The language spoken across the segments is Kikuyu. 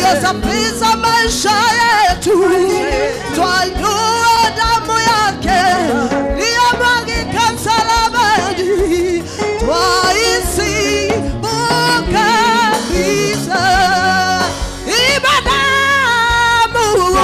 Iliyosafisha maisha yetu, twainua damu yake iliyomwagika msalabani, twaisifu kabisa. Iba damu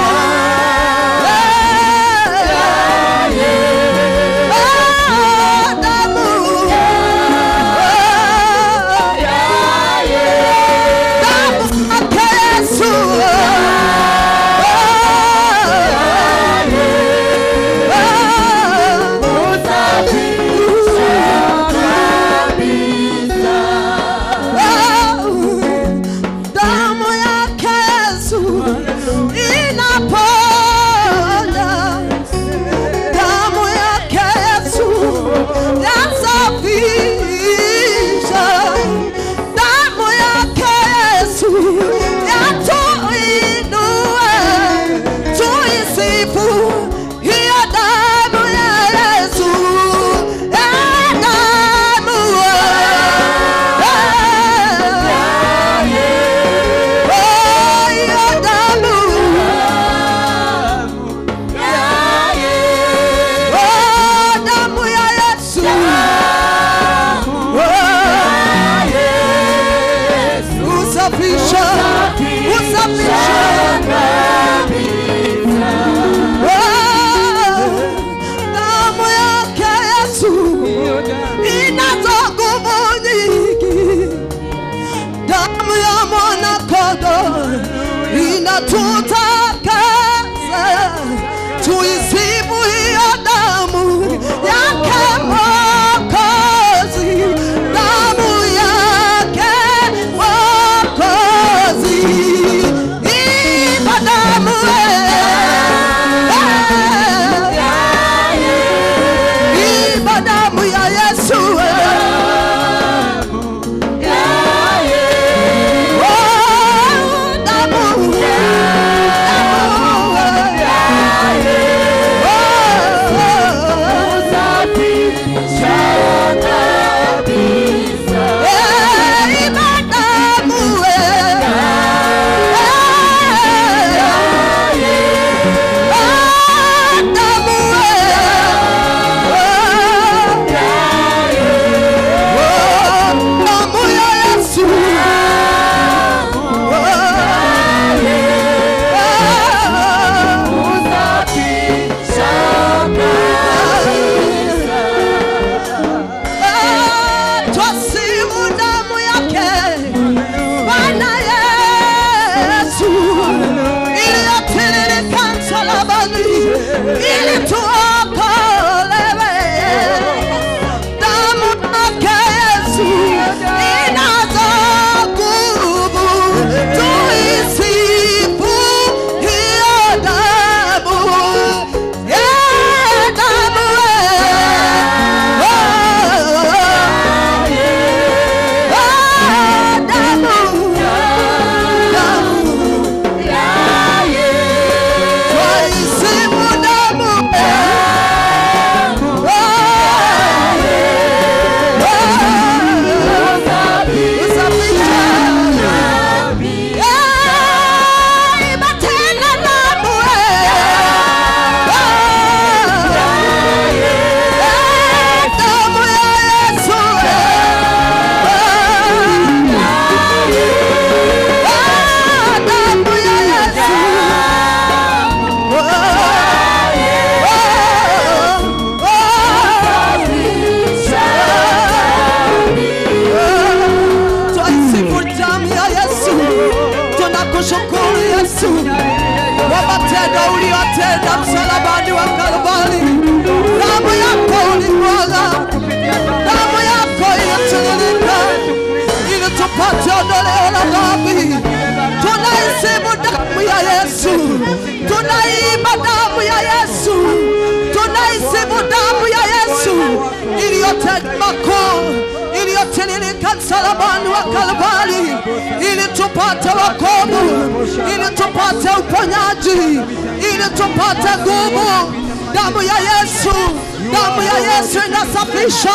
inatutakasa, tuisifu hiyo damu yake Mwokozi, damu yake Mwokozi, iba damu iba damu ya Yesu. Tunakushukuru Yesu kwa matendo uliyotenda msalabani wa Kalvari. Damu yako ulimwaga, damu yako ilitiririka ili tupate ondoleo la dhambi. Tunaisifu damu ya Yesu, tunaimba damu ya Yesu, tunaisifu damu ya Yesu iliyotenda makuu, iliyotiririka msalabani wa Kalvari ili tupate wokovu, ili tupate uponyaji, ili tupate nguvu. Damu ya Yesu, damu ya Yesu inasafisha,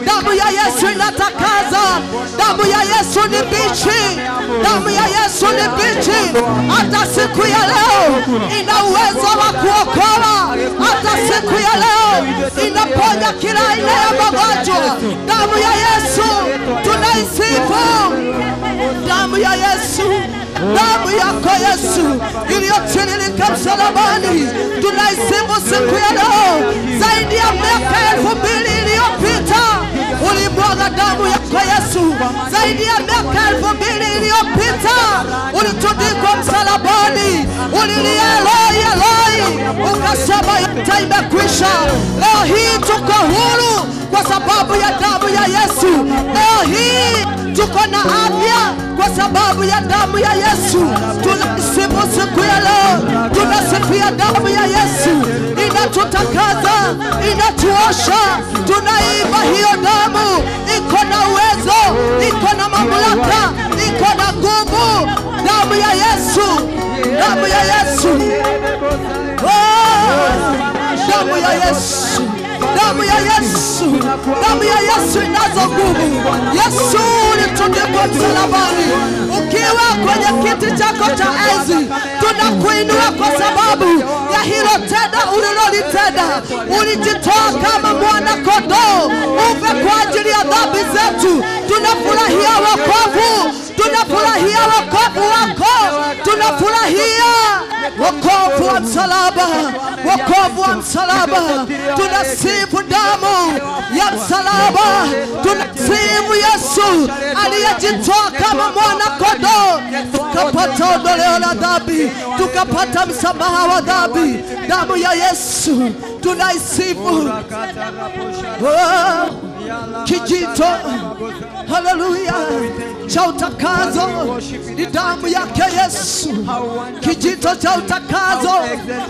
damu ya Yesu inatakaza, damu ya Yesu ni bichi, damu ya Yesu ni bichi. Hata siku ya leo ina uwezo wa kuokoa, hata siku ya leo inaponya kila aina ya magonjwa. Damu ya Yesu tunaisifu, damu ya Yesu, damu yako Yesu iliyotiririka msalabani, tunaisifu siku ya leo. Zaidi ya miaka 2000 iliyopita ulimwaga damu yako Yesu. Zaidi ya miaka 2000 iliyopita ulitundikwa msalabani, ulilia Eloi Eloi, ukasema yote imekwisha. Leo hii tuko huru kwa sababu ya damu ya Yesu. Leo hii tuko na afya kwa sababu ya damu ya Yesu. Tunasifu siku ya leo, tunasifia damu ya Yesu, inatutakaza, inatuosha. Tunaimba hiyo damu, iko na uwezo, iko na mamlaka, iko na nguvu. Damu ya Yesu, damu ya Yesu, oh, damu ya Yesu, damu ya Yesu, damu ya Yesu inazo nguvu. Yesu ulitundikwa msalabani, ukiwa kwenye kiti chako cha enzi, tunakuinua kwa sababu ya hilo tenda ulilolitenda. Ulijitoa kama mwana kondoo ufe kwa ajili ya dhambi zetu. Tunafurahia wokovu, tunafurahia wokovu wako, tunafurahia wokovu wa msalaba, wokovu wa msalaba. Tunasifu damu ya msalaba, tunasifu Yesu aliyejitoa kama mwana kondoo, tukapata ondoleo la dhambi, tukapata msamaha wa dhambi. Damu ya Yesu tunaisifu. Oh, kijito, haleluya, cha utakazo ni damu yake Yesu. Kijito cha utakazo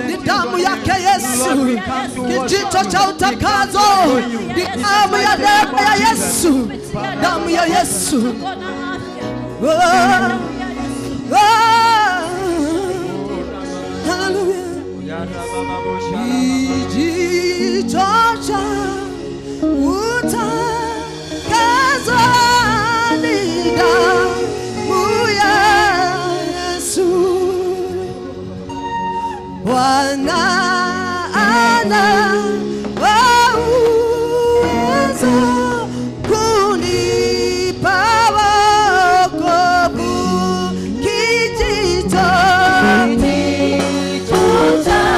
ni damu yake Yesu. Kijito cha utakazo ni damu ya neema ya Yesu, damu ya Yesu. Oh, oh, haleluya. Kijito cha utakazo ni damu ya Yesu. Bwana ana uwezo kunipa wokovu. Kijito cha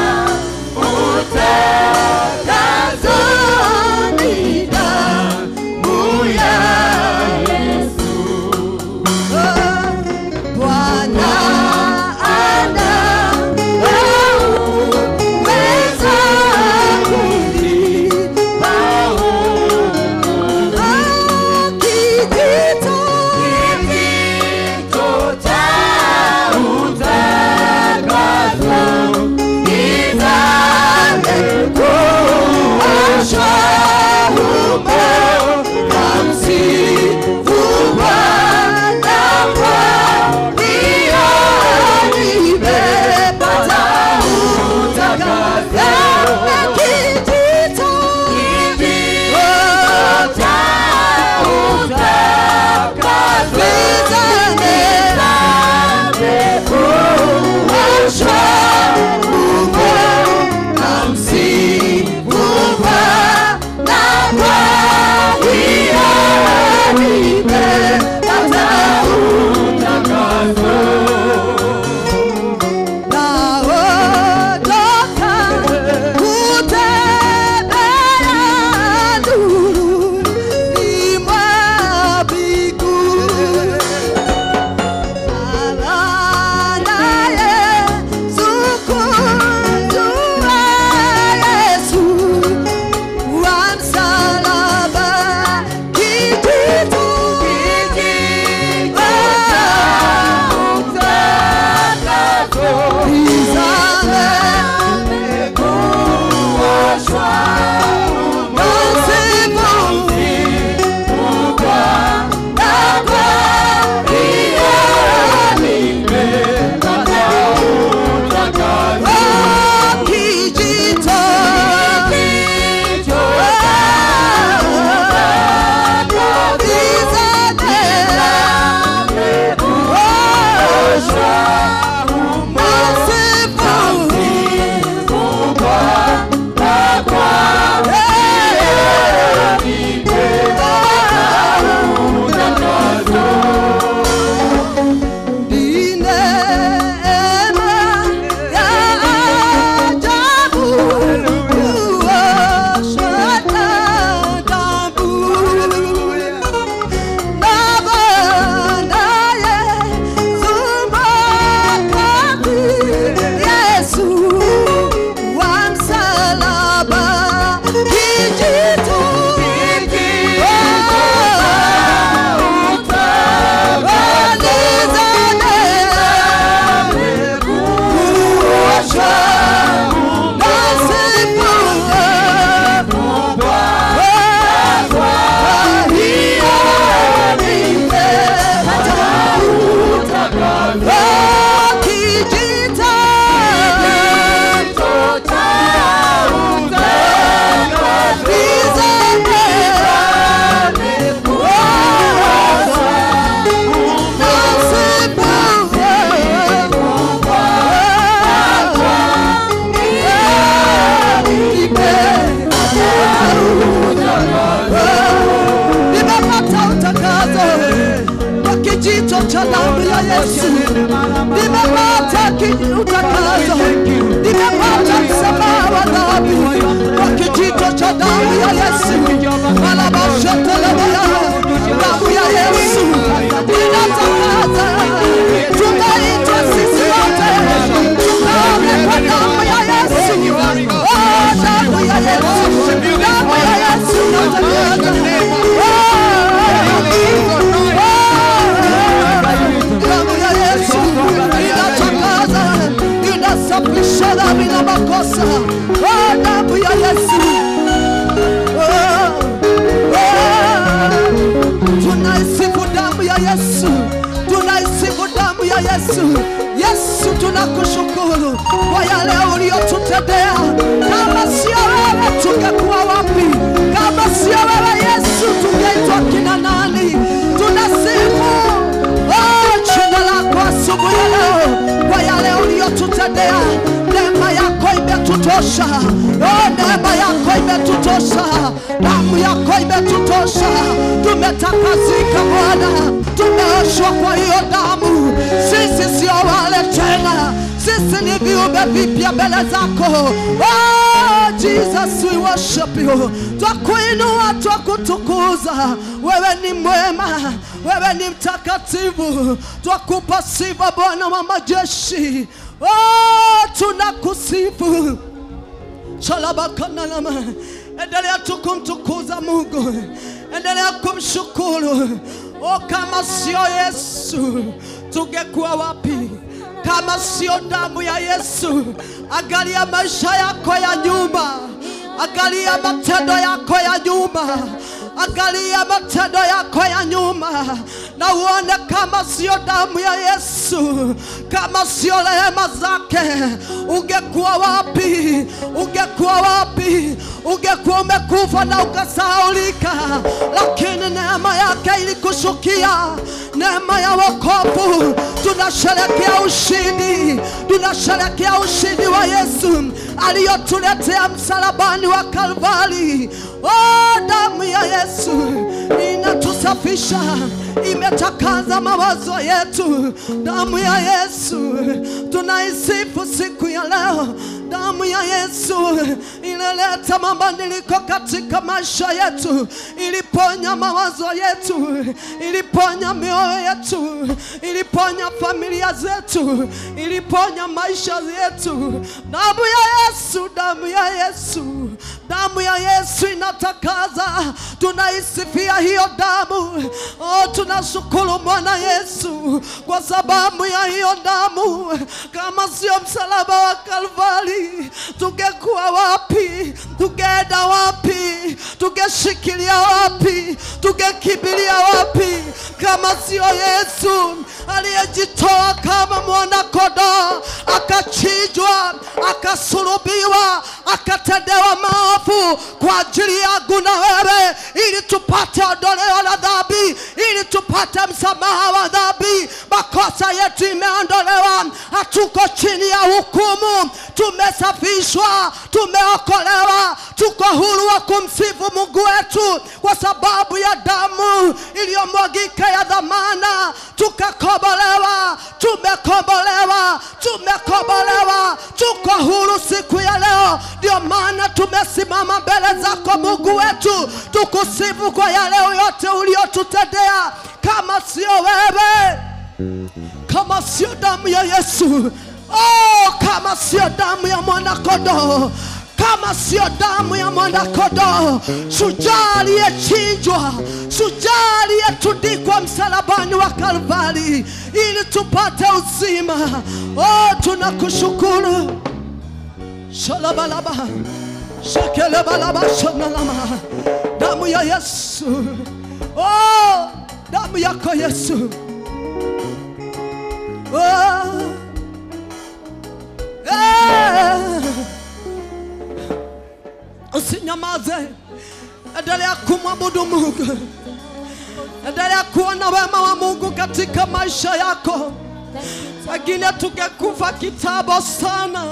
Yesu nimepata utakaso, nimepata msamaha wa dhambi kwa kijito cha damu ya Yesu. Damu ya Yesu inatakasa, tumeitwa sisi wote tukaoge kwa damu ya Yesu. Oh, damu ya Yesu, damu ya Yesu inatakasa. Damu ya Yesu inatakasa, inasafisha dhambi na makosa. Oh, damu ya Yesu. Tunaisifu damu ya Yesu, tunaisifu damu ya Yesu. Yesu, tunakushukuru kwa yale uliyotutendea. Kama sio wewe tungekuwa wapi? Kama sio wewe Yesu tungeitwa kina nani? Tunasifu jina lako asubuhi ya leo kwa yale uliyotutendea. Neema yako imetutosha. Oh, neema yako imetutosha. Damu yako imetutosha. Tumetakasika Bwana, tumeoshwa kwa hiyo damu. Sisi sio wale tena, sisi ni viumbe vipya mbele zako. Oh, Jesus, we worship you. Twakuinua, twakutukuza. Wewe ni mwema, wewe ni mtakatifu. Twakupa sifa Bwana wa majeshi. Oh, tunakusifu. Shalabakanalama. Endelea tu kumtukuza Mungu, endelea kumshukuru. Oh, kama sio Yesu tungekuwa wapi? Kama sio damu ya Yesu. Angalia maisha yako ya nyuma, angalia matendo yako ya nyuma, angalia matendo yako ya nyuma, na uone kama sio damu ya Yesu, kama sio rehema zake, ungekuwa wapi? Ungekuwa wapi? Ungekuwa umekufa na ukasahaulika. Lakini neema yake ilikushukia, neema ya wokovu. Tunasherehekea ushindi, tunasherehekea ushindi wa Yesu aliyotuletea msalabani wa Kalvari. Oh, damu ya Yesu inatusafisha, imetakaza mawazo yetu. Damu ya Yesu tunaisifu siku ya leo. Damu ya Yesu inaleta mabadiliko katika maisha yetu, iliponya mawazo yetu, iliponya mioyo yetu, iliponya familia zetu, iliponya maisha yetu. Damu ya Yesu, damu ya Yesu, damu ya Yesu inatakaza. Tunaisifia hiyo damu. Oh, tunashukuru Bwana Yesu kwa sababu ya hiyo damu. Kama sio msalaba wa Kalvari, tungekuwa wapi? Tungeenda wapi? Tungeshikilia wapi? Tungekimbilia wapi? Kama sio Yesu aliyejitoa kama mwana kondoo, akachinjwa, akasulubiwa, akatendewa maovu kwa ajili yangu na wewe, ili tupate ondoleo la dhambi, ili tupate msamaha wa dhambi. Makosa yetu imeondolewa, hatuko chini ya hukumu, tumesafishwa, tumeokolewa, tuko huru wa kumsifu Mungu wetu kwa sababu ya damu iliyomwagika ya dhamana. Tukakombolewa, tumekombolewa, tumekombolewa, tuko huru siku ya leo. Ndio maana tumesimama mbele zako Mungu wetu, tukusifu kwa yale yote uliyotutendea. Kama sio wewe, kama sio damu ya Yesu, oh, kama sio damu ya mwana kondoo, kama sio damu ya mwana kondoo, shujaa aliyechinjwa, shujaa aliyetundikwa msalabani wa Kalvari ili tupate uzima. Oh, tunakushukuru. Shalabalaba, shekelebalaba, shanalama. Damu ya Yesu, oh, damu yako Yesu. Oh, eh. Usinyamaze, endelea kumwabudu Mungu, endelea kuona wema wa Mungu katika maisha yako. Wengine tungekufa kitambo sana,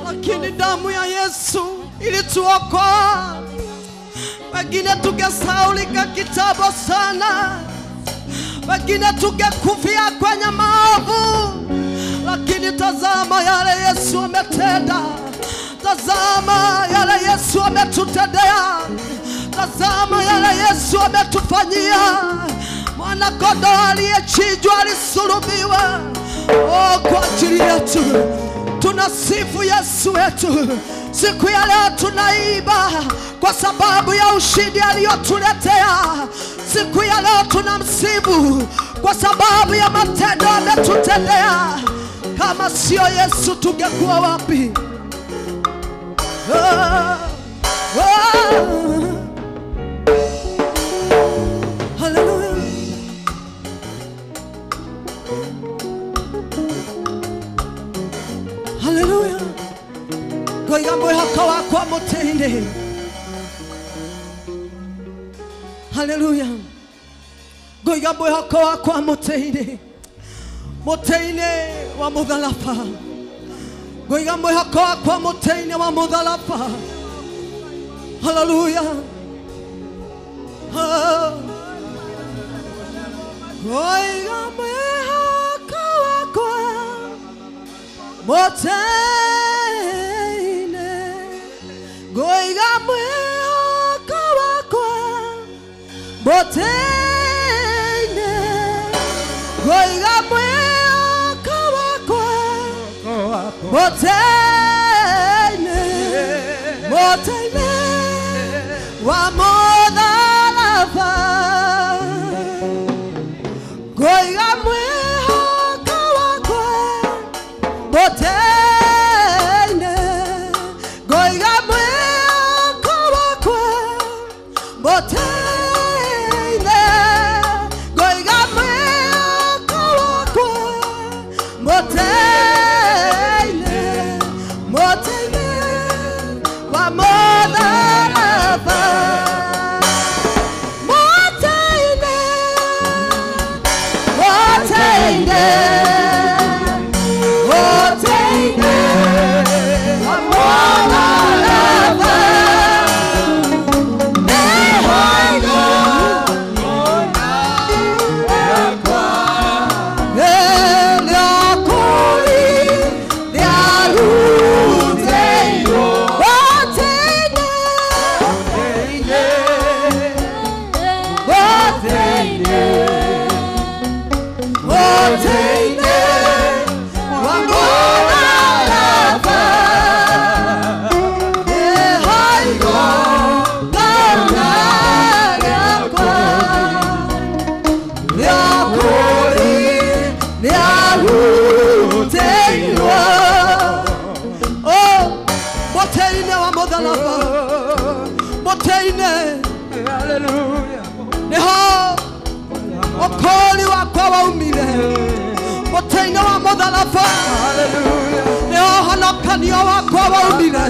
lakini damu ya Yesu ilituokoa. Wengine tungesahaulika kitambo sana, Wengine tungekufia kwenye maovu, lakini tazama yale Yesu ametenda. Tazama yale Yesu ametutendea. Tazama yale Yesu ametufanyia. Mwana kondoo aliyechinjwa alisulubiwa, oh, kwa ajili yetu. Tunasifu Yesu wetu. Siku ya leo tunaiba kwa sababu ya ushindi aliyotuletea. Siku ya leo tunamsifu kwa sababu ya matendo ametutendea. Kama sio Yesu tungekuwa wapi? Oh, oh. Hallelujah. Hallelujah. Ngoiga mwĩhoko wakwa mũtĩ-inĩ. Hallelujah. Ngoiga mwĩhoko wakwa mũtĩ-inĩ, mũtĩ-inĩ wa mũtharaba. Ngoiga mwĩhoko wakwa mũtĩ-inĩ wa mũtharaba. Hallelujah. Oh. Ngoiga mwĩhoko wakwa mũtĩ-inĩ, ngoiga mwĩhoko wakwa mũtĩ-inĩ, ngoiga mwĩhoko wakwa mũtĩ-inĩ, mũtĩ-inĩ wa mũtharaba. Ngoiga mwĩhoko wakwa mũtĩ-inĩ, ngoiga mwĩhoko wakwa mũtĩ-inĩ, ngoiga mwĩhoko wakwa mũtĩ-inĩ, mũtĩ-inĩ wa mũtharaba. Mũtĩ-inĩ, mũtĩ-inĩ, mũtĩ-inĩ wa mũtharaba. Okoli wakwa waumire mũtĩ-inĩ wa mũtharaba, nĩho honokanio wakwa waumire.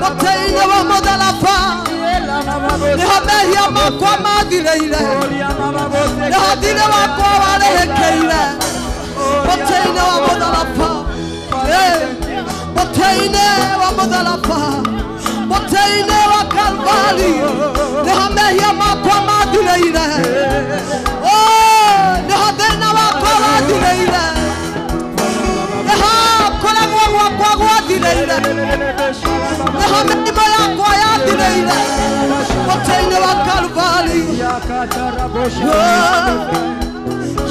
Mũtĩ-inĩ wa mũtharaba nĩho mehia makwa mathirĩire, nĩho thirĩ wakwa warĩhĩkĩire. Mũtĩ-inĩ wa mũtharaba, mũtĩ-inĩ wa mũtharaba, mũtĩ-inĩ wa Kalvari nĩho mehia makwa mathirĩire. Oh, nĩho thĩna wakwa wathirĩire, nĩho kũregwo gwakwa gwathirĩire, nĩho mĩrimũ yakwa yathirĩire. Mũtĩ-inĩ wa Kalvari.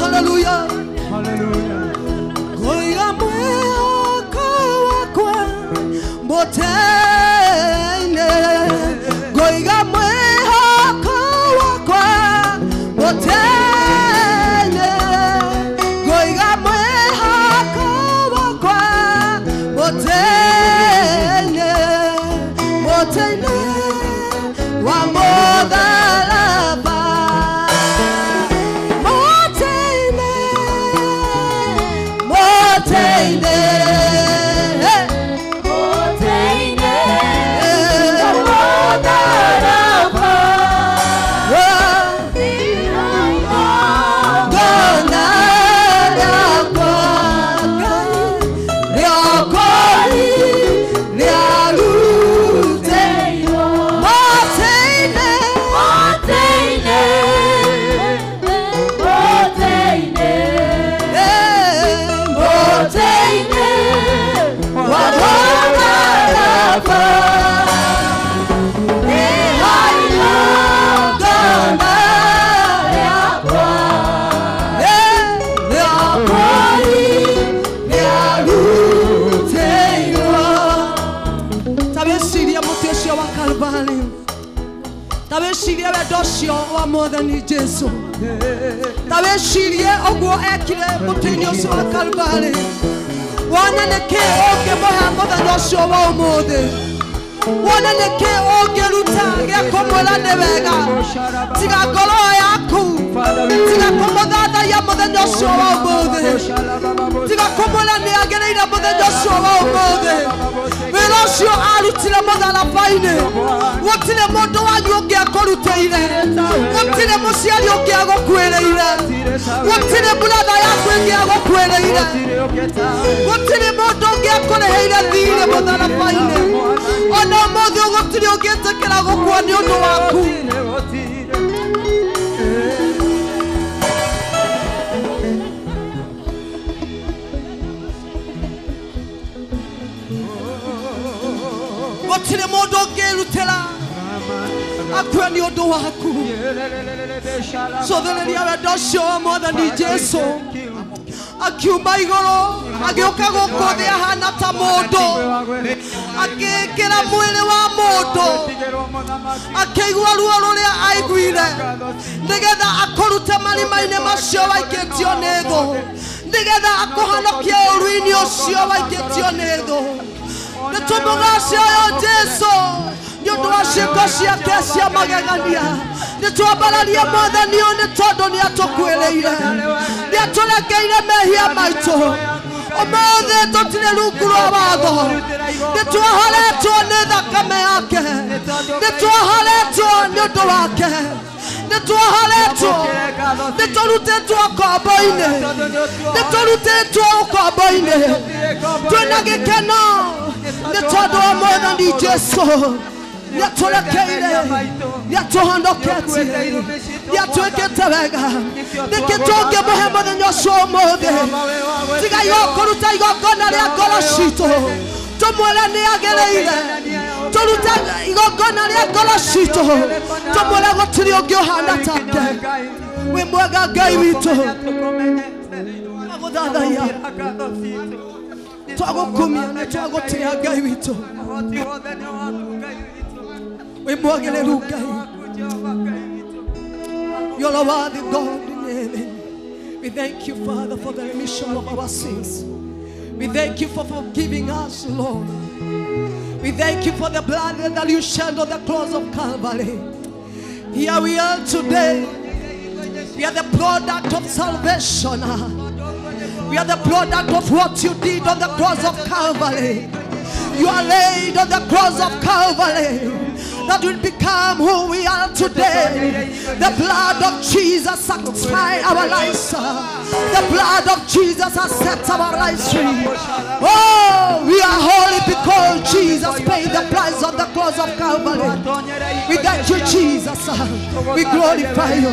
Hallelujah. Ngoiga mwĩhoko wakwa mũtĩ-inĩ, ngoiga mwĩhoko wakwa mũtĩ-inĩ, ngoiga mwĩhoko wakwa mũtĩ-inĩ, mũtĩ-inĩ wa mũtharaba. Mũtĩ-inĩ, mũtĩ-inĩ, mũtĩ-inĩ wa mũtharaba. Ngona rĩakwa Ngai rĩakwa rĩarutĩirwo mũtĩ-inĩ, wĩcirie mũtĩ ũcio wa Kalvarĩ, ta wĩcirie wendo ũcio wa Mwathani Jesu, ta wĩcirie ũguo ekire mũtĩ-inĩ ũcio wa Kalvarĩ. Wone nĩkĩ ũngĩmũhe mũthenya ũcio wa ũmũthĩ, wone nĩkĩ ũngĩruta gĩa kũmwĩra nĩ wega. Tiga ngoro yaku, tiga kũmũthathaiya mũthenya ũcio wa ũmũthĩ, tiga kũmwĩra nĩ agĩrĩire mũthenya ũcio wa ũmũthĩ. Wĩra ũcio arutire mũtharaba-inĩ, gũtirĩ mũndũ wanyu ũngĩ akũrutĩire, gũtirĩ mũciari ũngĩ agũkuĩrĩire, gũtirĩ brother yaku ĩngĩ agũkuĩrĩire, gũtirĩ mũndũ ũngĩ akũrĩhĩire thirĩ mũtharaba-inĩ. Ona ũmũthĩ gũtirĩ ũngĩtĩkĩra gũkua nĩ ũndũ waku. Gũtirĩ mũndũ ũngĩrutĩra akue nĩ ũndũ waku. Cothereria wendo ũcio wa Mwathani Jesu, akiuma igũrũ agĩũka gũkũ thĩ ahana ta mũndũ, akĩĩkĩra mwĩrĩ wa mũndũ, akĩigua ruo rũrĩa aiguire, nĩgetha akũrute marima-inĩ macio waikĩtio nĩ thũ, nĩgetha akũhonokie ũru-inĩ ũcio waikĩtio nĩ thũ. Nĩtũmũgace ũyũ Jesu nĩ ũndũ wa ciĩko ciake cia magegania. Nĩtwambararie Mwathani ũyũ nĩ tondũ nĩatũkuĩrĩire, nĩatũrekeire mehia maitũ. Ũmũthĩ tũtirĩ rungu rwa watho, nĩtwohoretwo nĩ thakame yake, nĩtwohoretwo nĩ ũndũ wake, nĩtwohoretwo, nĩtũrutĩtwo ũkombo-inĩ, nĩtũrutĩtwo ũkombo-inĩ. Twĩna gĩkeno nĩ tondũ wa Mwathani Jesu. Nĩatũrekeire, nĩatũhonoketie, nĩatwĩkĩte wega. Nĩkĩ tũngĩmũhe mũthenya ũcio ũmũthĩ? Tiga kũruta igongona rĩa ngoro citũ, tũmwĩre nĩ agĩrĩire. Tũrute igongona rĩa ngoro citũ, tũmwĩre gũtirĩ ũngĩ ũhana take. Wĩ mwega Ngai witũ, twagũthathaiya, twagũkumia na twagũtĩĩa Ngai witũ. Wĩ mwagĩrĩru Ngai. You're a worthy God in heaven. We thank you, Father, for the remission of our sins. We thank you for forgiving us, Lord. We thank you for the blood that you shed on the cross of Calvary. Here we are today. We are the product of salvation. We are the product of what you did on the cross of Calvary. You are laid on the cross of Calvary, that will become who we are today. The blood of Jesus sanctified our lives. The blood of Jesus has set our lives free. Oh, we are holy because Jesus paid the price on the cross of Calvary. We thank you, Jesus. We glorify you.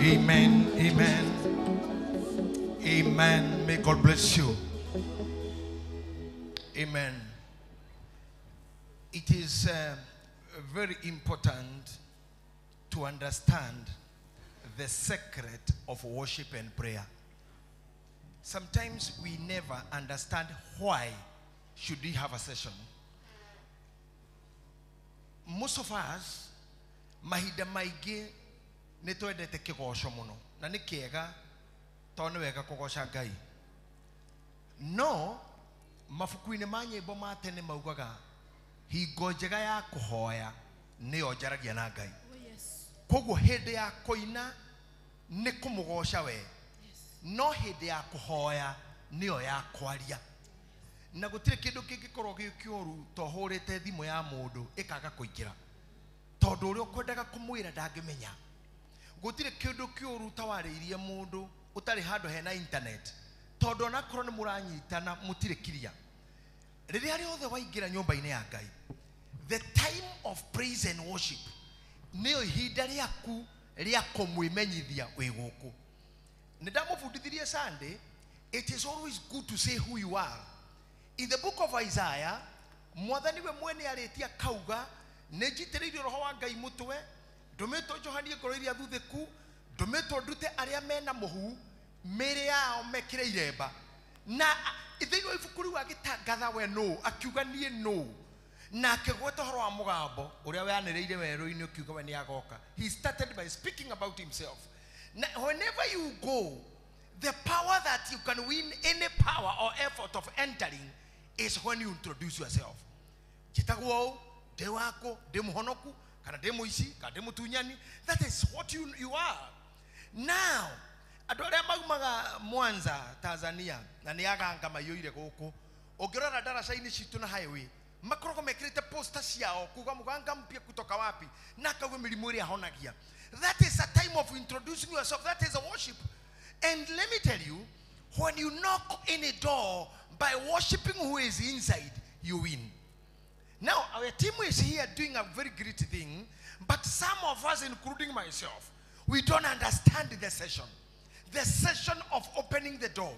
Amen, amen, amen. May God bless you. Amen. It is very important to understand the secret of worship and prayer. Sometimes we never understand why should we have a session. Most of us, mahinda maingĩ nĩ twendete kĩgoco mũno, na nĩ kĩega tondũ nĩ wega kũgoca Ngai. No mabuku-inĩ ma nyĩmbo ma tene maugaga hingo njega ya kũhoya nĩyo njaragia na Ngai. Koguo hĩndĩ ya kũina nĩ kũmũgoca we, no hĩndĩ ya kũhoya nĩyo ya kwaria. Na gũtirĩ kĩndũ kĩngĩkorwo gĩ kĩũru to hũrĩte thimũ ya mũndũ ĩkaga kũingĩra, tondũ ũrĩa ũkwendaga kũmwĩra ndangĩmenya. Gũtirĩ kĩndũ kĩũru ta warĩirie mũndũ ũtarĩ handũ hena internet, tondũ onakorwo nĩ mũranyitana mũtirĩ kiria. Rĩrĩa rĩothe waingĩra nyũmba-inĩ ya Ngai, the time of praise and worship nĩyo ihinda rĩaku rĩa kũmwĩmenyithia wĩ gũkũ. Nĩ ndamũbundithirie Sunday, it is always good to say who you are. In the book of Isaiah, Mwathani we mwene arĩtie akauga nĩ njitĩrĩirio roho wa Ngai mũtwe, ndũmĩtwo njohanie ngoro iria thuthĩku, Ndũmĩtwo ndute arĩa mena mũhu mĩĩrĩ yao mekĩre iremba. Na thĩinĩ wa ibuku rĩu agĩtangatha we nũ, akiuga niĩ nũ. Na akĩgweta ũhoro wa mũgambo ũrĩa weanĩrĩire werũ-inĩ ũkiuga we nĩ agoka. He started by speaking about himself. Now, whenever you go, the power that you can win any power or effort of entering is when you introduce yourself. Njĩtagwo ũũ, ndĩ wakũ, ndĩ mũhonoku, kana ndĩ mũici, kana ndĩ mũtunyani. That is what you are. Now, andũ arĩa maumaga Mwanza, Tanzania, na nĩ aganga maiyũire gũkũ, ũngĩrora ndaraca-inĩ citũ na highway, makoragwo mekĩrĩte poster ciao kuga mganga mpya kutoka wapi, na akauga mĩrimũ ĩrĩa ahonagia. That is a time of introducing yourself. That is a worship. And let me tell you, when you knock any door by worshiping who is inside, you win. Now, our team is here doing a very great thing, but some of us, including myself, we don't understand the session. The session of opening the door.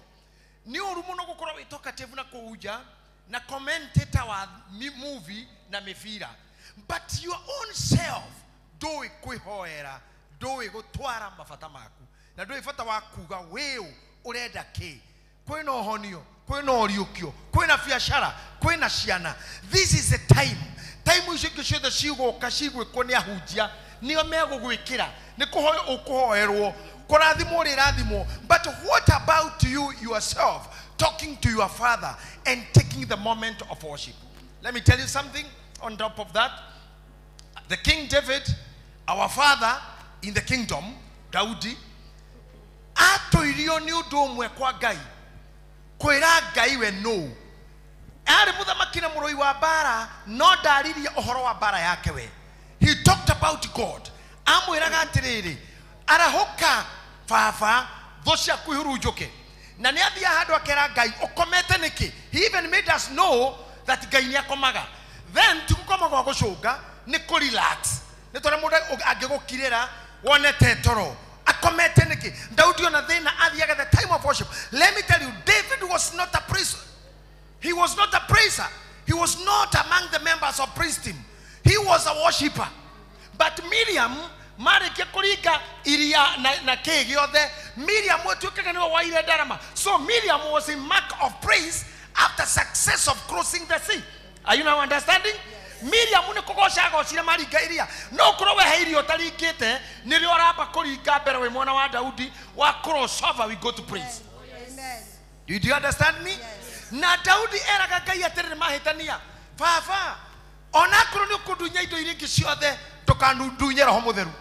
Ni ũru mũno gũkorwo wĩ talkative na kũunja na commentator wa movie na mĩbira. But your own self ndũĩ kwĩhoera, ndũĩ gũtwara mabata maku, na ndũĩ bata wa kuga wĩũ ũrenda kĩ. Kwĩna ũhonio, kwĩna ũriũkio, kwĩna biacara, kwĩna ciana. This is the time. Time icio ingĩ ciothe cigũka cigwĩkwo nĩ ahunjia, nĩo megũgwĩkĩra, nĩ kũhoywo ũkũhoerwo, kũrathimwo ũrĩrathimwo. But what about you yourself talking to your father and taking the moment of worship? Let me tell you something on top of that. The King David, our father in the kingdom, Daudi, atũirio nĩ ũndũ ũmwe kwa Ngai, kwĩra Ngai we nũ. Arĩ mũthamaki na mũrũi wa mbara, no ndaririe ũhoro wa mbara yake we. He talked about God. Amwĩraga atĩrĩrĩ, arahũka baba, thũ ciaku ihurunjũke. Na nĩ athiaga handũ akera Ngai, ũkomete nĩkĩ? He even made us know that Ngai nĩ akomaga. Then ti gũkoma gwa gũcũnga, nĩ kũ relax. Nĩ tondũ mũndũ angĩgũkirĩra wonete toro. Akomete nĩkĩ? Daudi ona thĩna athiaga the time of worship. Let me tell you, David was not a priest. He was not a praiser. He was not among the members of praise team. He was a worshipper. But Miriam, marĩkia kũringa iria na kĩ gĩothe, Miriam atuĩkaga nĩwe waire ndarama. So Miriam was in mark of praise after success of crossing the sea. Are you now understanding? Miriam nĩ kũgoca agocire maringa iria. No ũkorwo weheirio ũtaringĩte, nĩrĩo ũramba kũringa mbere wĩ mwana wa Daudi, wa cross over we go to praise. Amen. Do you understand me? Yes. Na Daudi eraga Ngai atĩrĩrĩ mahĩtania, baba, onakorwo nĩ ũkũndunya indo iria ingĩ ciothe, ndũkanundunye Roho Mũtheru.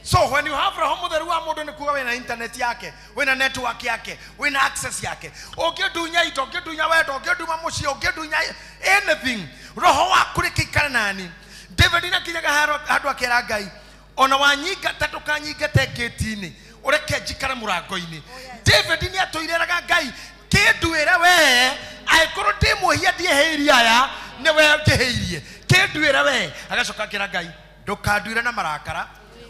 So when you have Roho Mũtheru wa mũndũ nĩ kuga wĩna internet yake, wĩna network yake, wĩna access yake. Ũngĩndunya indo, ũngĩndunya wendo, ũngĩnduma mũciĩ, ũngĩndunya anything, Roho waku rĩkĩikare nani. David nĩakinyaga handũ akera Ngai, ona wanyingata ndũkanyingate ngĩti-inĩ, ũreke njikare mũrango-inĩ. David nĩatũire eraga Ngai, kĩnduĩre we, angĩkorwo ndĩ mwĩhia ndiehĩirie aya, nĩwe njĩhĩirie. Kĩnduĩre we. Agacoka akĩra Ngai, ndũkanduĩre na marakara.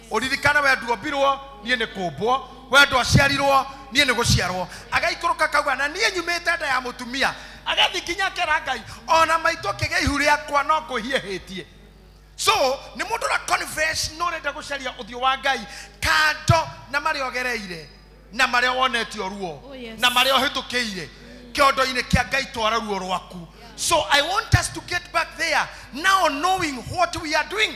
Ũririkane we nduombirwo, niĩ nĩ kũmbwo, we ndwaciarirwo, niĩ nĩ gũciarwo. Agaikũrũka akauga, na niĩ nyumĩte nda ya mũtumia. Agathiĩ nginya akera Ngai, ona maitũ akĩgĩa ihu rĩakwa no ngũhiĩhĩtie. So, nĩ mũndũ ũra confess no ũrenda gũcaria ũthiũ wa Ngai kando na marĩa ũgereire, na marĩa wonetio ruo, Oh, yes. na marĩa ũhĩtũkĩire. Kĩondo-inĩ kĩa Ngai twara ruo rwaku. So I want us to get back there now, knowing what we are doing.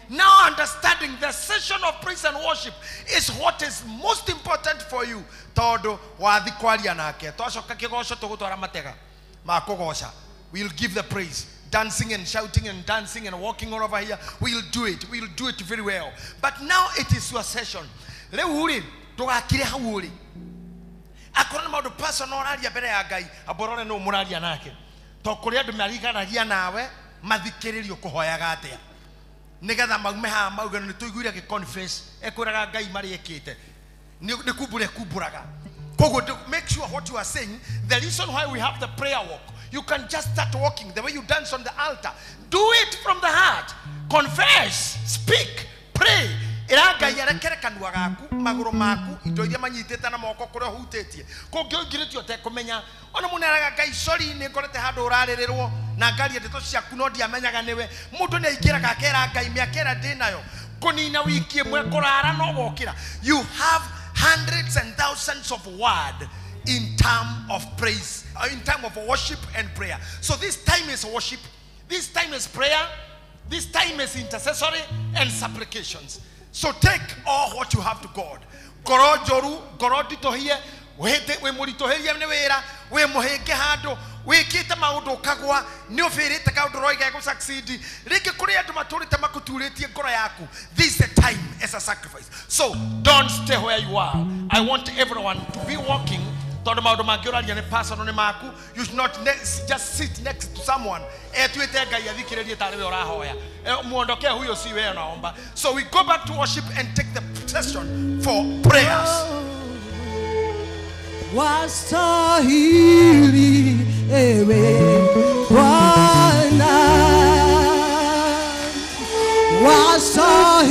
Now understanding the session of praise and worship is what is most important for you. Tondũ wathi kwaria nake, twacoka kĩgoco tũgũtwara matega ma kũgoca. We'll give the praise. Dancing and shouting and dancing and walking all over here. We'll do it. We'll do it very well. But now it is your session. Rĩu rĩ, ndũgakire hau ũrĩ. Akorwo nĩ maũndũ personal ũraria mbere ya Ngai, amba ũrore nũ mũraria nake. To kũrĩ andũ mariganagia nawe, mathikĩrĩrio kũhoyaga atĩa. Nĩgetha maume haha mauge nĩ tũiguire agĩ confess, ekwĩraga Ngai marĩa ekĩte. Nĩ kumbũra ekumbũraga. Koguo make sure what you are saying. The reason why we have the prayer walk, you can just start walking the way you dance on the altar. Do it from the heart. Confess, speak, pray. Ĩra Ngai arekere kanua gaku, magũrũ maku, indo iria manyitĩte na moko kũrĩa ũhutĩtie. Kũngĩ ũingĩrĩtio ũtekũmenya. Ona mũndũ nĩaraga Ngai, sorry, nĩ ngorete handũ ũrarĩrĩrwo na ngaria ndeto ciaku no ndiamenyaga nĩwe. Mũndũ nĩ aingĩraga akera Ngai mĩaka ĩrĩa ndĩnayo, kũnina wiki ĩmwe, kũrara no wokĩra. You have Hundreds and thousands of words in term of praise, in time of worship and prayer. So this time is worship, this time is prayer, this time is intercessory and supplications. So take all what you have to God. Ngoro njoru, ngoro nditohie, wĩ mũritũhĩrie nĩ wĩra, wĩ mũhĩnge handũ, wĩkĩte maũndũ ũkagwa, nĩ ũbĩrĩte kaũndũ ũroiga gũ succeed. Rĩngĩ kũrĩ andũ matũrĩte makũturĩtie ngoro yaku. This is the time as a sacrifice. So don't stay where you are. I want everyone to be walking. Tondũ maũndũ mangĩ ũraria nĩ personal nĩ maku. You should not just sit next to someone etuĩte Ngai athikĩrĩrie tarĩ we ũrahoya. Muondokee huyo si wewe unaomba. So we go back to worship and take the session for prayers. Wastahili ewe Bwana,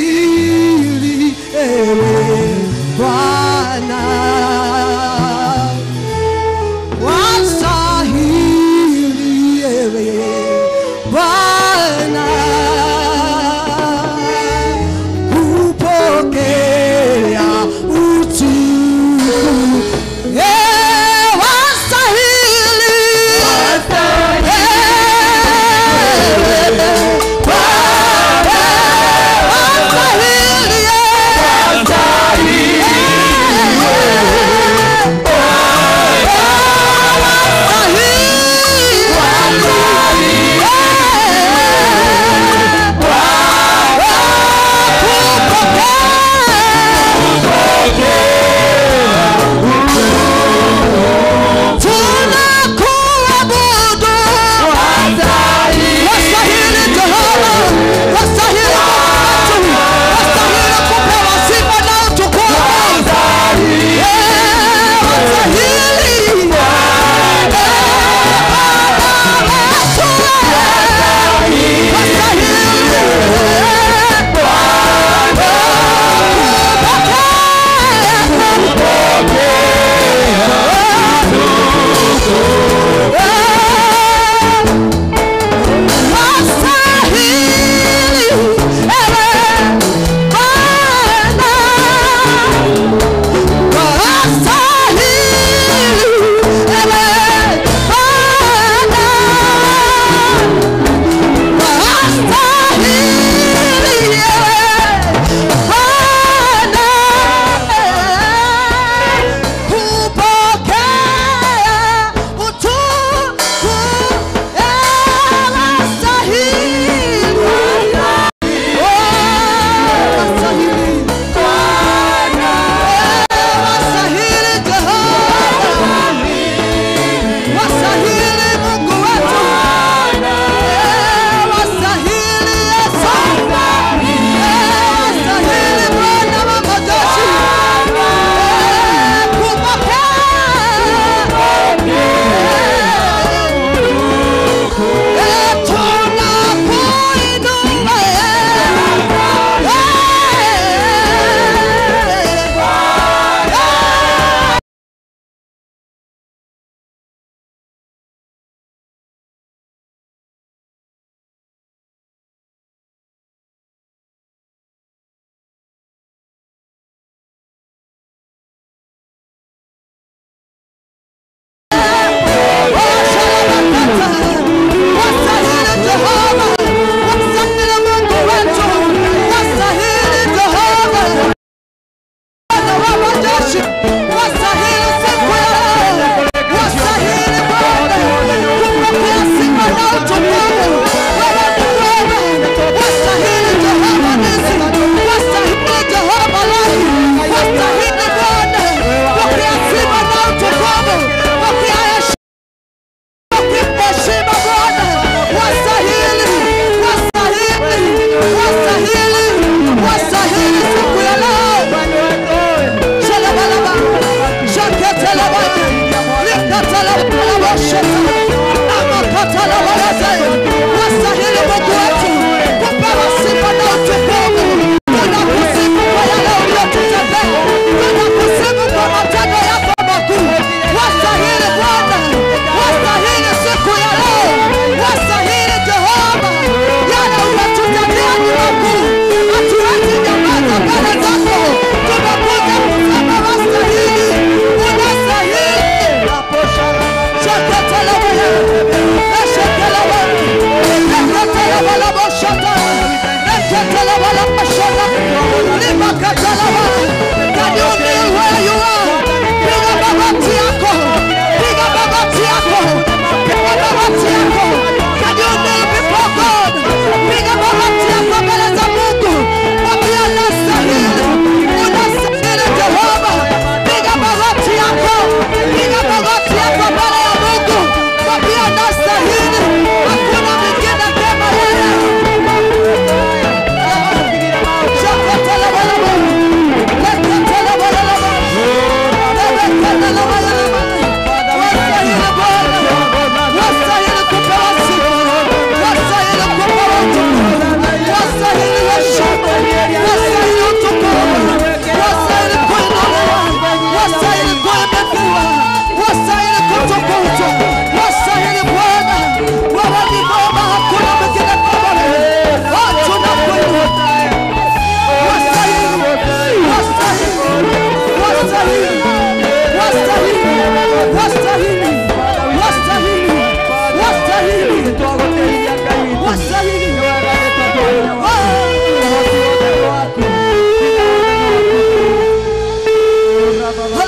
wastahili ewe Bwana, wastahili ewe Bwana, kupokea utukufu. Wastahili, wastahili, wastahili.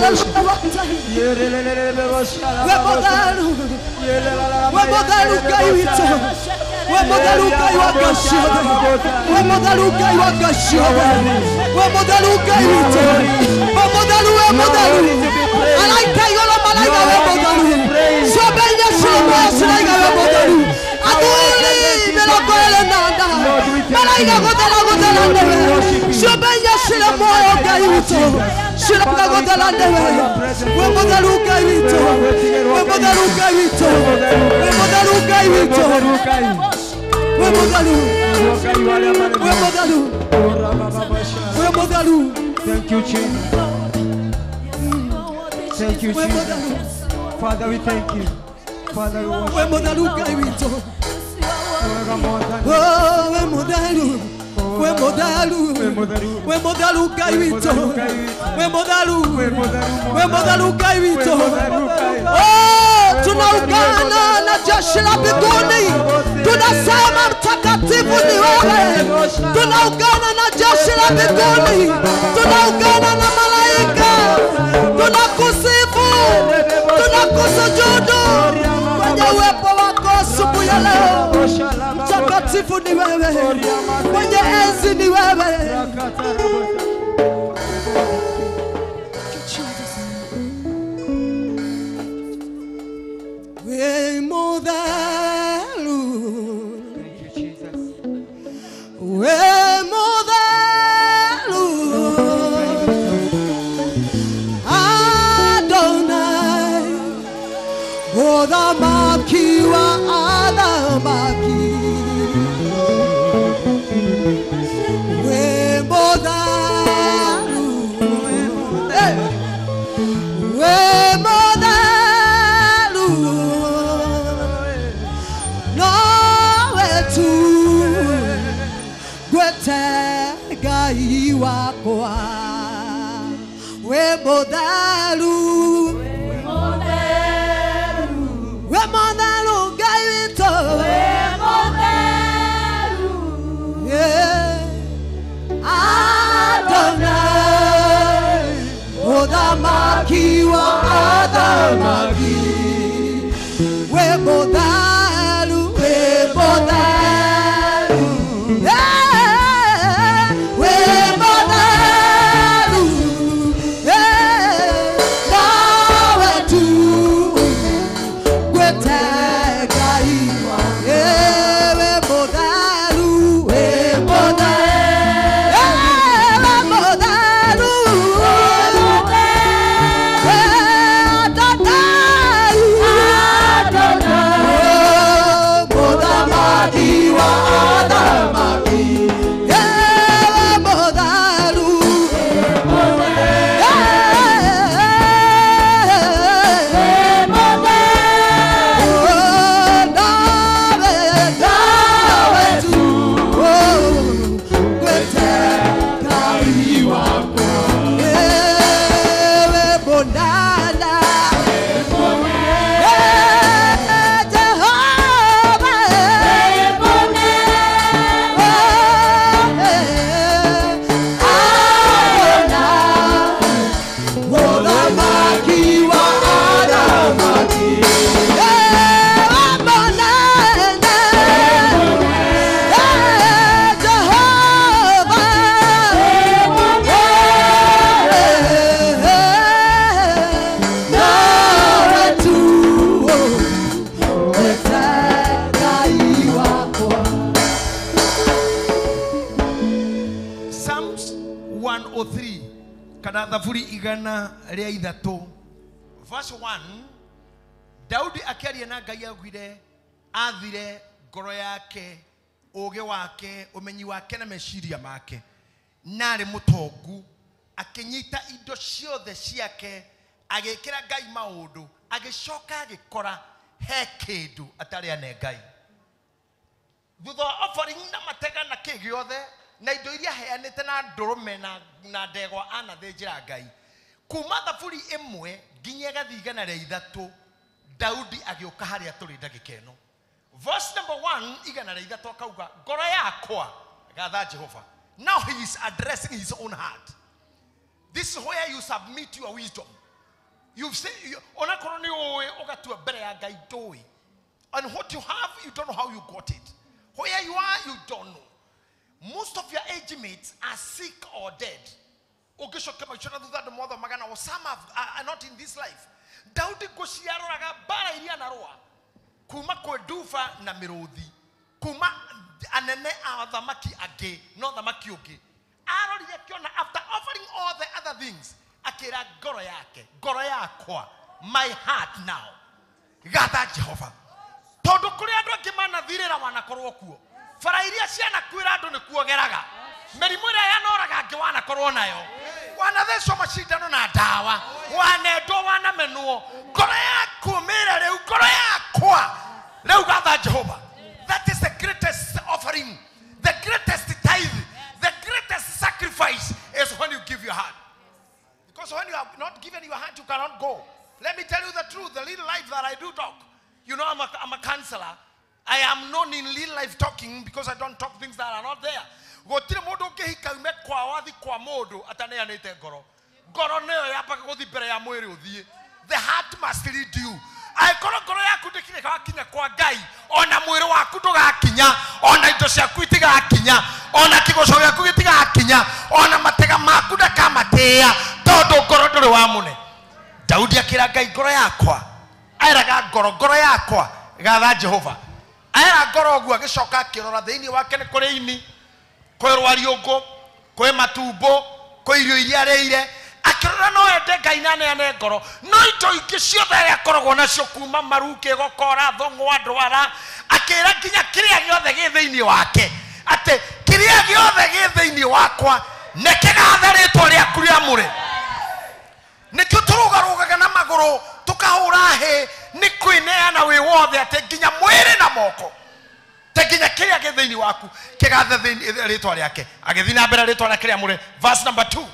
We mũtheru, we mũtheru Ngai witũ, we mũtheru Ngai wa ngai ciothe, we mũtheru Ngai wa ngai ciothe, we mũtheru Ngai witũ, we mũtheru, we mũtheru. Araika igũrũ maraiga we mũtheru, ciũmbe inya cirĩ muoyo ciraiga we mũtheru, athuri 24 maraiga gũthera gũthera nĩwe, ciũmbe inya cirĩ muoyo Ngai witũ cirauga gũthera nĩwe, we mũtheru Ngai witũ, we mũtheru Ngai witũ, we mũtheru Ngai witũ, we mũtheru, we mũtheru, we mũtheru. Thank you, Jesus. Thank you, Jesus. Father, we thank you. Father, we worship We mũtheru Ngai witũ. Oh, we mũtheru, we mũtheru, we mũtheru Ngai witũ, we mũtheru, we mũtheru Ngai witũ. Oh, tunaungana na jeshi la mbinguni, tunasema mtakatifu ni wewe. Tunaungana na jeshi la mbinguni, tunaungana na malaika, tunakusifu, tunakusujudu kwenye uwepo wako asubuhi ya leo. Mtakatifu ni wewe, mwenye enzi ni wewe. We mũtheru, Thank you, Jesus. we mũtheru, Adonai, mũthamaki wa athamaki. We mũtheru, eh, we mũtheru, nowe tu ngwete Ngai wakwa. We mũtheru, we mũtheru Ngai witũ, yeah. Adonai, mũthamaki wa athamaki. We mũtheru, we mũtheru, yeah. We mũtheru, yeah. Nawe tu ngwete Ngai, yeah. We mũtheru, we mũtheru, yeah. We mũtheru, Adonai, oh, mũthamaki wa athamaki. Yeah, we mũtheru, yeah. Oh, nawe, nawe tu, oh, ngwete Ngai wakwa. Yeah, we mũnene. Yeah, Jehovah. Adonai, mũthamaki wa athamaki. Yeah, mũnene. Yeah, Jehovah. Nawe tu, ngwete Ngai wakwa. Psalms 103 kana thaburi 103 verse 1. Daudi akĩaria na Ngai augire athire ngoro yake, ũũgĩ wake, ũmenyi wake na meciria make, na arĩ mũtongu, akĩnyita indo ciothe ciake, agĩkĩra Ngai maũndũ, agĩcoka agĩkora he kĩndũ atarĩ ane Ngai. Thutha wa offering na matega na kĩ gĩothe na indo iria aheanĩte na ndũrũme na ndegwa anathĩnjĩra Ngai, kuma thaburi 1 nginya ĩgathiĩ 103, Daudi agĩũka harĩa tũrĩ ndagĩka ĩno. Verse number 1, 103 akauga, ngoro yakwa gatha Jehova. Now he is addressing his own heart. This is where you submit your wisdom. You've said onakorwo nĩ ũĩ ũgatua mbere ya Ngai ndũĩ. And what you have, you don't know how you got it. Where you are, you don't know. Most of your age mates are sick or dead. Ũngĩcokia maica na thutha andũ mothomaga nao, some are not in this life. Daudi ngũciaroraga mbara iria anarũa kuma kwĩ nduba na mĩrũthi, kuma anene a athamaki angĩ no thamaki ũngĩ. Arorire akĩona after offering all the other things, akĩra ngoro yake, ngoro yakwa, my heart now, gatha Jehova. Tondũ kũrĩ andũ angĩ manathirĩra wanakorwo kuo. Bara iria cianakuĩra andũ nĩ kuogeraga. Mĩrimũ ĩrĩa yanoraga angĩ wanakorwo nayo. Wanathecwo macindano na ndawa, wanendwo, wanamenwo. Ngoro yaku mĩre rĩu, ngoro yakwa rĩu gatha Jehova. That is the greatest offering, the greatest tithe, the greatest sacrifice is when you give your heart. Because when you have not given your heart, you cannot go. Let me tell you the truth, the little life that I do talk. You know, I'm a counselor. I am known in little life talking because I don't talk things that are not there. Gũtirĩ mũndũ ũngĩhika ume kwa wathi kwa mũndũ ataneanĩte ngoro. Ngoro nĩyo yambaga gũthiĩ mbere ya mwĩrĩ ũthiĩ. The heart must lead you. Angĩkorwo ngoro yaku ndĩkinya wakinya kwa Ngai, ona mwĩrĩ waku ndũgakinya, ona indo ciaku itigakinya, ona kĩgoco gĩaku gĩtigakinya, ona matega maku ndakamatĩĩa, tondũ ngoro ndũrĩ wa mũne. Daudi akĩra Ngai ngoro yakwa, aeraga ngoro, ngoro yakwa gatha Jehova. Aera ngoro ũguo agĩcoka akĩrora thĩinĩ wake nĩ kũrĩ ini, kwĩ rwariũngũ, kwĩ matumbo, kwĩ irio iria arĩire. Akĩrora no ende Ngai na aneane ngoro, no indo ingĩ ciothe arĩa akoragwo nacio kuma maru, kĩgokora, thũng'wa, ndwara, akĩra nginya kĩrĩa gĩothe gĩ thĩinĩ wake, atĩ kĩrĩa gĩothe gĩ thĩinĩ wakwa nĩ kĩgathe rĩtwa rĩaku rĩamũre. Nĩkĩo tũrũgarũgaga na magũrũ tũkahũra hĩ nĩ kwĩneana wĩ wothe atĩ nginya mwĩrĩ na moko, te nginya kĩrĩa gĩ thĩinĩ waku kĩgathe rĩtwa rĩake. Agĩthiĩ na mbere rĩtwa rĩake rĩamũre. Verse number 2.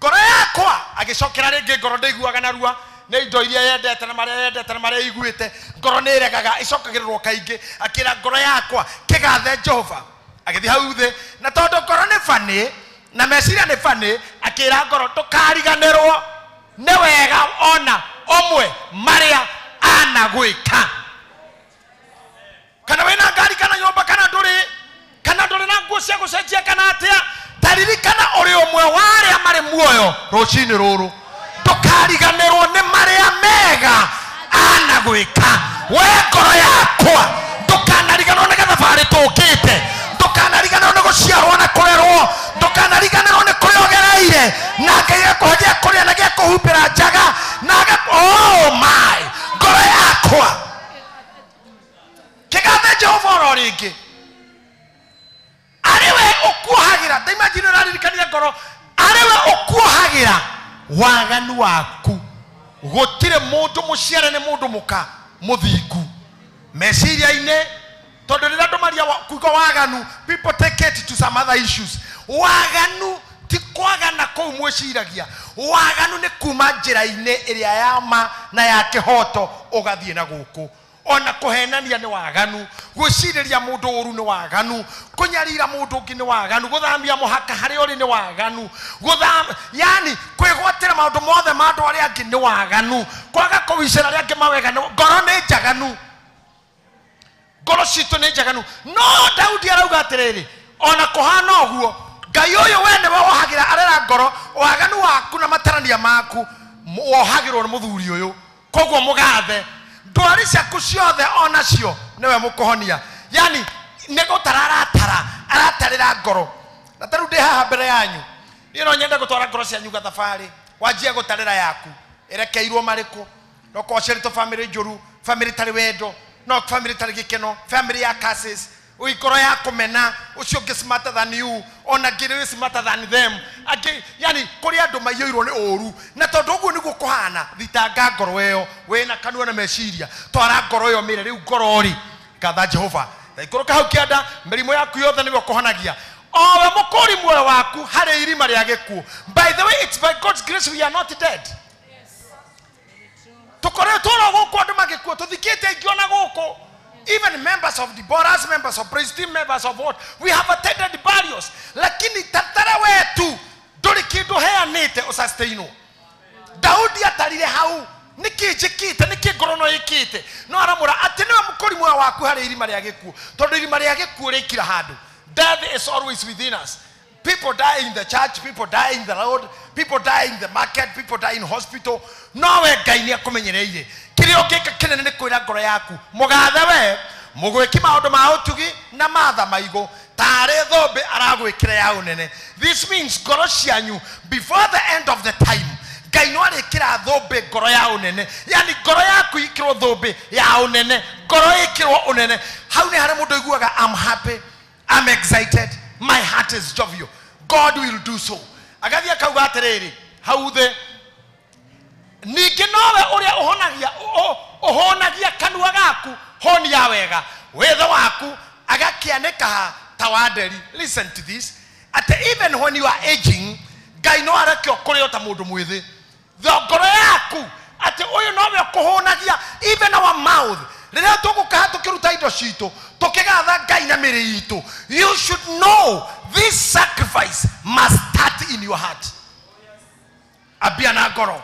Ngoro yakwa agĩcokera rĩngĩ, ngoro ndĩiguaga narua nĩ indo iria yendete na marĩa yendete na marĩa iguĩte. Ngoro nĩ ĩregaga, ĩcokagĩrĩrwo kaingĩ. Akĩra ngoro yakwa kĩgathe Jehova. Agĩthiĩ hau thĩ, na tondũ ngoro nĩ bani na meciria nĩ bani, akĩra ngoro ndũkariganĩrwo nĩ wega ona ũmwe marĩa anagwĩka. Kana wĩna ngari kana nyũmba kana ndũrĩ, kana ndũrĩ na nguo cia gũcenjia kana atĩa, taririkana ũrĩ ũmwe wa arĩa marĩ muoyo rũcinĩ rũrũ. Ndũkariganĩrwo nĩ marĩa mega anagwĩka. We ngoro yakwa ndũkanariganĩrwo nĩ gathabarĩ tũkĩte, ndũkanariganĩrwo nĩ gũciarwo na kũrerwo, ndũkanariganĩrwo nĩ kũrĩa ũgereire, na Ngai agakũhe gĩa kũrĩa na gĩa kũhumbĩra njaga, na oh my, ngoro yakwa kĩgathe Jehova oro rĩngĩ. Arĩ we ũkuohagĩra, ndaimagine ũraririkania ngoro, arĩ we ũkuohagĩra waganu waku. Gũtirĩ mũndũ mũciare nĩ mũndũ mũka mũthingu meciria-inĩ, tondũ rĩrĩa andũ maria kuga waganu, people take it to some other issues. Waganu ti kwagana kũu mwĩciragia, waganu nĩ kuma njĩra-inĩ ĩrĩa ya ma na ya kĩhoto ũgathiĩ na gũkũ. Ona kũhenania nĩ waganu, gwĩcirĩria mũndũ ũru nĩ waganu, kũnyarira mũndũ ũngĩ nĩ waganu, gũthamia mũhaka harĩa ũrĩ nĩ waganu, yani kwĩgwatĩra maũndũ mothe ma andũ arĩa angĩ nĩ waganu, kwaga kũwicĩra arĩa angĩ mawega ngoro nĩ njaganu, ngoro citũ nĩ njaganu. No Daudi arauga atĩrĩrĩ, ona kũhana ũguo Ngai ũyũ we nĩwe wohagĩra arera ngoro waganu waku na matarania maku wohagĩrwo nĩ mũthuri ũyũ, koguo mũgathe ndwari ciaku ciothe onacio nĩwe mũkũhonia. Yani nĩ gũtara aratara, aratarĩra ngoro. Na tarĩu ndĩ haha mbere yanyu, niĩ no nyende gũtwara ngoro cianyu gathabarĩ, wanjie gũtarĩra yaku ĩrekeirwo marĩkũ. No korwo ũciarĩtwo bamĩrĩ njũru, bamĩrĩ tarĩ wendo, no bamĩrĩ tarĩ gĩkeno, bamĩrĩ ya curses, ngoro ya kũmena, ũcio ũngĩ smarter than you, ona ngĩ wĩ smarter than them. Angĩ, yani kũrĩ andũ maiyũirwo nĩ ũru, na tondũ ũguo nĩguo kũhana, thitanga ngoro ĩyo, wĩna kanua na meciria, twara ngoro ĩyo mĩre rĩu ngoro rĩ, gatha Jehova. Na ikũrũka hau kĩanda, mĩrimũ yaku yothe nĩwe ũkũhonagia. Owe mũkũri muoyo waku harĩ irima rĩa gĩkuũ. By the way, it's by God's grace we are not dead. Tũkoretwo oro gũkũ andũ magĩkua, tũthikĩte aingĩ ona gũkũ. Even members of the Boras, members of praise team, members of what, we have attended barrios. Lakini tatara wetu ndũrĩ kĩndũ heanĩte ũsustainwo. Daudi atarire hau niki njikite niki ngoro no ikite no aramura ati niwe mukori muoyo waku hari irima ria gikuo tondu irima ria gikuo rikira handu. Death is always within us. People die in the church, people die in the road, people die in the market, people die in hospital. No we Ngai ni akumenyereire. Kiria ungika kinene ni kwira ngoro yaku mugathe we mugwiki maundu ma utugi na matha maigo tare thombe aragwikira ya unene. This means ngoro cianyu before the end of the time Ngai no arikira thombe ngoro ya unene. Yani ngoro yaku ikirwo thombe ya unene, ngoro ikirwo unene. Hau ni haria mundu aiguaga I'm happy, I'm excited, my heart is jovial. God will do so. Agathia kauga atiriri hau the ningi nowe uria uhonagia uhonagia kanua gaku honi ya wega wetho waku agakianĩka ta wa nderi. Listen to this. At even when you are aging, Ngai no areke ũkũre o ta mũndũ mwĩthĩ. Ngoro yaku atĩ ũyũ nowe ũkũhũnagia. Even our mouth, rĩrĩa tũgũkaha tũkĩruta indo citũ tũkĩgatha Ngai na mĩrĩ itũ, you should know this sacrifice must start in your heart. Ambia na ngoro.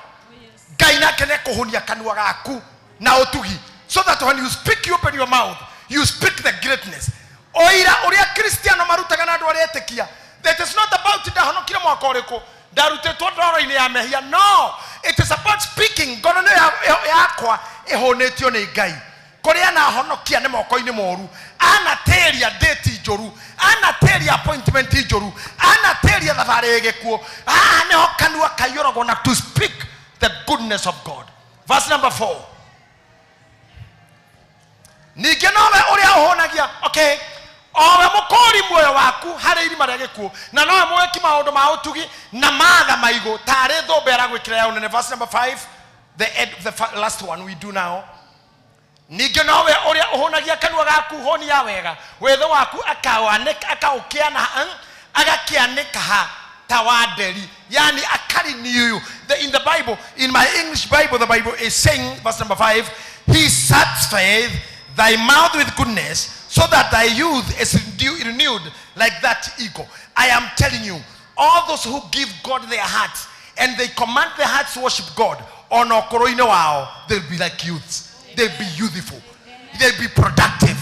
Ngai nake nĩekũhũnia kanua gaku na ũtugi, so that when you speak, you open your mouth, you speak the greatness. Oira uria Kristiano marutaga na andu aria etikia. That is not about ndahonokire mwaka uriku ndarutĩtwo ndoro-inĩ ya mehia. No, it is about speaking. Ngoro nĩ yakwa ĩhũnĩtio nĩ Ngai. Kũrĩa anahonokia nĩ moko-inĩ moru, anatĩria date njũru, anatĩria appointment njũru, anatĩria thabarĩ ĩgĩkuo. Haha nĩho kanua kaiyũragwo na to speak the goodness of God. Verse number 4. Ningĩ nowe ũrĩa ũhũnagia, okay, owe mũkũri muoyo waku harĩ irima rĩa gĩkuũ, na nowe mwĩki maũndũ ma ũtugi na matha maigũ tarĩ thũmbĩ aragwĩkĩra ya ũnene. Verse number 5, the end, the last one we do now. Ningĩ nowe ũrĩa ũhũnagia kanua gaku hũni ya wega, wetho waku agakĩanĩka ta wa nderi. Yani akari you. In the Bible, in my English Bible, the Bible is saying, verse number 5, he satisfieth thy mouth with goodness, so that thy youth is renewed like that eagle. I am telling you, all those who give God their hearts and they command their hearts to worship God, ono koroine wao, they'll be like youths. They'll be youthful. They'll be productive.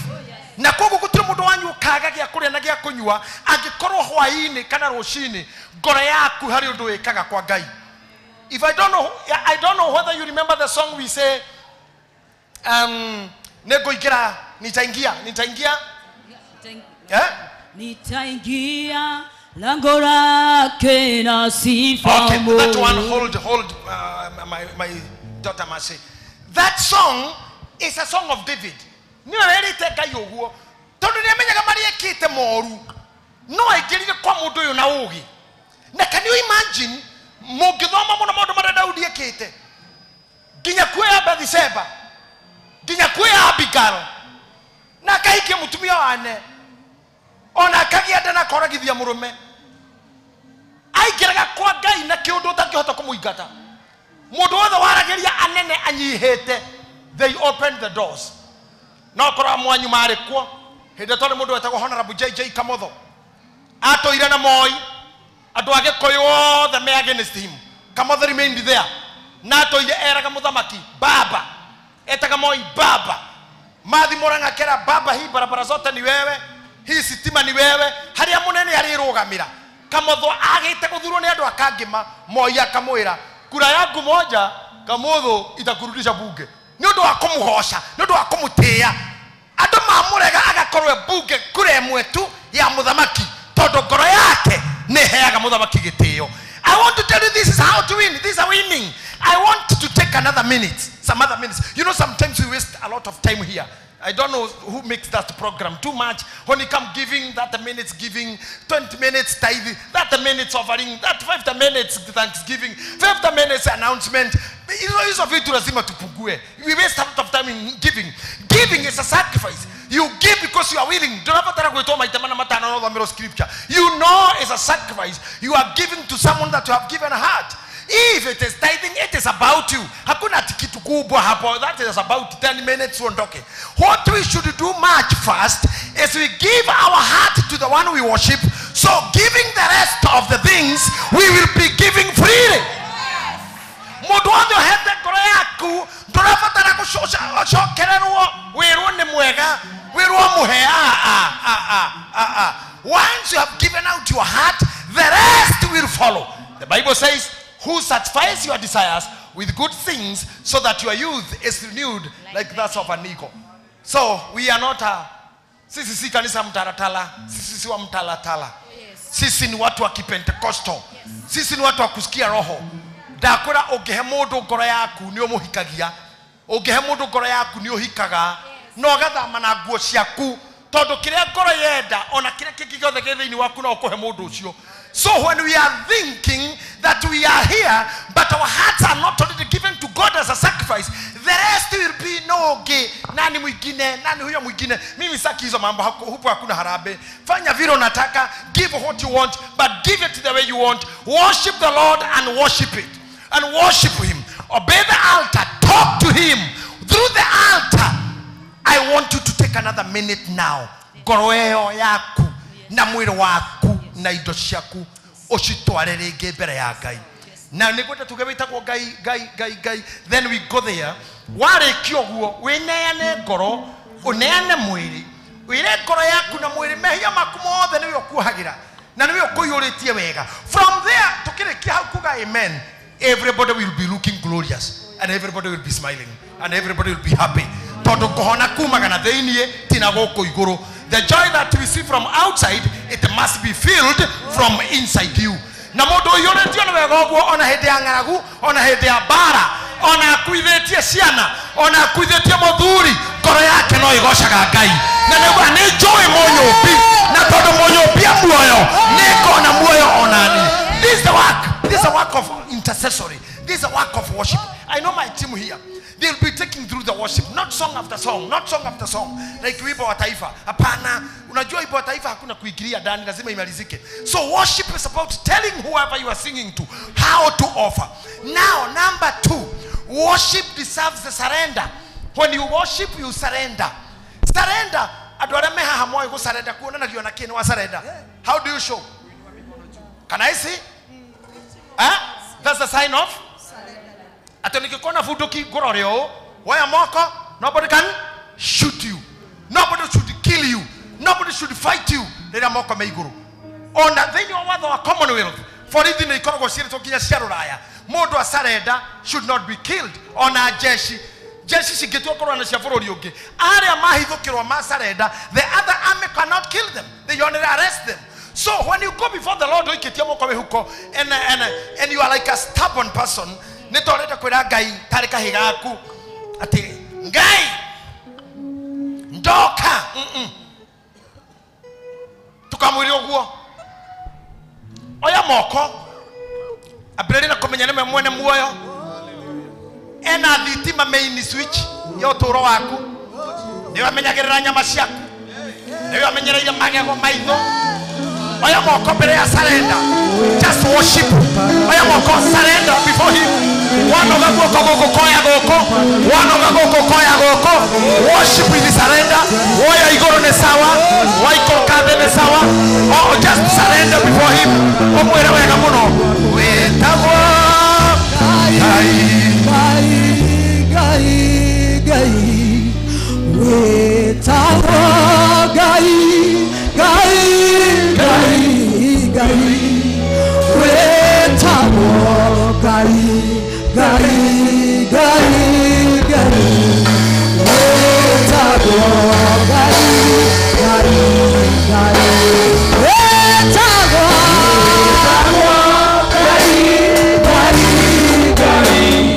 Na koguo gutire mundu wanyu kaga gĩa kũrĩa na gĩa kũnyua angĩkorwo hwaĩ-inĩ kana rũcinĩ ngoro yaku harĩ ũndũ wĩkaga kwa Ngai. If I don't know whether you remember the song we say, nĩngũingĩra, nitaingia, nitaingia, eh? Nitaingia lango lake na sifa. Okay, that one, hold, my daughter Mercy. That song is a song of David. Niwe werĩte Ngai ũguo tondũ nĩamenyaga marĩa ekĩte moru, no aingĩrire kwa mũndũ ũyũ na ũũgĩ. Na can you imagine mũngĩthoma mũno maũndũ marĩa Daudi ekĩte nginya kuoya Bathsheba, nginya kuoya Abigail, na akahikia mũtumia wane, ona akagĩa nda na akoragithia mũrũme. Aingĩraga kwa Ngai na kĩũndũ ũtangĩhota kũmũingata. Mũndũ wothe waragĩria anene anyihĩte, they opened the doors. No korwo mwanyu marĩ kuo hĩndĩ twarĩ mũndũ wetagwo Honorable JJ Kamotho atũire na Moi, andũ a Gĩkũyũ othe me against him. Kamotho remained there na atũire eraga mũthamaki baba, etaga Moi baba. Mathi Murang'a kera baba, hii barabara zote ni wewe, hii sitima ni wewe, haria munene arĩrũgamĩra. Kamotho agĩte gũthurwo nĩ andũ akangĩma, Moi akamwĩra kura yangu moja Kamotho itakurudisha bunge. Nĩ ũndũ wa kũmũgoca, nĩ ũndũ wa kũmũtĩĩa. Andũ mamũrega agakorwo bunge kura ĩmwe tu ya mũthamaki, tondũ ngoro yake nĩ ĩheaga mũthamaki gĩtĩo. I want to tell you this is how to win. This is a winning. I want to take another minute, some other minutes. You know, sometimes we waste a lot of time here. I don't know who makes that program too much. When you come giving, that minutes giving, 20 minutes tithe, that minutes offering, that 5 minutes thanksgiving, 5 minutes announcement. Hizo vitu lazima tupungue. We waste a lot of time in giving. Giving is a sacrifice. You give because you are willing. Scripture. You know it's a sacrifice. You are giving to someone that you have given a heart. If it is tithing, it is about you. Hakuna kitu kubwa hapo. That is about 10 minutes uondoke. What we should do much first is we give our heart to the one we worship. So giving the rest of the things, we will be giving freely. Mundu wothe uhete ngoro yaku ndurabatara gucokererwo wirwo ni mwega wirwo muhe. Once you have given out your heart, the rest will follow. The Bible says, who satisfies your desires with good things so that your youth is renewed like that of an eagle. So we are not a sisi si kanisa mtaratala, sisi si wa mtalatala. Sisi ni watu wa Kipentekosto. Sisi ni watu wa kusikia roho. Ndakura ungihe mundu ngoro yaku ni umuhikagia. Ungihe mundu ngoro yaku ni uhikaga. No gathama na nguo ciaku tondu kiria ngoro yenda ona kiria kingi giothe gi thiini waku no ukuhe mundu ucio. So when we are thinking that we are here, but our hearts are not already given to God as a sacrifice, the rest will be no gay. Nani mwingine, nani huyo mwingine. Mimi saki hizo mambo, hupo hakuna harambee. Fanya vile unataka, give what you want, but give it the way you want. Worship the Lord and worship it. And worship him. Obey the altar. Talk to him. Through the altar. I want you to take another minute now. Ngoro ĩyo yaku na mwĩrĩ waku na indo ciaku ucitware rĩngĩ mbere ya Ngai. Na nĩngwenda tuge wĩtagwo Ngai Ngai Ngai Ngai. Then we go there. Warĩkia ũguo wĩneane ngoro, ũneane mwĩrĩ, wĩre ngoro yaku na mwĩrĩ mehia maku mothe nĩwe ũkuohagĩra na nĩwe ũkũiyũrĩtie wega. From there tũkĩrĩkia hau kuga amen, everybody will be looking glorious and everybody will be smiling and everybody will be happy. Tondu kuhona kumaga na thĩiniĩ ti na gũkũ igũrũ. The joy that we see from outside, it must be filled from inside you. Na mundu ũiyũrĩtio nĩ wega ũguo ona hĩndĩ ya ng'aragu, ona hĩndĩ ya mbara, ona akuithĩtie ciana, ona akuithĩtie mũthuri, ngoro yake no ĩgocaga Ngai. Na nĩguo nĩ njũĩ mũnyũmbi, na tondũ mũnyũmbi e muoyo, nĩngona muoyo onani. This is the work. This is a work of intercessory. This is a work of worship. I know my team here. They'll be taking through the worship, not song after song, not song after song. Like wimbo wa taifa. Hapana, unajua wimbo wa taifa hakuna kuingilia ndani, lazima imalizike. So worship is about telling whoever you are singing to how to offer. Now, number 2, worship deserves the surrender. When you worship, you surrender. Surrender. Andũ arĩa me haha moĩ gũsurrender kuonanagio na kĩ nĩ wa surrender. How do you show? Can I see? Eh? That's the sign of ati nikikona bunduki ngũrore ũũ, woya moko, nobody can shoot you. Nobody should kill you. Nobody should fight you. Rĩrĩa moko me igũrũ. Ona thĩinĩ wa watho wa Commonwealth, borithi nĩ ikoragwo ciĩrĩtwo nginya cia rũraya. Mũndũ acarenda should not be killed. Ona jeshi. Jeshi cingĩtua kũrũa na cia bũrũri ũngĩ. Arĩa mahithũkĩrwo macarenda, the other army cannot kill them. They only arrest them. So when you go before the Lord, ũikĩtie moko mĩhuko, and you are like a stubborn person, nĩ ta ũrenda kwĩra Ngai tarĩ kahĩ gaku atĩ Ngai ndoka. Tukamwĩre ũguo, oya moko ambĩrĩria na kũmenya nĩwe mwene muoyo, ena thitima main switch ya ũtũũro waku, nĩwe amenyagĩrĩra nyama ciaku, nĩwe amenyereire magego maitho. Oya moko mbere ya surrender. Just worship. Oya moko surrender before him. Wanoga guoko gũkũ koya gũkũ. Wanoga gũkũ koya gũkũ. Worship with surrender. Woya igũrũ nĩ sawa. Waikũrũka thĩ nĩ sawa. Oh, just surrender before him. Ũmwĩre wega mũno. Wĩtagwo Ngai. Ngai, Ngai, Ngai. Wĩtagwo Ngai, Ngai, Ngai, Ngai. Wĩtagwo Ngai, Ngai, Ngai, Ngai. Wĩtagwo Ngai, Ngai, Ngai. Wĩtagwo Ngai, Ngai, Ngai.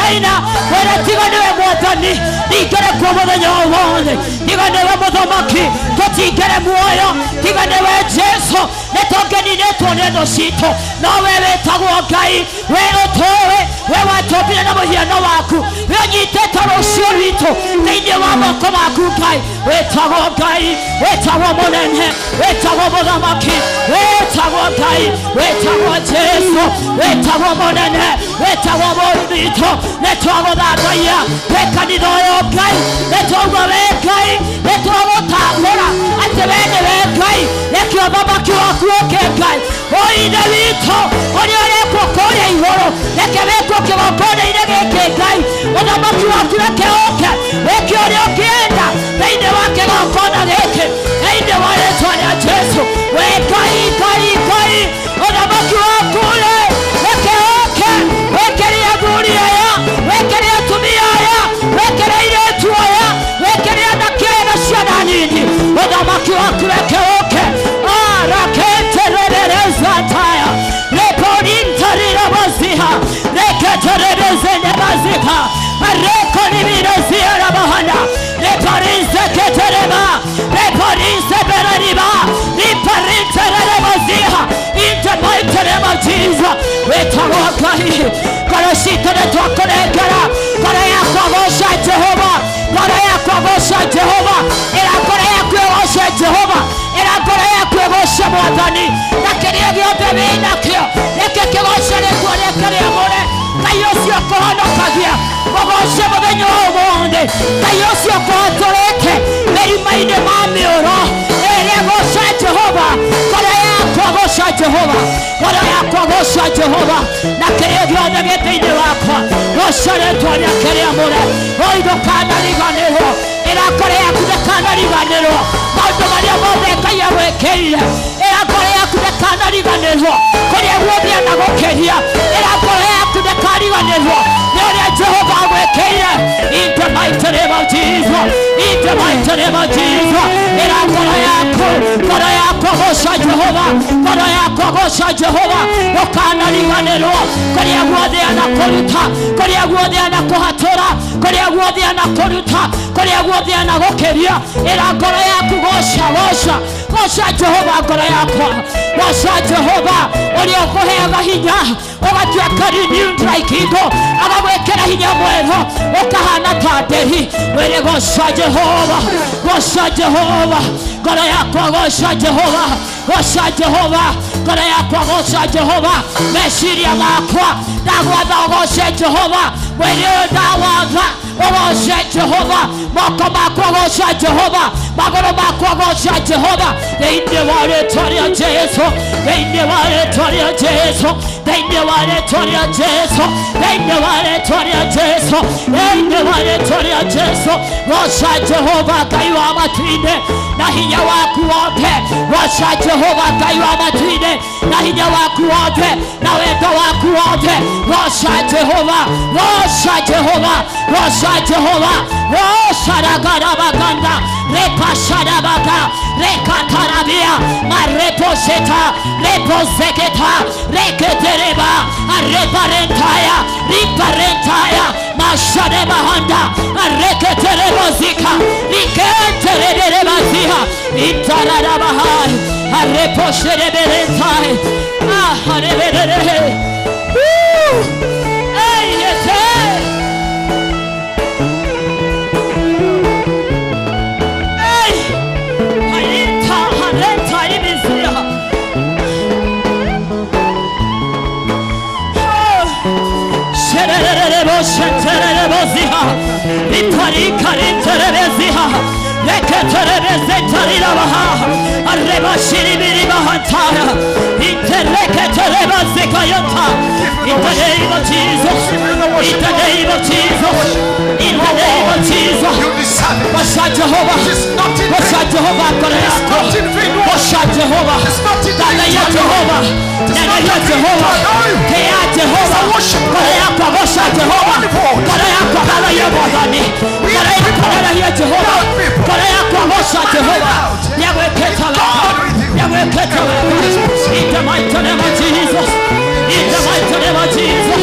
Ndĩraina wĩra tiga nĩwe mwathani ndingĩrĩ kuo mũthenya o wothe tiga nĩwe mũthamaki tũtingĩrĩ muoyo tiga nĩwe Jesu nĩtũngĩninĩtwo nĩ thũ citũ no we wĩtagwo Ngai we ũtũĩ we watũmbire na mũhiano waku we ũnyitĩte rũciũ rwitũ thĩinĩ wa moko maku Ngai wĩtagwo Ngai wĩtagwo mũnene wĩtagwo mũthamaki wĩtagwo Ngai wĩtagwo Jesu wĩtagwo mũnene wĩtagwo mũrutwo nĩtwagũthathaia wĩ kanitha ũyũ Ngai nĩtwauga we Ngai nĩtwagũtambũra atĩ we nĩwe Ngai reke ũthamaki waku ũke Ngai o Ithe witũ ũrĩa ũrekwo kũrĩa igũrũ reke wĩkwo kĩgongona-inĩ gĩkĩ Ngai ũthamaki waku reke ũke wĩke ũrĩa ũkĩenda thĩinĩ wa kĩgongona gĩkĩ thĩinĩ wa rĩtwa rĩa Jesu we Ngai Ngai Ngai ũthamaki waku rĩ reke ũke wĩkĩre athuri aya wĩkĩre atumia aya wĩkĩre airĩtu aya wĩkĩre anake aya na ciana nini ũthamaki waku reke ũke araketererezataya leporintarirabasiha reketererezenebazika arekonibirezierabahana leparinseketereba leparinseberariba liparintererebaziha in the mighty name of Jesus wĩtagwo Ngai ngoro citũ nĩtwakũnengera ngoro yakwa goca Jehova ngoro yakwa goca Jehova ĩra ngoro yaku ĩgoce Jehova ĩra ngoro yaku ĩgoce Mwathani na kĩrĩa gĩothe wĩnakĩo reke kĩgoce rĩtwa rĩake rĩamũre Ngai ũcio ũkũhonokagia mũgoce mũthenya ũyũ wothe Ngai ũcio ũkũhatũrĩte mĩrima-inĩ ma mĩũro ĩrĩa goca Jehova ngoro yakwa goca Jehova ngoro yakwa goca Jehova na kĩrĩa gĩothe gĩ thĩinĩ wakwa goca rĩtwa rĩake rĩamũre oi ndũkanariganĩrwo ĩra ngoro yaku ndĩkanariganĩrwo maũndũ marĩa mothe Ngai agwĩkĩire ĩra ngoro yaku ndĩkanariganĩrwo kũrĩa guothe anagũkĩria ĩra ngoro yaku ndĩkariganĩrwo nĩ ũrĩa Jehova agwĩkĩire in the mighty name of Jesus in the mighty name of Jesus ĩra ngoro yaku goca Jehova ngoro yakwa goca Jehova ndũkanariganĩrwo kũrĩa guothe anakũruta kũrĩa guothe anakũhatũra kũrĩa guothe anakũruta kũrĩa guothe anagũkĩria ĩra ngoro yaku goca goca goca Jehova ngoro yakwa goca Jehova ũrĩa ũkũheaga hinya ũgatuĩka renewed like eagle agagwĩkĩra hinya mwerũ ũkahana ta nderi wĩrĩ goca Jehova goca Jehova ngoro yakwa goca Jehova goca Jehova ngoro yakwa goca Jehova meciria makwa ndagwatha ũgoce Jehova mwĩrĩ ũyũ ndawatha ũgoce Jehova moko makwa goca Jehova magũrũ makwa goca Jehova thĩinĩ wa rĩtwa rĩa Jesu thĩinĩ wa rĩtwa rĩa Jesu thĩinĩ wa rĩtwa rĩa Jesu thĩinĩ wa rĩtwa rĩa Jesu thĩinĩ wa rĩtwa rĩa Jesu goca Jehova Ngai wa matu-inĩ na hinya waku wothe goca Jehova Ngai wa matu-inĩ na hinya waku wothe na wendo waku wothe goca Jehova goca Jehova goca Jehova goca ragarabaganda repashadabaga rekatarabia mareposheta reposeketa reketereba areparentaya riparentaya masharebahanda areketerebozika riketereberebaziha itararabahai areposhereberentai ahareberere. Woo! Hey, yes, hey! In the name of Jesus, in the name of Jesus, in the name of Jesus. Washa Jehovah, Washa Jehovah, Washa Jehovah, Dada Jehovah, Dada Jehovah, Kea Jehovah, Washa Jehovah, Jehovah, in the mighty name of Jesus, in the mighty name of Jesus,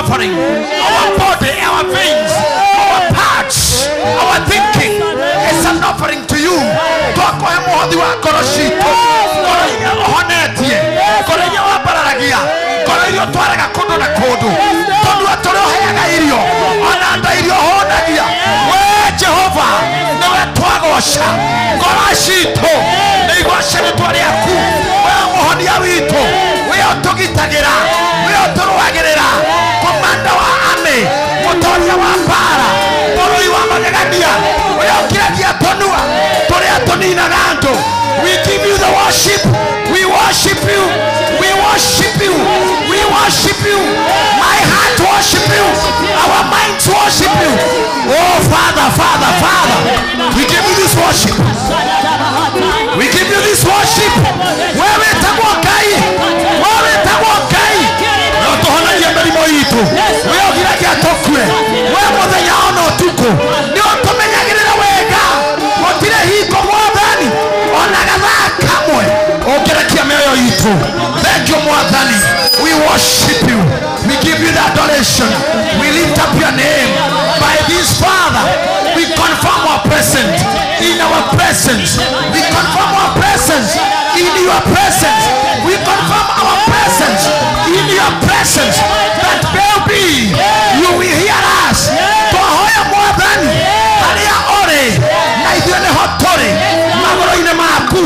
offering. Our body, our veins, our parts, our thinking is an offering to you. Twakohe muhothi wa ngoro citũ, ngoro iria ũhonetie, ngoro iria wambararagia, ngoro iria ũtwaraga kũndũ na kũndũ, tondũ tũrĩa ũheaga irio, ona nda iria ũhũnagia. We Jehova, nĩwe twagoca. Ngoro citũ nĩ igoce rĩtwa rĩaku. We mũhonia witũ, we ũtũgitagĩra, we ũtũrũagĩrĩra, komanda wa army, mũtoria wa mbara, mũrũi wa magegania, we ũkiragia tũnua tũrĩa tũninaga andũ. We give you the worship. We worship you. We worship you. We worship you. My heart worship you. Our minds worship you. Oh Father, Father, Father, we give you this worship. We give you this worship. Wewe tagwo Ngai. Wewe tagwo Ngai. No tũhonagie mĩrimũ itũ. We ũgiragia tũkue. We mũthenya ona ũtukũ. Nĩ ũtũmenyagĩrĩra wega. Gũtirĩ hingo Mwathani ona gathaa kamwe ũngĩrekia mĩoyo itũ. Thank you Mwathani. We worship you. We give you the adoration. We lift up your name. By this, Father, we confirm our presence. In our presence, we confirm our presence. In your presence, we confirm our presence. In your presence, that there be, you will hear us. Twahoya Mwathani harĩa ũrĩ na ithuĩ nĩho tũrĩ, magũrũ-inĩ maku,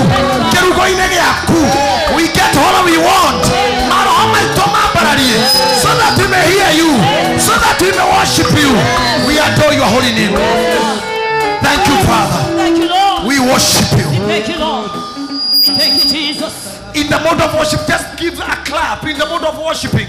kĩrugo-inĩ gĩaku. We get all we want. Maroho maitũ mambararie, so that we may hear you, so that we may worship you. We adore your holy name. Thank you, Father. Thank you, Lord. We worship you. Thank you, Lord. We thank you, Jesus. In the mode of worship, just give a clap. In the mode of worshiping,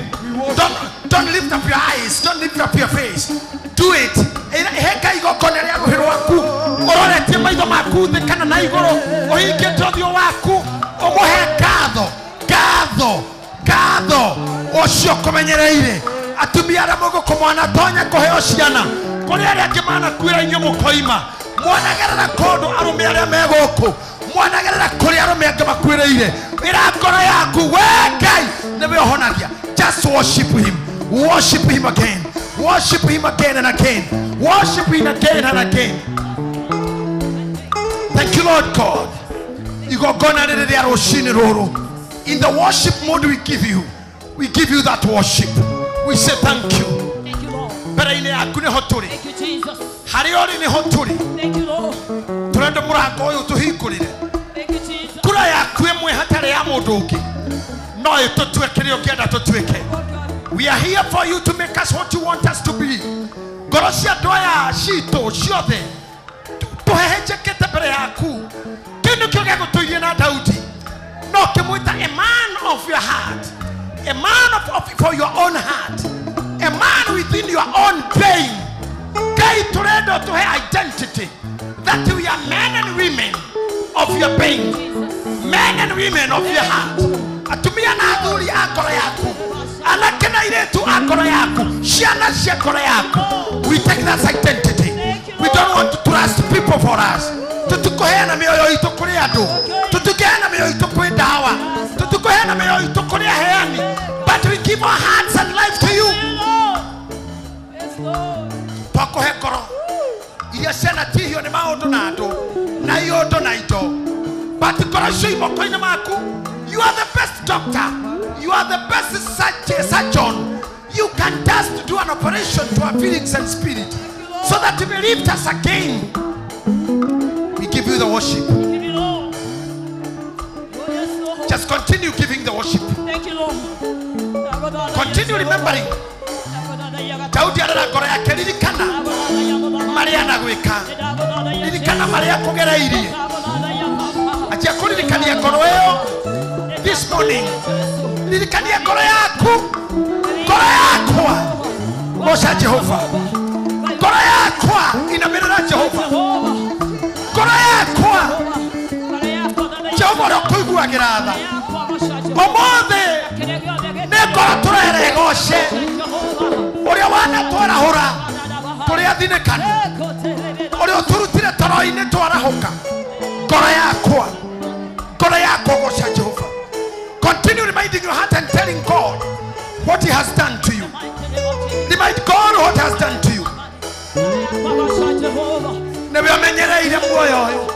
don't lift up your eyes, don't lift up your face. Do it. Heka igongona rĩa rũhĩ rwaku, ũroretie maitho maku thĩ kana na igũrũ, ũhingĩte ũthiũ waku, ũmũhe ngatho, ngatho, ngatho. Ũcio ũkũmenyereire. Atumia arĩa mũgũkũ mwanatonya kũheo ciana, kũrĩ arĩa angĩ manakuĩra inyuĩ mũkoima. Mwanagerera kũndũ arũme arĩa me gũkũ, mwanagerera kũrĩ arũme angĩ makuĩrĩire. Ĩra ngoro yaku, we Ngai nĩwe ũhonagia. Just worship him. Worship him again. Worship him again and again. Worship him again and again. Thank you, Lord God. Igongona rĩrĩ rĩa rũcinĩ rũrũ. In the worship mode we give you. We give you that worship. We say thank you. Thank you, Lord. Mbere-inĩ yaku nĩho tũrĩ. Thank you, Jesus. Harĩa ũrĩ nĩho tũrĩ. Thank you, Lord. Tũrenda mũrango ũyũ tũhingũrĩre. Thank you, Jesus. Kura yaku ĩmwe hatarĩ ya mũndũ ũngĩ no ĩtũtue kĩrĩa ũngĩenda tũtuĩke. We are here for you to make us what you want us to be. Ngoro cia andũ aya citũ ciothe tũhehenjekete mbere yaku. Kĩu nĩkĩo gĩagũtũirie na Daudi. No kĩmwĩta a man of your heart, a man of for your own heart, a man within your own pain. Ngai tũrenda ũtũhe identity that we are men and women of your pain, men and women of your heart. Atumia na athuri a ngoro yaku, anake na airĩtu a ngoro yaku, ciana cia ngoro yaku. We take that identity. We don't want to trust people for us. Tũtikũheana mĩoyo itũ kũrĩ andũ, tũtikũheana mĩoyo itũ kwĩ ndawa, tũtikũheana mĩoyo itũ kũrĩ aheani, but we give our hearts and life to you. Yes, Lord. Twakũhe ngoro iria cianatihio nĩ maũndũ na andũ na iũndũ na indo, but ngoro icio i moko-inĩ maku. You are the best doctor. You are the best surgeon. You can just do an operation to our feelings and spirit so that you may lift us again. We give you the worship. Thank you, Lord. Oh, yes, Lord. Just continue giving the worship. Thank you, Lord. Continue remembering. Daudi arera ngoro yake, ririkana marĩa anagwĩka, ririkana marĩa akũgereirie. Anjia kũririkania ngoro ĩyo this morning. Ririkania ngoro yaku, ngoro yakwa, goca Jehova. Ngoro yakwa inamĩrĩra Jehova. Ngoro yakwa, Jehova ũrĩa ũkũiguagĩra tha. Ũmũthĩ nĩ ngoro tũrere ĩgoce ũrĩa wanatwarahũra tũrĩ athinĩkanu, ũrĩa ũtũrutire toro-inĩ twarahũka. Ngoro yakwa, ngoro yakwa goca Jehova. Continue reminding your heart and telling God what he has done to you. Celebrate God what has done to you. Newe amenyereire muoyo uyu.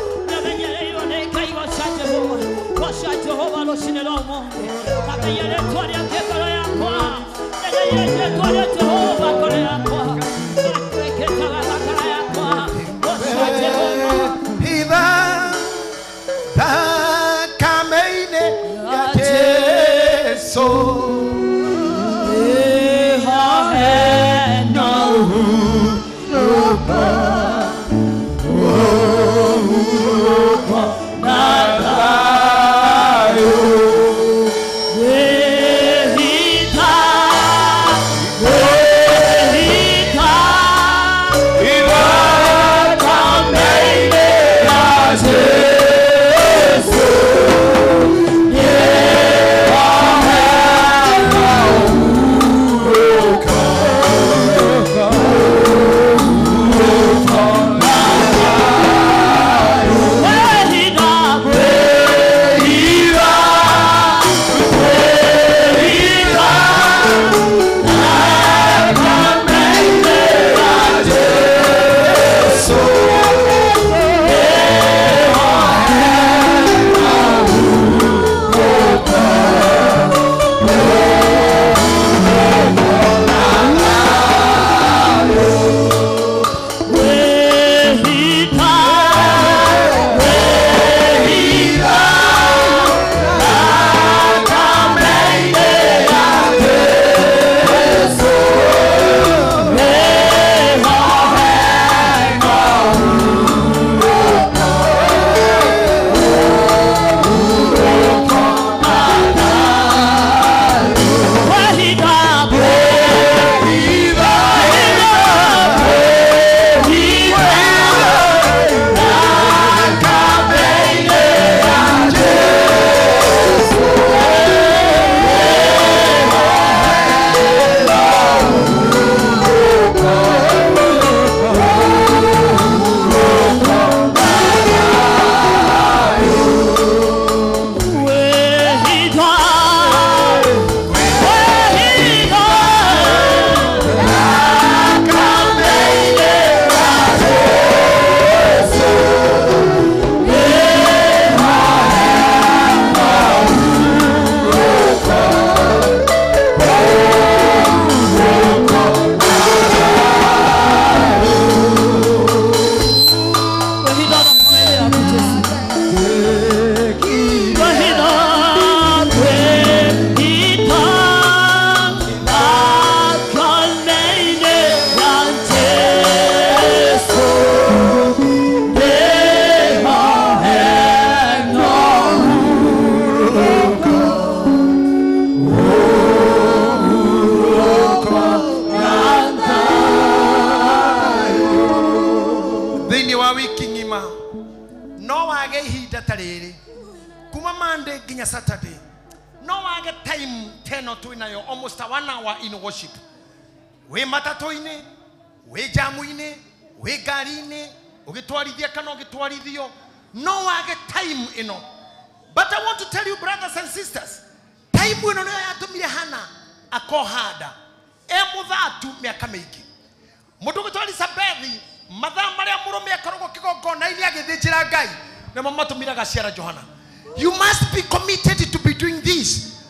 You must be committed to be doing this.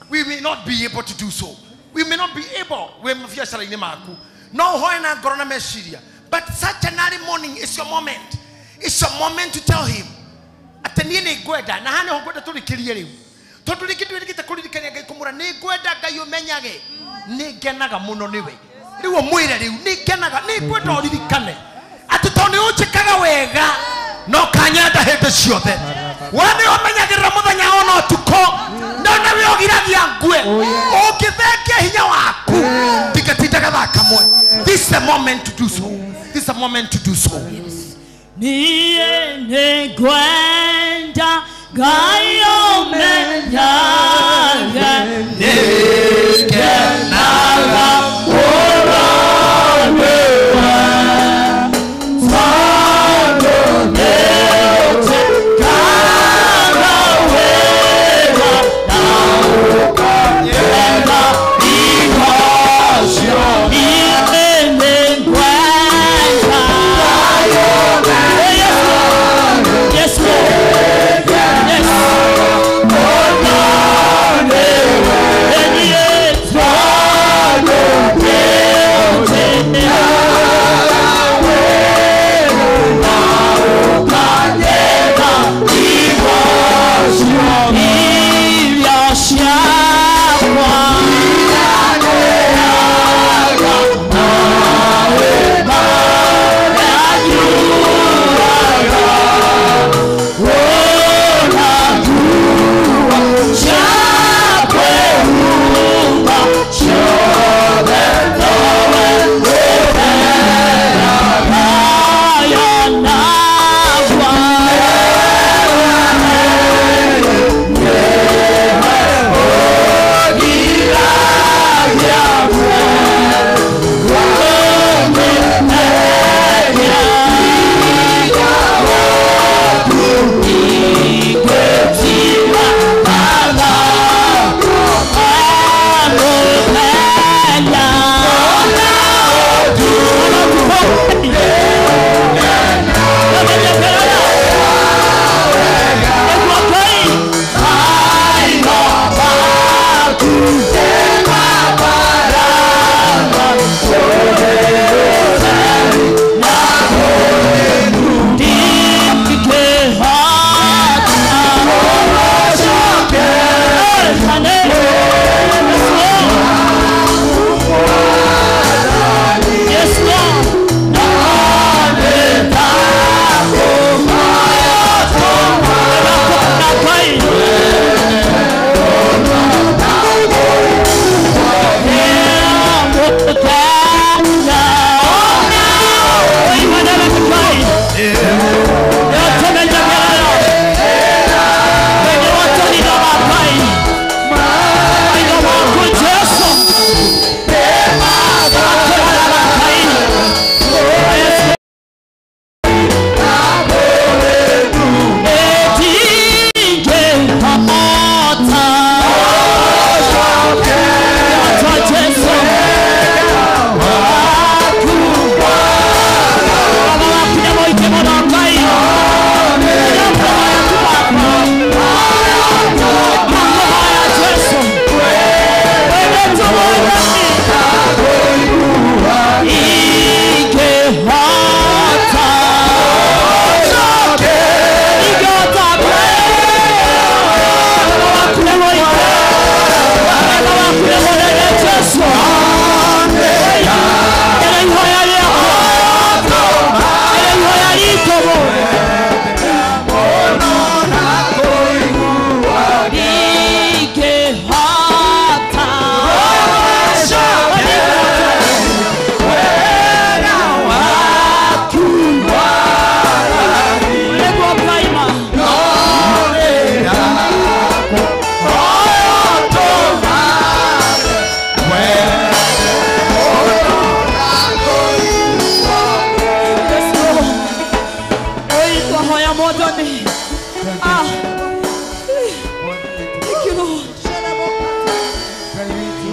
We may not be able to do so. We may not be able. No, but such an early morning is your moment. It's your moment to tell him. No kanyenda hĩndĩ ciothe we nĩ ũmenyagĩrĩra mũthenya ona ũtukũ no nĩwe ũgiragia ngue ũngĩthengia hinya waku ndingatinda gathaa kamwe. This is the moment to do so. This is the moment to do so. Niĩ nĩngwenda Ngai ũmenyage nĩngenaga mũno nĩwe. Thank you.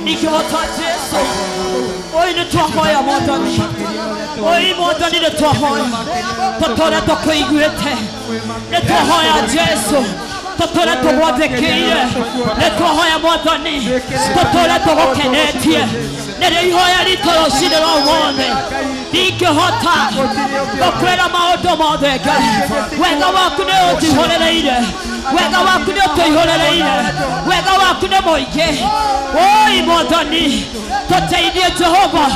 Ingĩhota Jesu. Oi nĩ twahoya Mwathani. Oi Mwathani nĩ twahoya. Tũtũre tũkũiguĩte. Nĩ twahoya Jesu. Tũtũre tũgwathĩkĩire. Nĩ twahoya Mwathani. Tũtũre tũgũkenetie. Nĩrĩo ihoya ritũ rũcinĩ rwa ũmũthĩ. Ndingĩhota gũkwĩra maũndũ mothe Ngai. Wega waku nĩ ũnjihũrĩrĩire. Wega waku nĩ ũtũihũrĩrĩire. Wega waku nĩ mũingĩ. Oi Mwathani, tũteithie Jehova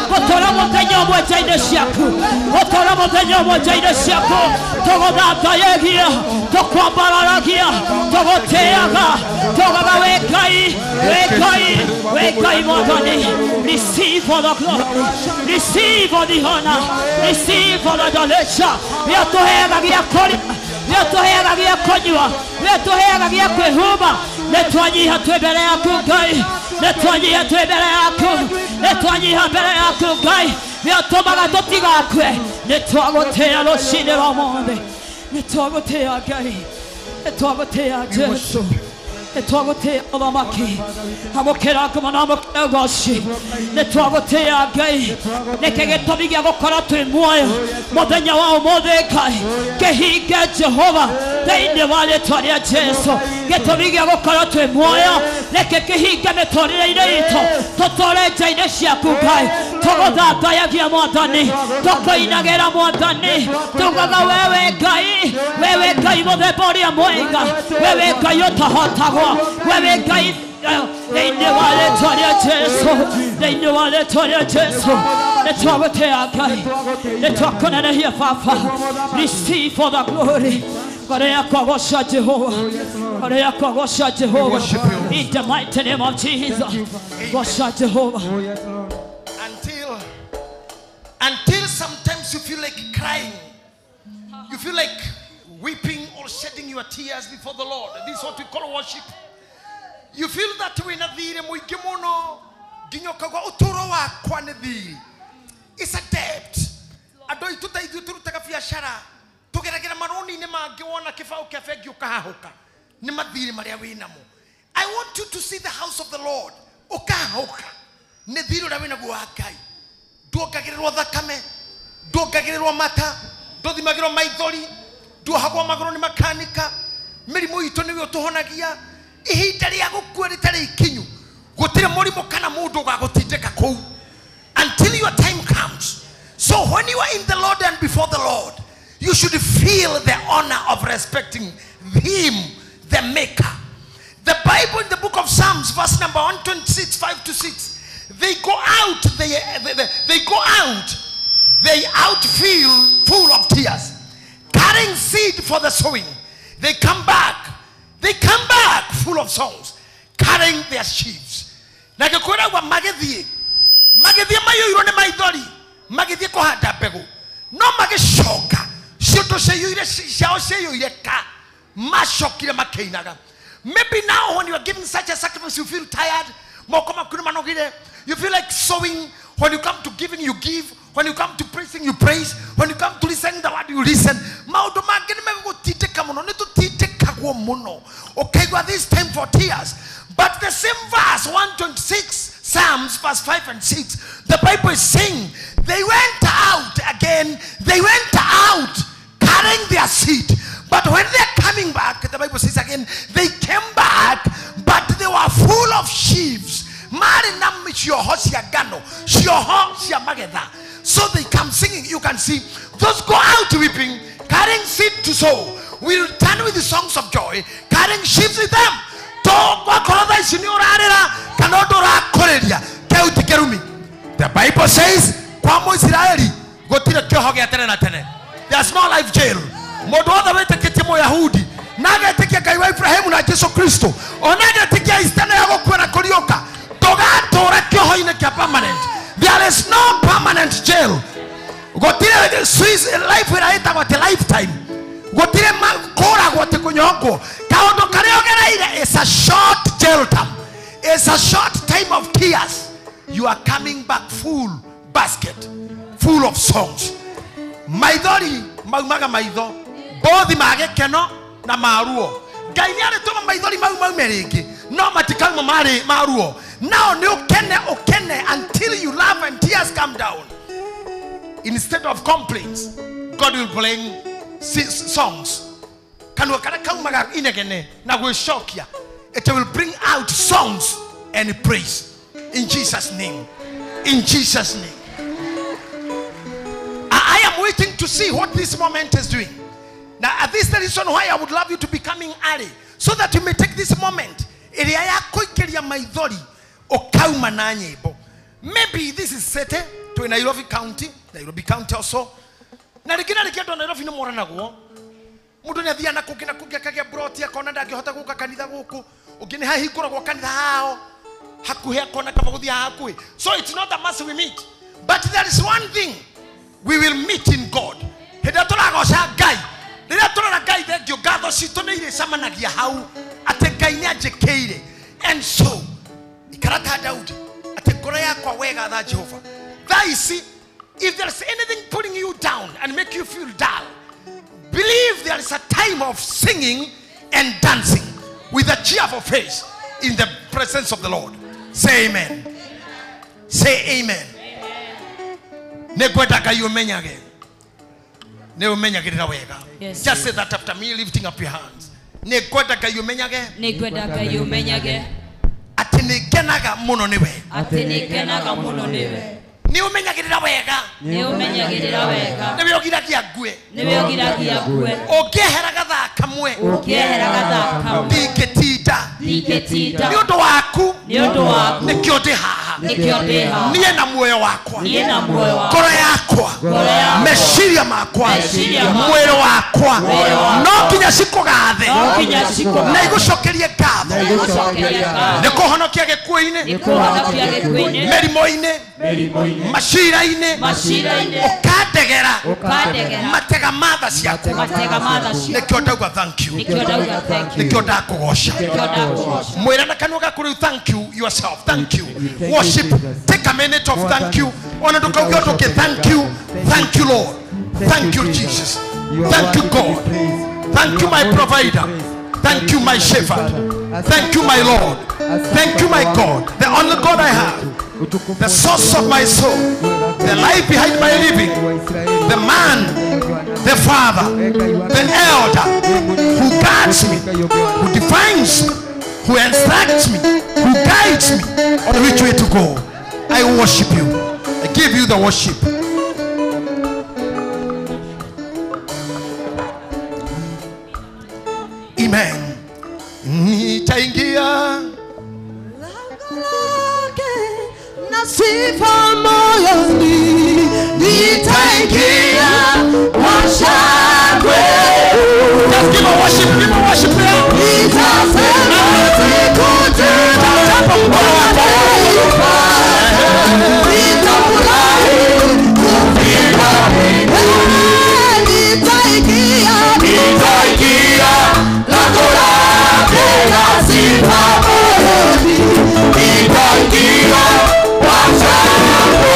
gũtũra mũthenya ũmwe nja-inĩ ciaku. Gũtũra mũthenya ũmwe nja-inĩ ciaku. Tũgũthathayagia, tũkwambararagia, tũgũtĩaga, tũgaga wĩ Ngai, wĩ Ngai, wĩ Ngai Mwathani. Receive all the glory, receive all the honor, receive all the adoration. Nĩũtũheaga gĩa kũrĩa, nĩũtũheaga gĩa kũnyua, nĩũtũheaga gĩa kwĩhumba. Nĩtwanyiha twĩ mbere yaku Ngai, nĩtwanyiha twĩ mbere yaku, nĩtwanyiha mbere yaku Ngai. Nĩũtũmaga tũtigakue. Nĩtwagũtĩĩa rũcinĩ rwa ũmũthĩ. Nĩtwagũtĩĩa Ngai, nĩtwagũtĩĩa Jesu. Nĩtwagũtĩĩa Mũthamaki. Amũkĩra ngumo na amũkĩra ũgoci. Nĩtwagũtĩĩa Ngai. Nĩkĩ gĩtũmi gĩa gũkorwo twĩ muoyo mũthenya wa ũmũthĩ Ngai? Kĩhinge Jehova thĩinĩ wa rĩtwa rĩa Jesu. Gĩtũmi gĩa gũkorwo twĩ muoyo reke kĩhinge mĩtũrĩre-inĩ itũ. Tũtũre nja-inĩ ciaku Ngai. Tũgũthathayagia Mwathani, tũkũinagĩra Mwathani, tugaga wewe Ngai, wewe Ngai mũthemba ũrĩa mwega, wewe Ngai ũtahotagwo, wewe Ngai thĩinĩ wa rĩtwa rĩa Jesu, thĩinĩ wa rĩtwa rĩa Jesu. Nĩtwagũtĩĩa Ngai, nĩtwakũnenehia Baba. Receive all the glory. Ngoro yakwa goca Jehova. Ngoro yakwa goca Jehova. In the mighty name of Jesus. Goca Jehova. Until sometimes you feel like crying. You feel like weeping or shedding your tears before the Lord. This is what we call worship. You feel that wĩna thirĩ mũingĩ mũno nginya ũkaigua ũtũũro wakwa nĩ thirĩ. It's a debt. Andũ aitũ ta ithuĩ tũrutaga biacara tũgeragĩra marũni-inĩ mangĩ wona kĩbaũ kĩa bengi ũkahahũka nĩ mathirĩ marĩa wĩnamo. I want you to see the house of the Lord. Ũkahahũka nĩ thirĩ ũrĩa wĩnaguo wa Ngai. Nduongagĩrĩrwo thakame, nduongagĩrĩrwo mata, ndũthimagĩrwo maithori, nduohagwo magũrũ nĩ makanika, mĩrimũ itũ nĩwe ũtũhonagia. Ihinda rĩa gũkua rĩtarĩ ikinyu, gũtirĩ mũrimũ kana mũndũ ũgagũtindĩka kũu until your time comes. So when you are in the Lord and before the Lord, you should feel the honor of respecting him, the maker. The Bible in the book of Psalms, verse number 126, 5 to 6, they go out, they go out, they outfill full of tears, carrying seed for the sowing. They come back full of songs, carrying their sheaves. Na gĩkwĩragwo magĩthiĩ maiyũirwo nĩ maithori, magĩthiĩ kũhanda mbegũ, no magĩcoka ciũndũ ciaiyũire ciao ciaiyũire ka, macokire makĩinaga. Maybe now when you are giving such a sacrifice, you feel tired. Moko maku nĩ manogire. You feel like sowing. When you come to giving, you give. When you come to praising, you praise. When you come to listening the word, you listen. Maũndũ mangĩ nĩ megũgũtindĩka mũno, nĩ tũtindĩkagwo mũno. Ũkaigua this time for tears. But the same verse, 126, Psalms, verse 5 and 6, the Bible is saying, they went out again, they went out carrying their seed. But when they're coming back, the Bible says again, they came back, but they were full of sheaves. So they come singing. You can see those go out weeping, carrying seed to sow, will return with the songs of joy, carrying sheaves with them. The Bible says, there's no life jail. Mũndũ wothe wĩtĩkĩtie Mũyahudi na agetĩkia Ngai wa Ibrahimu na Jesu Kristo, ona agetĩkia Easter ya gũkua na kũriũka, ndũgatũra kĩoho-inĩ kĩa permanent. There is no permanent jail. Gũtirĩ Swiss life ĩrĩa ĩtagwo atĩ lifetime. Gũtirĩ kũragwo atĩ kũnyongwo. Kaũndũ karĩa ũgereire is a short jail term. It's a short time of tears. You are coming back full basket, full of songs. Maithori maumaga maitho, bothi ma gĩkeno na maruo. Ngai nĩ arĩtũma maithori mau maume rĩngĩ, No matikauma mari maruo. Now nĩ ũkene ũkene until you laugh and tears come down. Instead of complaints, God will bring songs. Kanua karia kaumaga inegene na gwĩcokia. It will bring out songs and praise. In Jesus' name. In Jesus' name. I am waiting to see what this moment is doing. Now, this is the reason why I would love you to be coming early, so that you may take this moment. Maybe this is Sete to Nairobi County, Nairobi County also. Na rĩngĩ na rĩngĩ andũ a Nairobi nĩ moranagwo. Mũndũ nĩ athiaga na kũngĩ na kũngĩ akagĩa broti akona ndangĩhota gũka kanitha gũkũ. Ũngĩ nĩ hahingũragwo kanitha hao hakuhĩ akona kaba gũthiĩ hakuhĩ. So it's not a must we meet. But there is one thing we will meet in God. Hĩndĩ ĩrĩa tũragoca Ngai, rĩrĩa tũrora Ngai thengio, ngatho citũ nĩ irĩcemanagia hau atĩ Ngai nĩ anjĩkĩire. And so ikara ta Daudi atĩ ngoro yakwa wega tha Jehova. Thaa ici, if there is anything pulling you down and make you feel dull, believe there is a time of singing and dancing with a cheerful face in the presence of the Lord. Say amen. Say amen. Nĩngwenda Ngai ũmenyage. Nĩ ũmenyagĩrĩra wega. Yes. Just say that after me, lifting up your hands. Nĩngwenda Ngai ũmenyage. Nĩngwenda Ngai ũmenyage. Atĩ nĩngenaga mũno nĩwe. Atĩ nĩngenaga mũno nĩwe. Nĩ ũmenyagĩrĩra wega. Nĩ ũmenyagĩrĩra wega. Nĩwe ũgiragia ngue. Nĩwe ũgiragia ngue. Ũngĩehera gathaa kamwe. Ũngĩehera gathaa kamwe. Ndingĩtinda. Ndingĩtinda. Nĩ ũndũ waku. Nĩ ũndũ waku. Nĩkĩo ndĩ haha. Nĩkĩo ndĩ haha. Niĩ na muoyo wakwa. Niĩ na muoyo wakwa. Ngoro yakwa. Ngoro yakwa. Meciria makwa. Meciria makwa. Mwĩrĩ wakwa. Mwĩrĩ wakwa. No nginya cikũgathe. No nginya cikũgathe. Na igũcokerie ngatho. Na igũcokerie ngatho. Nĩ kũhonokia gĩkuũ-inĩ. Nĩ kũhonokia gĩkuũ-inĩ. Mĩrimũ-inĩ. Macira-inĩ. Macira-inĩ. Ũkandegera. Ũkandegera. Matega ma tha ciaku. Matega ma tha ciaku. Nĩkĩo ndauga thank you. Nĩkĩo ndauga thank you. Nĩkĩo ndakũgoca. Nĩkĩo ndakũgoca. Mwĩra na kanua gaku rĩu thank you yourself. Thank you. Worship. Take a minute of thank you. Ona ndũkauge ũndũ ũngĩ. Thank you. Thank you, Lord. Thank you, Jesus. Thank you, God. Thank you, my provider. Thank you, my shepherd. Thank you, my Lord. Thank you, my God, the only God I have, the source of my soul, the life behind my living, the man, the father, the elder who guards me, who defines me, who instructs me, who guides me on which way to go. I worship you. I give you the worship. Amen. Nitaingia lango lake na sifa moyoni, nitaingia kwa shangwe. Just give a worship, give a worship there. Nitasema siku tena nitafurahi kufika. Nitaingia, nitaingia lango lake na sifa moyoni, nitaingia kwa shangwe.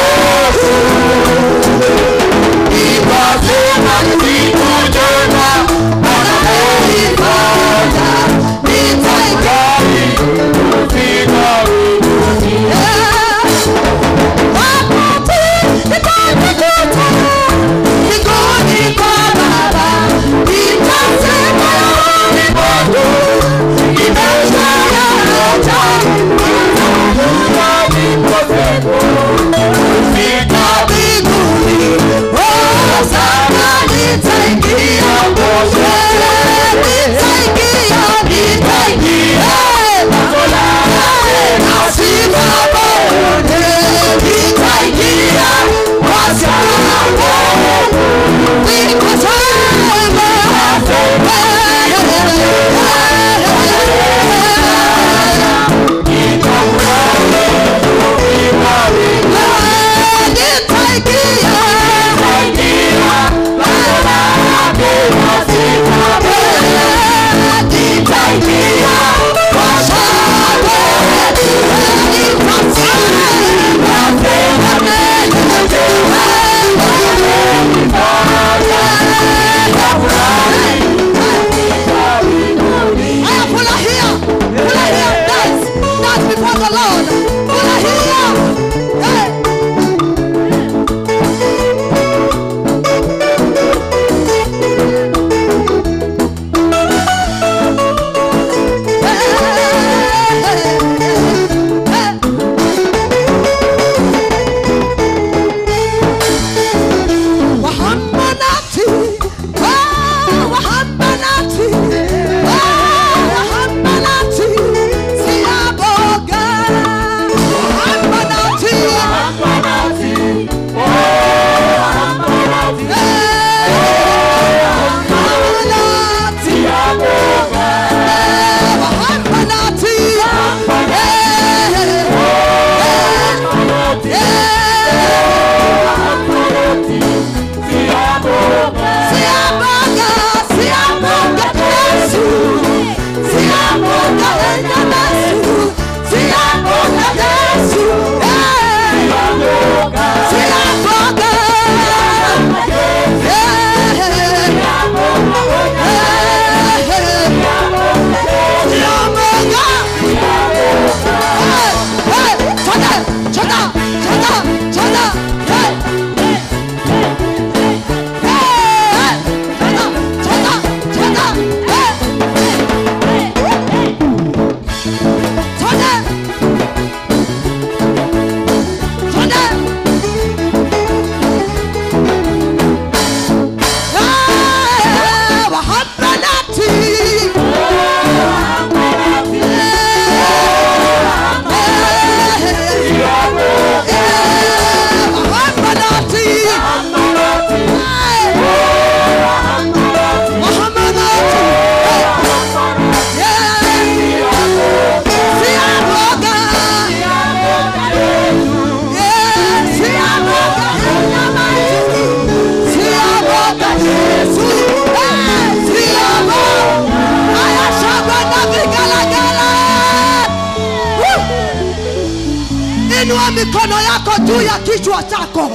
Inua mikono yako juu ya kichwa chako.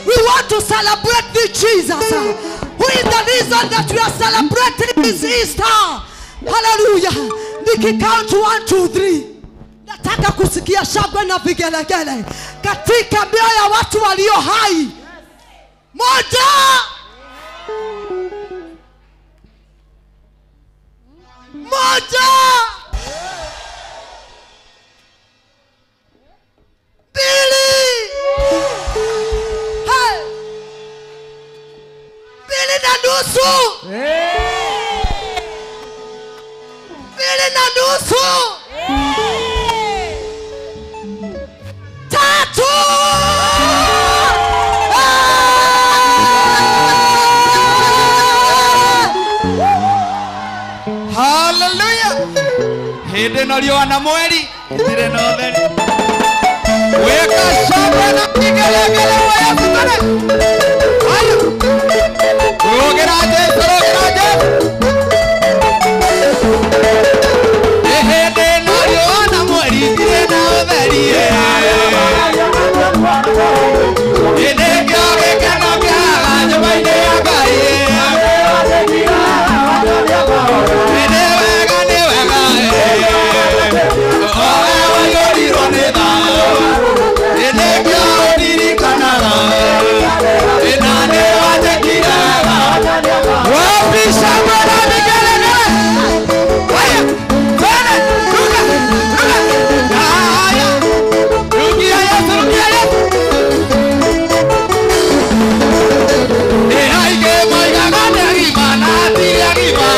We want to celebrate this Jesus, who is the reason that we are celebrating this Easter. Hallelujah. Nikicount 1, 2, 3. Nataka kusikia shangwe na vigelegele katika mioyo ya watu walio hai. Moja, moja, mbili, hey, 2.5, 2.5, 3. Hallelujah. Hĩndĩ ĩno riũa na mweri itirĩ na ũtheri. Weka shangwe na vigelegele wa Yesu tene. Haya. Rũgĩra Jesũ, rũgĩra Jesũ. Hĩndĩ ĩno riũa na mweri itirĩ na ũtheri. Hĩndĩ kĩo gĩkeno kĩaga nyũmba-inĩ ya Ngai. Nĩ wega, nĩ wega, owe waiyũrirwo nĩ thayũ. Nĩkĩo ũririkanaga, na nĩ wanjĩkire wega. Wapi shangwe na vigelegele? Haya, twende, ruka, ruka. Haya, rukia Yesu, rukia Yesu. Nĩ aingĩ moigaga nĩ agima na ti agima.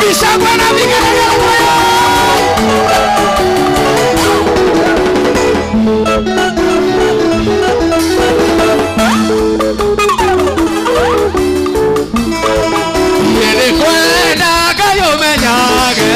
Wapi shangwe na vigelegele kwa Nilikwenda kayomenyage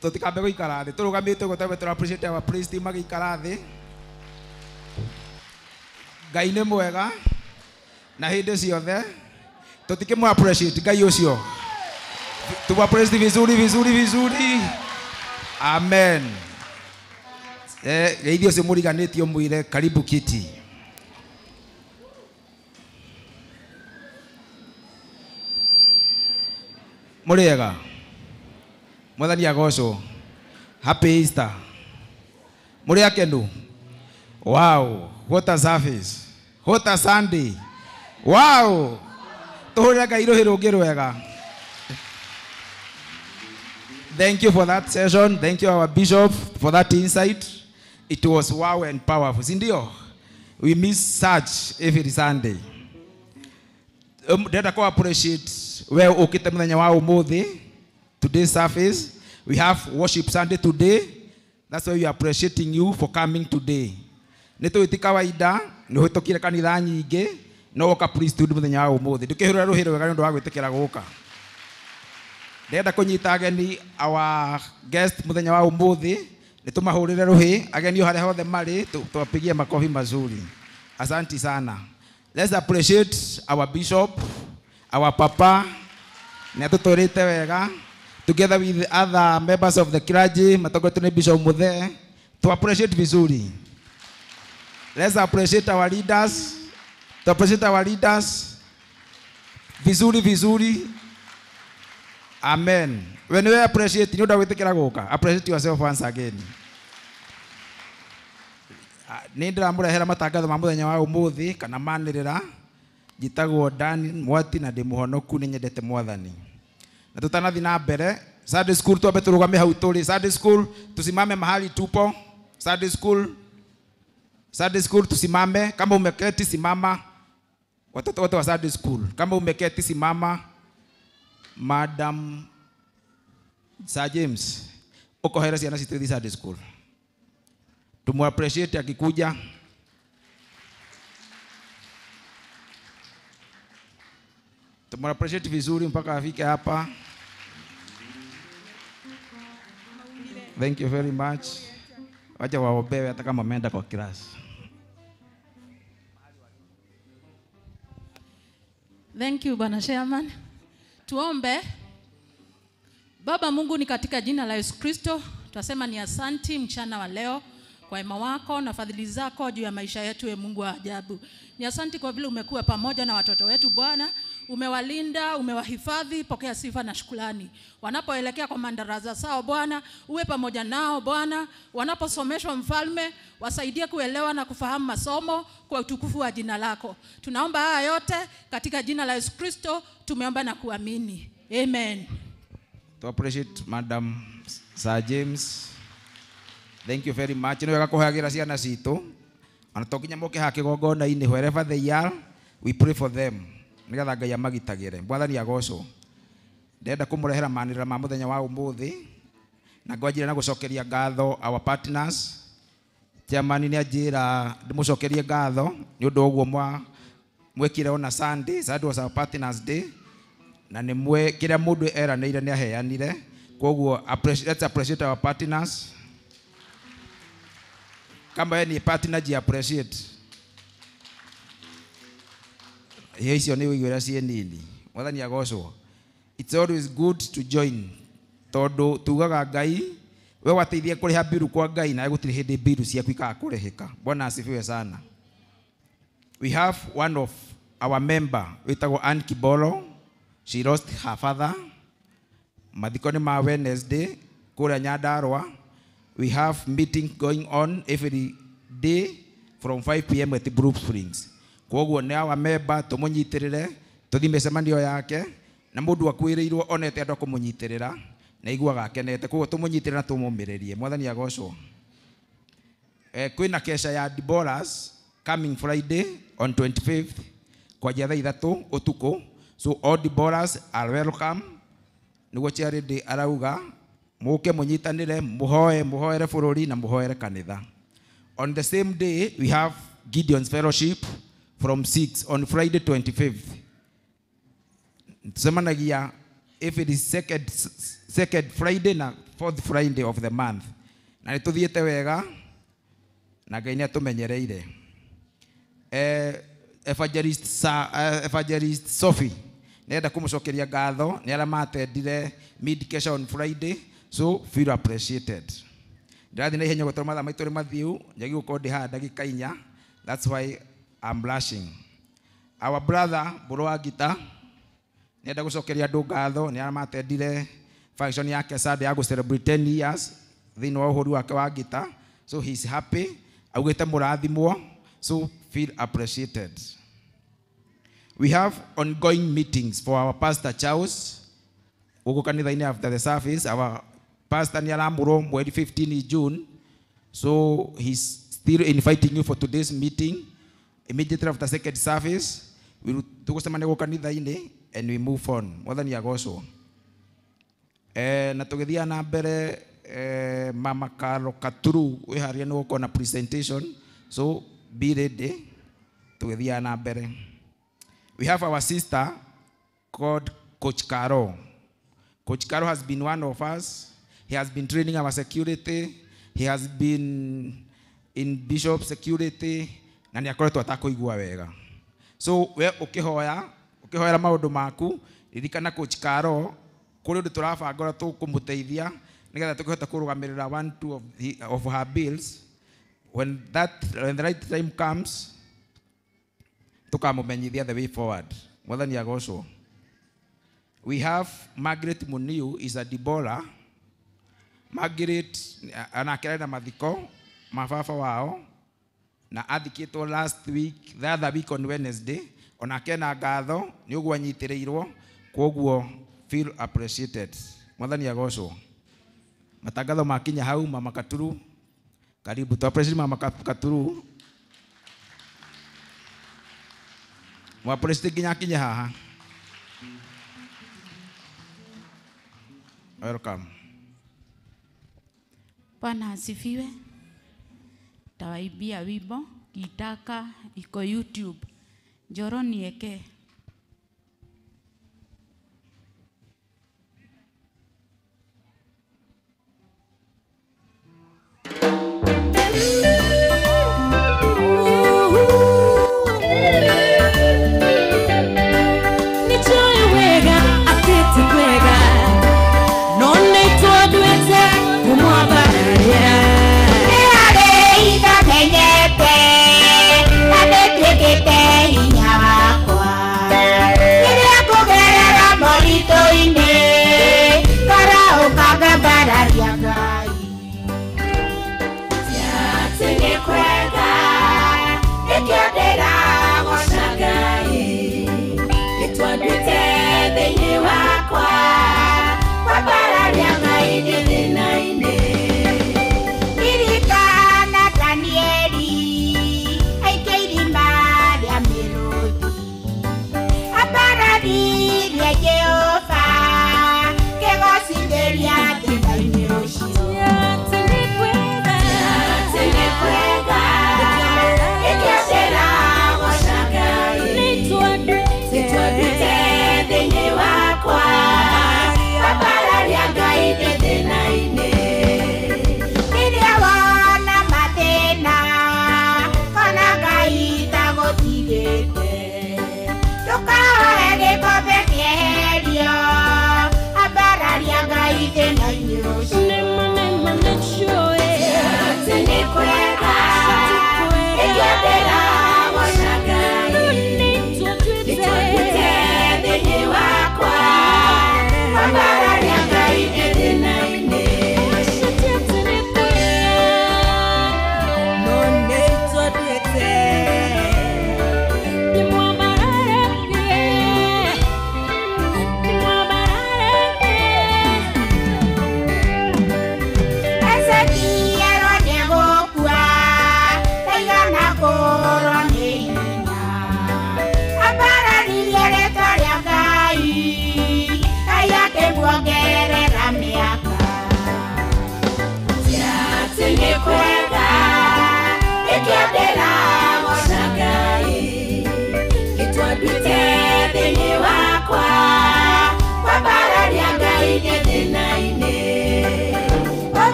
Tutikambe guikara thi turugamite guo twe appreciate our praise team magiikara thi. Ngai ni mwega na hindi ciothe tutikimu appreciate Ngai ucio tu appreciate vizuri vizuri vizuri. Amen. Geithio ucio muriganitio mwire karibu kiti. Muriega Mwathani agocwo. Happy Easter. Muri akenu. Wow, what a service. What a Sunday. Wow. Tuhurira Ngai ruhi rungi rwega. Thank you for that session. Thank you our bishop for that insight. It was wow and powerful. Sindio? We miss such every Sunday. Ndenda ko appreciate we ukite muthenya wa umuthi. Today's service, we have worship Sunday today. That's why we are appreciating you for coming today. Nĩ ti kawaida, nĩ hĩtũkire kanitha nyingĩ, no woka priesthood mũthenya wa ũmũthĩ. Ndũkĩhũrĩra rũhĩ rwega nĩ ũndũ wa gwĩtĩkĩra gũka. Ndĩrenda kũnyita ageni our guest mũthenya wa ũmũthĩ, nĩ tũmahũrĩre rũhĩ, ageni o harĩa hothe marĩ, tuwapigie makofi mazuri. Asante sana. Let's appreciate our bishop, our papa, nĩ atũtũrĩte wega. Together with other members of the clergy, matongoretwo nĩ Bishop Muthee. To appreciate vizuri. Let's appreciate our leaders. To appreciate our leaders. Vizuri vizuri. Amen. When you appreciate, you don't wĩtĩkĩra gũka. Appreciate yourself once again. Nĩ ndĩramũrehera matangatho ma mũthenya wa ũmũthĩ kana manĩrĩra. Njĩtagwo Dan Mwati na ndĩ mũhonoku, nĩ nyendete Mwathani. Na tũtanathiĩ na mbere, Sunday school twambe tũrũgame hau tũrĩ. Sunday school tusimame mahali tupo. Sunday school. Sunday school tusimame. Kama umeketi simama. Watoto wote wa Sunday school, kama umeketi simama. Madam Sir James, ukohera ciana citũ ithi Sunday school. Tumu appreciate akikuja. Tumu appreciate vizuri mpaka afike hapa. Thank you very much. Wacha waombewe hata kama wameenda kwa class. Thank you, Bwana Chairman. Tuombe. Baba Mungu, ni katika jina la Yesu Kristo tunasema ni asanti mchana wa leo kwa wema wako na fadhili zako juu ya maisha yetu, e Mungu wa ajabu. Ni asanti kwa vile umekuwa pamoja na watoto wetu Bwana, umewalinda, umewahifadhi. Pokea sifa na shukrani. Wanapoelekea kwa mandaraza zao Bwana, uwe pamoja nao Bwana. Wanaposomeshwa Mfalme, wasaidie kuelewa na kufahamu masomo kwa utukufu wa jina lako. Tunaomba haya yote katika jina la Yesu Kristo, tumeomba na kuamini. Amen. To appreciate Madam Sir James. Thank you very much. Nĩ wega kũhoyagĩra ciana citũ. Ona to nginya moke haha kĩgongona-inĩ, wherever they are, we pray for them. Nĩgetha Ngai amagitagĩre. Mwathani agocwo. Ndĩrenda kũmũrehera manĩrĩra ma mũthenya wa ũmũthĩ. Na ngwanjĩra na gũcokeria ngatho our partners. Chairman nĩ anjĩra ndĩmũcokerie ngatho nĩ ũndũ wa ũguo mwekire ona Sunday. Sunday was our partners day. Na nĩ mwe kĩrĩa mũndũ eranĩire nĩ aheanire. Kwoguo let's appreciate our partners. Kama wewe ni partner, ji appreciate. Hiyo icio nĩ ũiguĩra ciĩ nini. Mwathani agocwo. It's always good to join. Tondũ tugaga Ngai, we wateithie kũrĩha biru kwa Ngai na gũtirĩ hĩndĩ biru ciaku ikaga kũrĩhĩka. Bwana asifiwe sana. We have one of our member wĩtagwo Ann Kibolo. She lost her father. Mathiko nĩ ma Wednesday kũrĩa Nyandarua. We have meeting going on every day from 5 p.m. at Brook Springs. Kwoguo nĩ our member tũmũnyitĩrĩre, tũthiĩ mĩcemanio yake, na mũndũ akuĩrĩirwo onete andũ a kũmũnyitĩrĩra na aiguaga akenete. Kwoguo tũmũnyitĩrĩre na tũmũmĩrĩrie. Mwathani agocwo. Kwĩna kesha ya Deborahs coming Friday on 25th kwanjia thaa 3 ũtukũ. So all Deborahs are welcome. Nĩguo Charity arauga mũke mũnyitanĩre, mũhoe, mũhoere bũrũri na mũhoere kanitha. On the same day we have Gideon's Fellowship from 6 on Friday 25th. Tusemanagia if it is second Friday na fourth Friday of the month. Na nĩ tũthiĩte wega na Ngai nĩ atũmenyereire. Evangelist Sophie nenda kũmũcokeria ngatho nĩ arĩa matendire mid kesha on Friday, so feel appreciated. Ndĩrathiĩ na ihenya gũtũra mathaa maitũ nĩ mathiu, njagi gũkorwo ndĩ haha ndagĩka 4. That's why I'm blushing. Our brother Mbũrũ wa Ngita nenda gũcokeria andũ ngatho nĩ arĩa matendire function yake Sunday ya gũ celebrate 10 years thĩinĩ wa ũhũri wake wa ngita, so he's happy, augĩte mũrathimwo, so feel appreciated. We have ongoing meetings for our pastor Charles gũkũ kanitha-inĩ after the service. Our pastor nĩ aramũrwo mweri 15 June, so he's still inviting you for today's meeting. Immediately after second service, we tũgũcemania gũkũ kanitha-inĩ and we move on. Mwathani agocwo. Na tũgĩthiĩ na mbere, Mama Karo Katuru wĩ harĩa nĩ gũkorwo na presentation, so be ready. Tũgĩthiĩ na mbere. We have our sister called Coach Caro. Coach Caro has been one of us. He has been training our security. He has been in bishop security. Na nĩ akoretwo atakũigua wega. So we ũkĩhoya, ũkĩhoera maũndũ maku, ririkana Coach Caro Kũrĩ ũndũ tũrabanga ũrĩa tũkũmũteithia nĩgetha tũkĩhota kũrũgamĩrĩra 1 2 of her bills. When the right time comes, tukamũmenyithia the way forward. Mwathani agocwo. We have Margaret Muniu is a Deborah. Margaret anake na mathiko mababa wao na athikĩtwo last week, the other week on Wednesday. Onake na ngatho nĩ ũguo anyitĩrĩirwo, kwoguo feel appreciated. Mwathani agocwo. Matangatho makinya hau. Mama Katuru, karibu. Tu appreciate Mama Katuru. Mwa appreciate nginya akinya haha. Welcome. Bwana asifiwe. Tawaibia wimbo kitaka iko YouTube. Njoro nieke.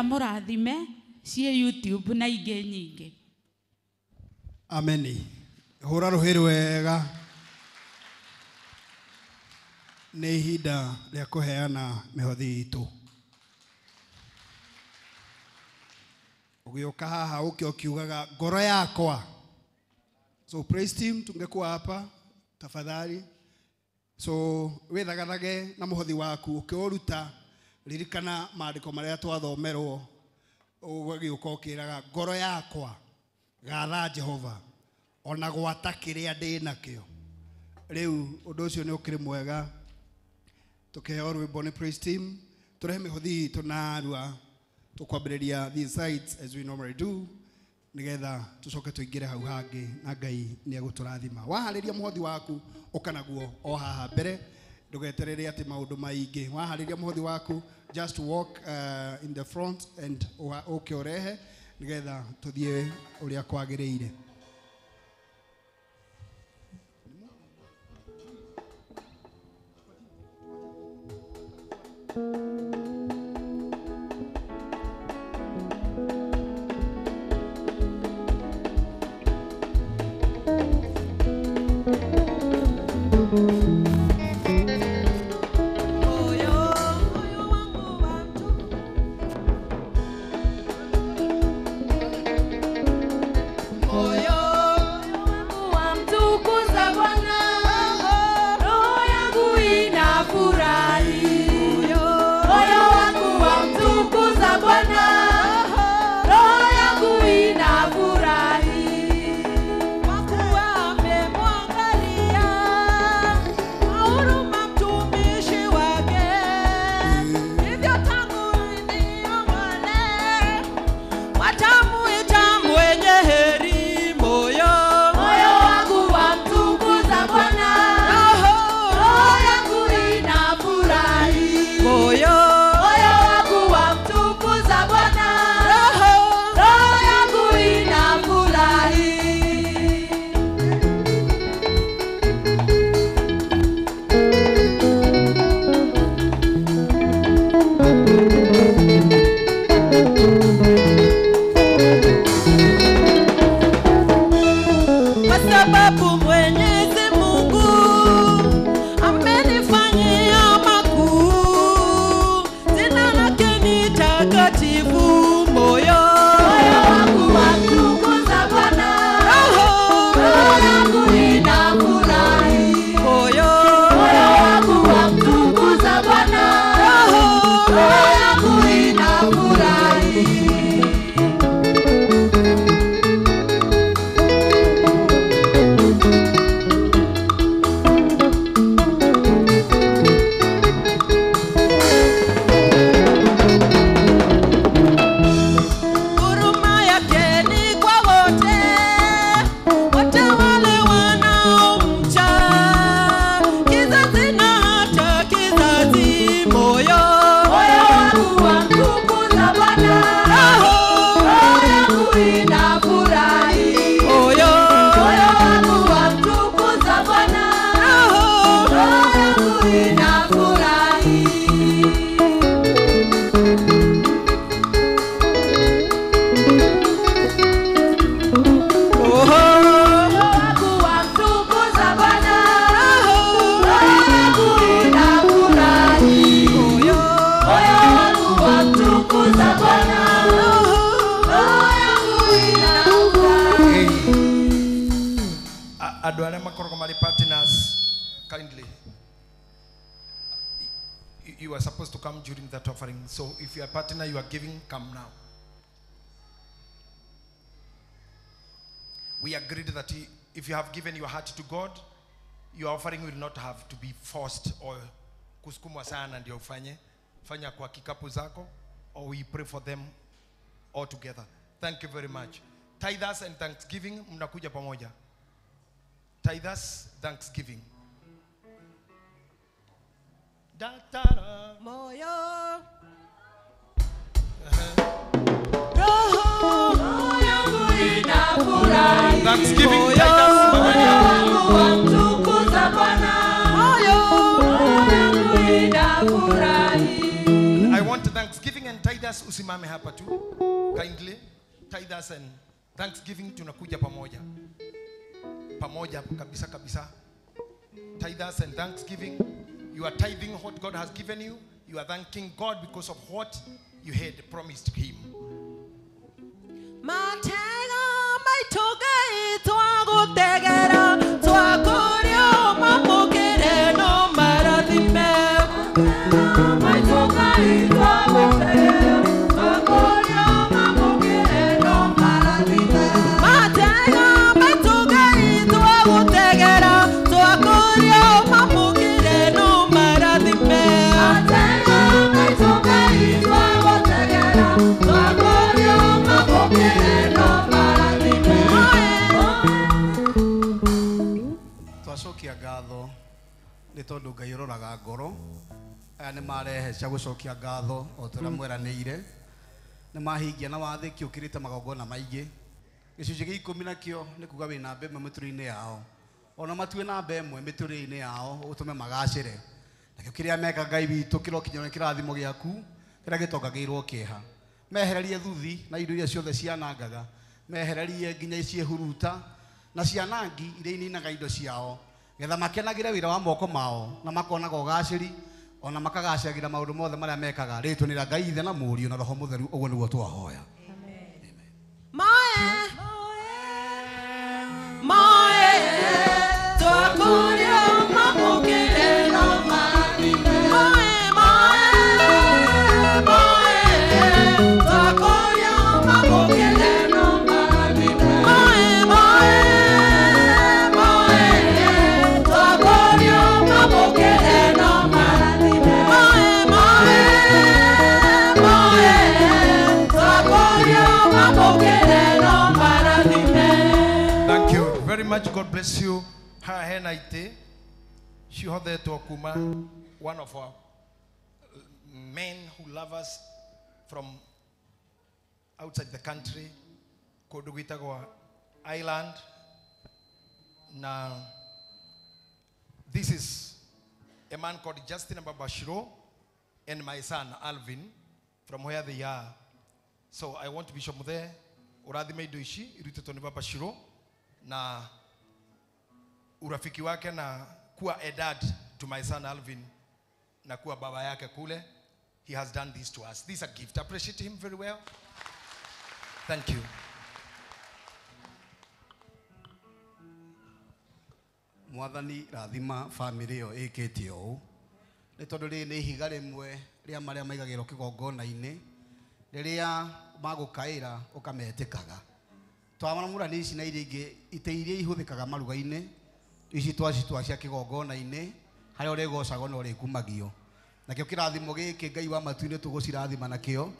Amurathime cie YouTube na ingĩ nyingĩ. Ameni. Hũra rũhĩ rwega. Nĩ ihinda rĩa kũheana mĩhothi itũ. Ũgĩũka haha ũke ũkiugaga ngoro yakwa. So praise team, tungekuwa hapa Tafadhali. So withagathage na muhothi waku ukiuruta ririkana maandiko maria twathomerwo ugagiuka ukiraga ngoro yakwa gatha Jehova ona gwata kiria ndi nakio. Riu undu ucio ni ukiri mwega tukiheo rwimbo ni praise team turehe mihothi itu narua tukwambiriria these sites as we normally do nigetha tucoke tuingire hau hangi na Ngai ni eguturathima. Wahariria muhothi waku ukanaguo o haha mbere ndugeterere ati maundu maingi. Wahariria muhothi waku just walk in the front and uke urehe nigetha tuthie uria kwagiriire. Andũ arĩa makoragwo marĩ partners, kindly, you are supposed to come during that offering. So if you are a partner, you are giving, come now. We agreed that if you have given your heart to God, your offering will not have to be forced or kusukumwa sana ndio ufanye. Fanya kwa kikapu zako, or we pray for them all together. Thank you very much. Tithers and thanksgiving, mnakuja pamoja. Tithers, thanksgiving. Da, da, da. Moyo. Roho yangu inafurahi. Thanksgiving, tithers. Moyo wangu wamtukuza Bwana. Moyo yangu inafurahi. I want thanksgiving and tithers usimame hapa tu. Kindly, tithers and thanksgiving tunakuja pamoja. Pamoja kabisa kabisa. Tithers and thanksgiving. You are tithing what God has given you. You are thanking God because of what you had promised him. Matega maitoga itwagutegera twakurio. Twacokia ngatho nĩ tondũ Ngai ũroraga ngoro. Aya nĩ marehe cia gũcokia ngatho o ta ũrĩa mweranĩire. Nĩ mahingia na wathĩki ũkĩrĩte magongona maingĩ. Gĩcunjĩ gĩa ikũmi nakĩo nĩ kuga wĩ namba ĩmwe mĩtũrĩre-inĩ yao. Ona matue namba ĩmwe mĩtũrĩre-inĩ yao ũtũme magacĩre. Nakĩo kĩrĩa meka Ngai witũ kĩrokinyĩrwo nĩ kĩrathimo gĩaku kĩrĩa gĩtongagĩirwo kĩeha. Mehererie thuthi na indo iria ciothe cianangaga. Mehererie nginya ciĩhuruta na cianangi iria ininaga indo ciao. Getha makenagĩre wĩra wa moko mao na makonaga ũgacĩri ona makagacagĩra maũndũ mothe marĩa mekaga. Rĩĩtwa nĩ rĩa Ngai Ithe na Mũriũ na Roho Mũtheru, ũguo nĩguo twahoya. Moe, moe, twakuria mabukire no marime. Moe, moe, moe, twakuria mabukire no marime. Moe, moe, moe, twakuria mabukire no marime. Moe, moe, moe, twakuria mabukire no marime. Thank you very much. God bless you. Haha hena itĩ cihothetwo kuma one of our men who love us from outside the country, kũndũ gwĩtagwo Ireland. Na this is a man called Justin Babashiro and my son Alvin from where they are. So I want Bishop Muthe ũrathime indo ici irutĩtwo nĩ Babashiro na urafiki wake na kuwa a dad to my son Alvin na kuwa baba yake kule. He has done this to us. This is a gift. Appreciate him very well. Thank you. Mwathani rathima family ĩyo ĩkĩte ũũ nĩ tondũ rĩrĩ nĩ ihiga rĩmwe rĩa marĩa maigagĩrwo kĩgongona-inĩ rĩrĩa magũkaĩra ũkametĩkaga. Twamũra ici na iria ingĩ itĩ iria ihũthĩkaga maruga-inĩ ici twacitwa cia kĩgongona-inĩ harĩa ũrĩgocagwo na ũrĩkumagio. Nakĩo kĩrathimo gĩkĩ Ngai wa matu-inĩ tũgũcirathima nakĩo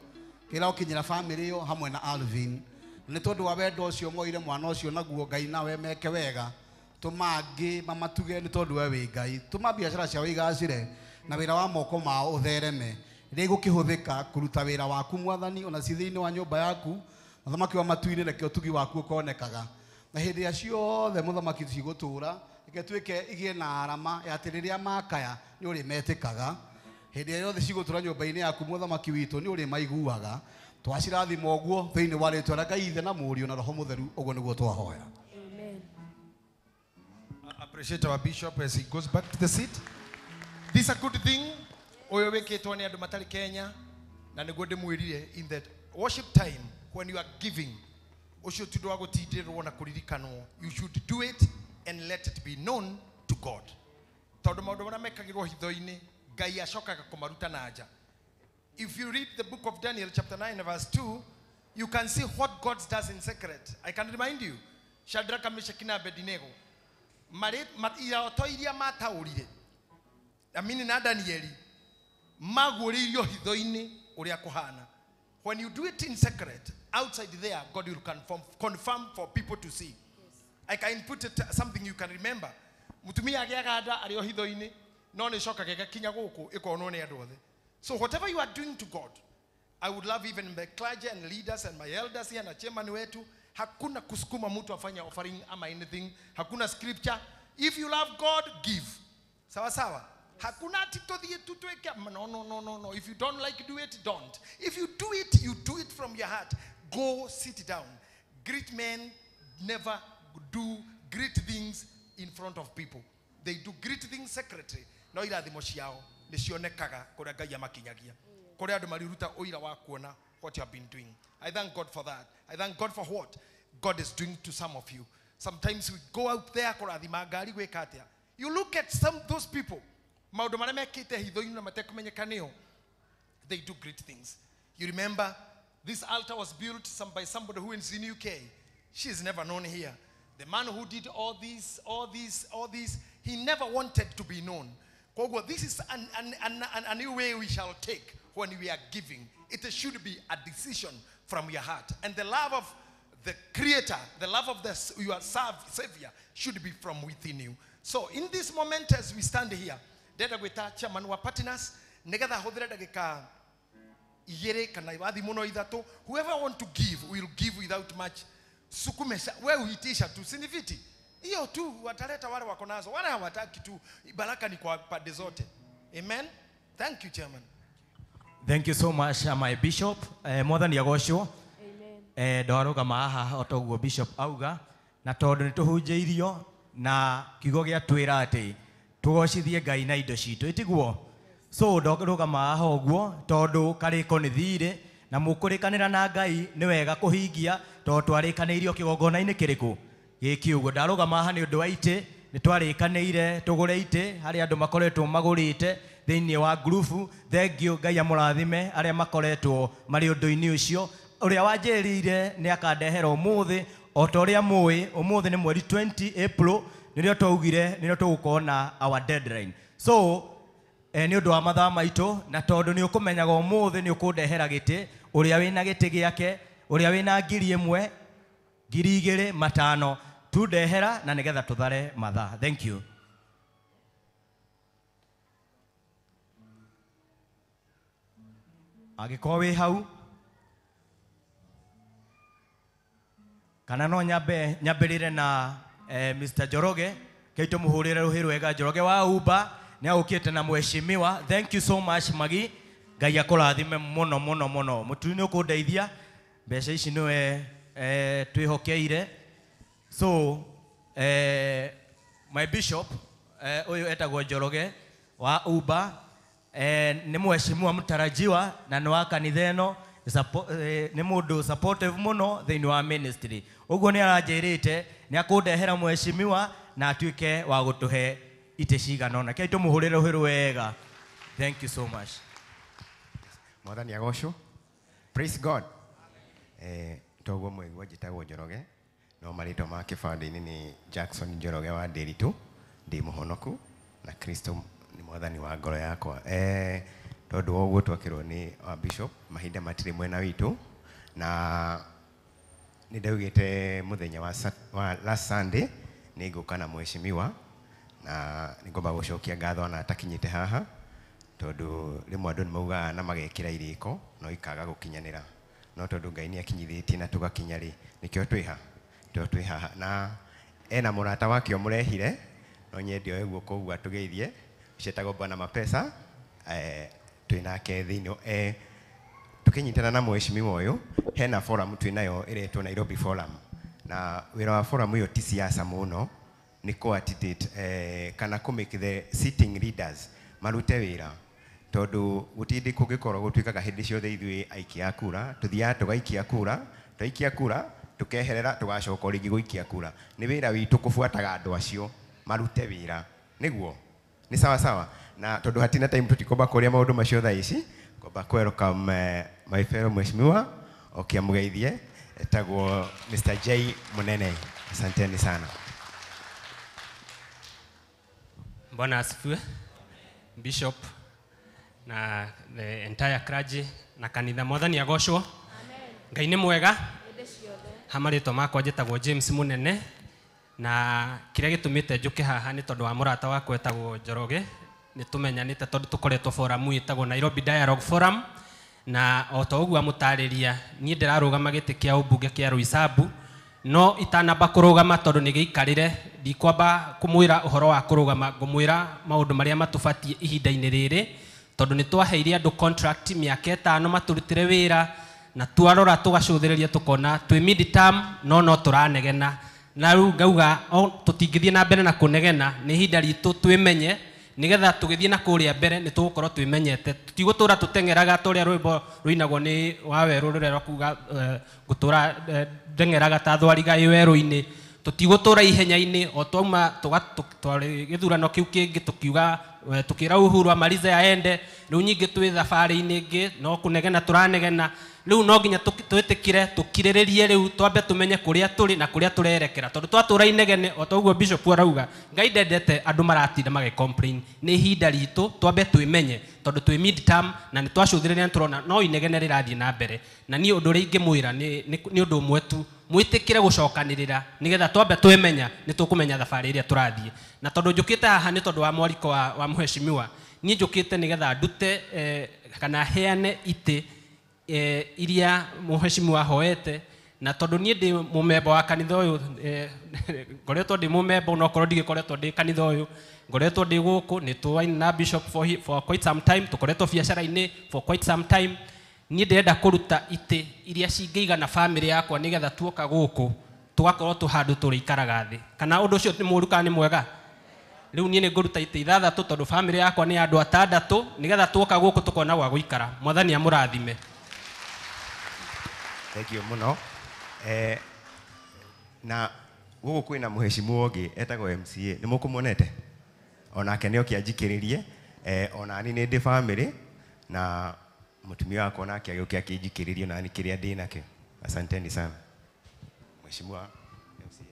kĩrokinyĩra family ĩyo hamwe na Alvin nĩ tondũ wa wendo ũcio moire mwana ũcio naguo Ngai nawe meke wega tũmangĩ mamatuge nĩ tondũ we wĩ Ngai tũma biacara ciao igacĩre na wĩra wa moko mao ũthereme rĩrĩa igũkĩhũthĩka kũruta wĩra waku Mwathani ona ci thĩinĩ wa nyũmba yaku mũthamaki wa matu-inĩ reke ũtugi waku ũkonekaga na hĩndĩ ĩrĩa ciothe mũthamaki cigũtũra reke tuĩke igĩe na arama ya atĩ rĩrĩa makaya nĩ ũrĩmetĩkaga hĩndĩ ĩrĩa yothe cigũtũra nyũmba-inĩ yaku mũthamaki witũ nĩ ũrĩmaiguaga twacirathima ũguo thĩinĩ wa rĩtwa rĩa Ngai Ithe na Mũriũ na Roho Mũtheru ũguo nĩguo twahoya. Appreciate our bishop as he goes back to the seat. This is a good thing. Ũyũ wĩkĩtwo nĩ andũ matarĩ Kenya na nĩguo ndĩmwĩrire in that worship time when you are giving ũcio ti ũndũ wa gũtindĩrĩrwo na kũririkanwo. You should do it and let it be known to God. Tondũ maũndũ marĩa mekagĩrwo hitho-inĩ Ngai acokaga kũmaruta na nja. If you read the book of Daniel chapter 9 verse 2, you can see what God does in secret. I can remind you, Shadrach, Meshach na Abednego iroto iria mataũrire amini na Danieli maguũrĩirio hitho-inĩ ũrĩa kũhana. When you do it in secret outside there, God will confirm for people to see. I can put it something you can remember. Mutumia agĩaga nda arĩ o hitho-inĩ no nĩ cokaga ĩgakinya gũkũ ĩkonwo nĩ andũ othe. So whatever you are doing to God, I would love even the clergy and leaders and my elders here na chairman wetu, hakuna kusukuma mtu afanye offering ama anything, hakuna scripture. If you love God, give. Sawa sawa. Hakuna ati tuthie tutweke. No, no, no, no, no. If you don't like do it, don't. If you do it, you do it from your heart. Go sit down. Great men never do great things in front of people. They do great things secretly. No irathimo ciao nĩcionekaga kũrĩa Ngai amakinyagia. Kũrĩa andũ mariruta ũira wa kuona what you have been doing. I thank God for that. I thank God for what God is doing to some of you. Sometimes we go out there kũrathima ngari gwĩka atĩa. You look at some those people, maũndũ marĩa mekĩte hitho-inĩ na matekũmenyeka nĩo, they do great things. You remember this altar was built by somebody who is in UK. She is never known here. The man who did all this, all this, all this, he never wanted to be known. Koguo, this is a new way we shall take when we are giving. It should be a decision from your heart. And the love of the Creator, the love of your Savior should be from within you. So in this moment as we stand here, ndenda gwĩta chairman wa partners nĩgetha hũthĩre ndagĩka igĩrĩ kana wathi mũno ithatũ. Whoever want to give will give without much sukumesha. We uitisha tu, si ni viti hiyo tu, wataleta wale wako nazo, wale hawataki tu. Baraka ni kwa pande zote. Amen. Thank you, chairman. Thank you so much, my bishop. Mwathani agocwo. Ndarũgama haha o toguo bishop auga, na tondũ nĩ tũhunjĩirio na kiugo gĩa twĩra atĩ tũgocithie Ngai na indo citũ, ĩtiguo? So ndarũgama haha ũguo tondũ karĩko nĩ thirĩ na mũkũrĩkanĩra na Ngai nĩ wega kũhingia tondũ twarĩkanĩirio kĩgongona-inĩ kĩrĩkũ gĩkĩ ũguo. Ndarũgama haha nĩ ũndũ wa itĩ, nĩ twarĩkanĩire tũgũre itĩ harĩa andũ makoretwo magũrĩte thĩinĩ wa ngurubu. Thank you, Ngai amũrathime arĩa makoretwo marĩ ũndũ-inĩ ũcio. Ũrĩa wanjĩrĩire nĩ akandehera ũmũthĩ, o ta ũrĩa mũĩ ũmũthĩ nĩ mweri 20 April, nĩrĩo twaugire nĩrĩo tũgũkorwo na our deadline. So nĩ ũndũ wa mathaa maitũ, na tondũ nĩ ũkũmenyaga ũmũthĩ nĩ ũkũndehera gĩtĩ, ũrĩa wĩna gĩtĩ gĩake, ũrĩa wĩna 1000, 2000, 5,000 tundehera na nĩgetha tũthare mathaa. Thank you. Angĩkorwo wĩ hau kana no nyambe nyambĩrĩre na Mr. Njoroge, kei tũmũhũrĩre rũhĩ rwega. Njoroge wa Uber nĩ agũkĩte na mheshimiwa. Thank you so much Magi, Ngai akũrathime mũno mũno mũno. Mũturi nĩ ũkũndeithia, mbeca ici nĩwe twĩhokeire. So my bishop ũyũ etagwo Njoroge wa Uber, nĩ mheshimiwa mtarajiwa na nĩ wa kanitha ĩno, nĩ mũndũ supportive mũno thĩinĩ wa ministry. Ũguo nĩ aranjĩrĩte nĩ akũndehera mheshimiwa na atuĩke wa gũtũhe itĩ cigana ũna. Kei tũmũhũrĩre rũhĩ rwega. Thank you so much. Mwathani agocwo. Praise God. Toguo mwaigua njĩtagwo Njoroge, no marĩtwa ma kĩbandĩ-inĩ nĩ Jackson Njoroge wa Ndĩritũ. Ndĩ mũhonoku na Kristo nĩ mwathani wa ngoro yakwa. Tondũ wa ũguo twakĩrwo nĩ wa bishop, mahinda matirĩ mwena witũ, na nĩ ndaugĩte mũthenya wa last Sunday nĩ ngũka na mheshimiwa, na nĩ ngomba gũcokia ngatho ona atakinyĩte haha, tondũ rĩmwe andũ nĩ maugaga na magekĩra irĩko no ikaga gũkinyanĩra, no tondũ Ngai nĩ akinyithĩtie na tũgakinya rĩ, nĩkĩo twĩ ha, twĩ haha. Na ena mũrata wake ũmũrehire, no nyende oe guoko ũguo atũgeithie, ũcio Bwana Mapesa. Twĩ nake thĩinĩ, tũkĩnyitana na mheshimiwa ũyũ, hena forum twĩ nayo ĩretwo Nairobi Forum, na wĩra wa forum ĩyo ti siasa mũno, nĩ coordinate kana kũ make the sitting leaders marute wĩra, tondũ gũtindi kũngĩkorwo gũtuĩkaga hĩndĩ ciothe ithuĩ aikia a kura tũthiaga tũgaikia kura, twaikia kura tũkeherera tũgacoka rĩngĩ gũikia kura. Nĩ wĩra witũ kũbuataga andũ acio marute wĩra, nĩguo nĩ sawa sawa. Na tondũ hatina time tũtikomba kũria maũndũ macio thaa ici, ngomba welcome my fellow mheshimiwa okiamũgeithie, etagwo Mr. J Munene. Asanteni sana. Bwana asifiwe. Bishop na the entire clergy na kanitha, Mwathani agocwo. Amen. Ngai nĩ mwega. Ha marĩtwa makwa njĩtagwo James Munene, na kĩrĩa gĩtũmĩte njũke haha nĩ tondũ wa mũrata wakwa etagwo Njoroge. Nĩ tũmenyanĩte tondũ tũkoretwo forum ĩtagwo Nairobi Dialogue Forum, na o ta ũguo amũtarĩria niĩ ndĩrarũgama gĩtĩ kĩa ũmbunge kĩa Roysambu, no itanamba kũrũgama tondũ nĩ gĩikarĩre, ndikwamba kũmwĩra ũhoro wa kũrũgama, ngũmwĩra maũndũ marĩa matũbatiĩ ihinda-inĩ rĩrĩ, tondũ nĩ twaheire andũ contract mĩaka 5 matũrutĩre wĩra, na twarora tũgacũthĩrĩria tũkona twĩ mid term no tũranegena, na rĩu ngauga tũtingĩthiĩ na mbere na kũnegena, nĩ ihinda ritũ twĩmenye nigetha tũgĩthiĩ na kũrĩa mbere nĩ tũgũkorwo twĩmenyete, tũtigũtũra tũteng'eraga ta ũrĩa rwĩmbo rũinagwo nĩ wa werũ rũrĩa rwa kuga ngũtũra ndeng'eraga ta thwariga ĩ werũ-inĩ, tũtigũtũra ihenya-inĩ o twauma twarĩ gĩthurano kĩu kĩngĩ tũkiuga tũkĩra Uhuru amalize aende, rĩu nyingĩ twĩ thabarĩ-inĩ ĩngĩ no kũnegena tũranegena, rĩu no nginya twĩtĩkĩre tũkirĩrĩrie, rĩu twambe tũmenye kũrĩa tũrĩ na kũrĩa tũrerekera, tondũ twatũra inegene o ta ũguo Bishop arauga Ngai ndendete andũ maratinda magĩ complain, nĩ ihinda ritũ twambe twĩmenye tondũ twĩ mid term na nĩ twacũthĩrĩria nĩ tũrona no inegene rĩrathiĩ na mbere, na niĩ ũndũ ũrĩa ingĩmwĩra nĩ ũndũ ũmwe tu, Mwĩtĩkĩre gũcokanĩrĩra nĩgetha twambe twĩmenya nĩ tũkũmenya thabarĩ ĩrĩa tũrathiĩ. Na tondũ njũkĩte haha nĩ tondũ wa mwariko wa mheshimiwa, niĩ njũkĩte nĩgetha ndute kana heane itĩ iria mheshimiwa ahoete. Na tondũ niĩ ndĩ mũmemba wa kanitha ũyũ, ngoretwo ndĩ mũmemba onokorwo ndigĩkoretwo ndĩ kanitha ũyũ, ngoretwo ndĩ gũkũ nĩ tũwaine na bishop for quite some time, tũkoretwo biacara-inĩ for quite some time. Niĩ ndĩrenda kũruta itĩ iria cingĩigana famĩlĩ yakwa nĩgetha tuoka gũkũ tũgakorwo tũ handũ tũrĩikaraga thĩ. Kana ũndũ ũcio nĩ mũũru kana nĩ mwega? Rĩu niĩ nĩ ngũruta itĩ 6 tondũ famĩlĩ yakwa nĩ andũ 6 nĩgetha tuoka gũkũ tũkona gwa gũikara. Mwathani amũrathime. Thank you mũno. Na gũkũ kwĩna mũheshimiwa ũngĩ etagwo MCA, nĩ mũkũmuonete? Onake nĩ oke anjikĩrĩrie. Onani nĩ ndĩ famĩlĩ na mũtumia wakwa onake agĩũke akĩnjikĩrĩrie onani kĩrĩa ndĩ nakĩo. Asanteni sana. Mheshimiwa MCA.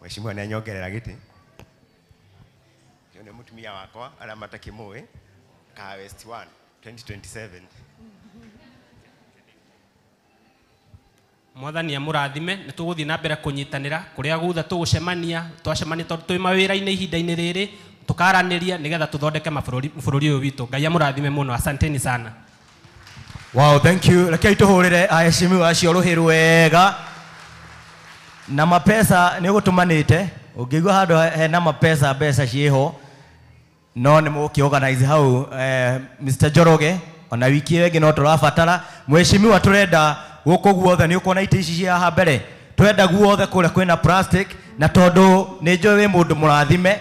Mheshimiwa nĩ anyongerera gĩtĩ. Ũyũ nĩ mũtumia wakwa arĩa matakĩmũĩ, Kahawa West 1 2027. Mwathani amũrathime. Nĩ tũgũthiĩ na mbere kũnyitanĩra kũrĩa guothe tũgũcemania, twacemania tondũ twĩ mawĩra-inĩ ihinda-inĩ rĩrĩ, tũkaranĩria nĩgetha tũthondeke bũrũri ũyũ witũ. Ngai amũrathime mũno. Asanteni sana. Wow, thank you. Rekei tũhũrĩre aheshimiwa acio rũhĩ rwega. Na mapesa nĩ ũgũtũmanĩte, ũngĩigua handũ hena mapesa mbeca ciĩho, no nĩ mũgũkĩ organize hau. Mr. Njoroge, ona wiki ĩyo ĩngĩ no tũrabatara. Mheshimiwa, tũrenda gũkũ guothe, nĩ ũkuona itĩ ici cia haha mbere, tũrenda guothe kũrĩa kwĩna plastic, na tondũ nĩ njũĩ wĩ mũndũ mũrathime,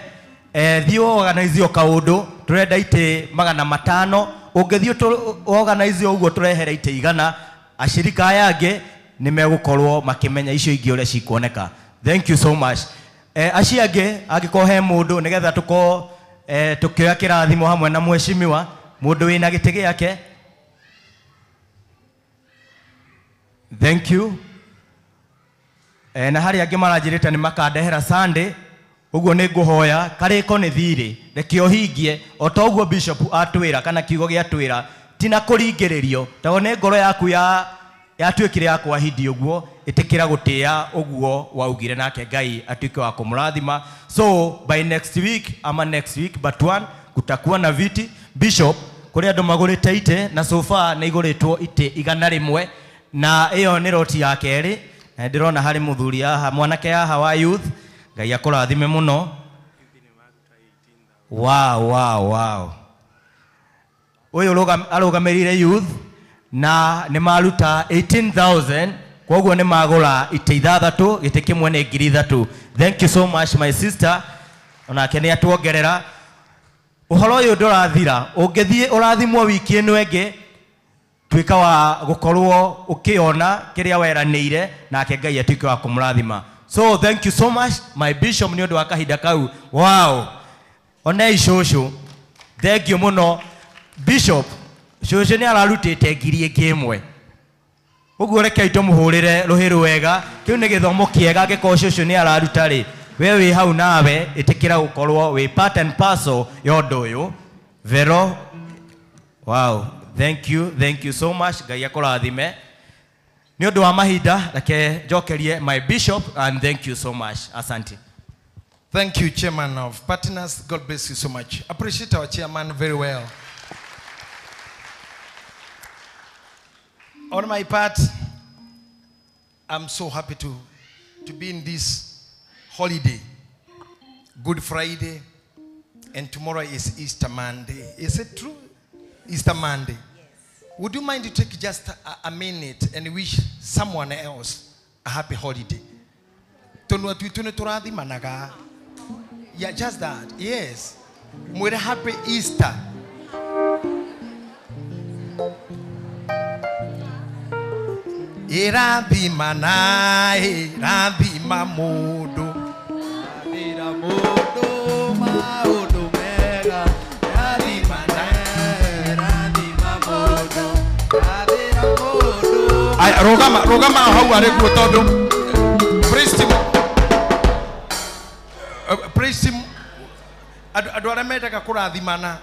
thiĩ organize o kaũndũ, tũrenda itĩ 500. Ũngĩthiĩ organize ũguo tũrehere itĩ 100, ashirika aya angĩ nĩ megũkorwo makĩmenya icio ingĩ ũrĩa cikuoneka. Thank you so much. Acio angĩ angĩkorwo he mũndũ nĩgetha tũkorwo tũkĩoya kĩrathimo hamwe na mheshimiwa, mũndũ wĩna gĩtĩ gĩake. Thank you. Na harĩa angĩ maranjĩrĩte nĩ makandehera Sunday, ũguo nĩ ngũhoya karĩko nĩ thirĩ, reke ũhingie o ta ũguo bishop atwĩra kana kiugo gĩatwĩra, ti na kũringĩrĩrio, tondũ nĩ ngoro yaku yatuĩkire ya kwahidi ũguo, ĩtĩkĩra gũtĩĩa ũguo waugire, nake Ngai atuĩke wa kũmũrathima. So by next week ama next week but one, kutakuwa na viti. Bishop, kũrĩ andũ magũrĩte itĩ na so far nĩ igũrĩtwo itĩ 100, na ĩyo nĩ roti ya kerĩ. Na ndĩrona harĩ mũthuri haha, mwanake haha wa youth. Ngai akũrathime mũno. Wow, wow, wow. Ũyũ arũgamĩrĩire youth na nĩ maruta 18,000, koguo nĩ magũra itĩ 6, gĩtĩ kĩmwe nĩ 3,000. Thank you so much my sister. Onake nĩ atuongerera. Ũhoro ũyũ ndũrathira, ũngĩthiĩ ũrathimwo wiki ĩno ĩngĩ, tuĩka wa gũkorwo ũkĩona kĩrĩa weranĩire, nake Ngai atuĩke wa kũmũrathima. So thank you so much my bishop nĩ ũndũ wa kahinda kau. Wow. Onei cũcũ, thank you mũno bishop. Cũcũ nĩ ararutĩte 1,000. Ũguo rekei tũmũhũrĩre rũhĩ rwega. Kĩu nĩ gĩthomo kĩega, angĩkorwo cũcũ nĩ araruta rĩ, we wĩ hau nawe ĩtĩkĩra gũkorwo wĩ part and parcel ya ũndũ ũyũ. Vero, wow, thank you, thank you so much. Ngai akũrathime. Nĩ ũndũ wa mahinda, reke njokerie my bishop, and thank you so much. Asante. Thank you, chairman of partners. God bless you so much. Appreciate our chairman very well. On my part, I'm so happy to be in this holiday, Good Friday, and tomorrow is Easter Monday. Is it true? Easter Monday. Yes. Would you mind to take just a minute and wish someone else a happy holiday? Yeah, just that. Yes. Mwere happy Easter. Irathima na irathima mundu. Irathima mundu maundu mega. Irathima na Aya, rũgama rũgama hau arĩ kuo tondũ praise team, praise team, andũ arĩa mendaga kũrathimana,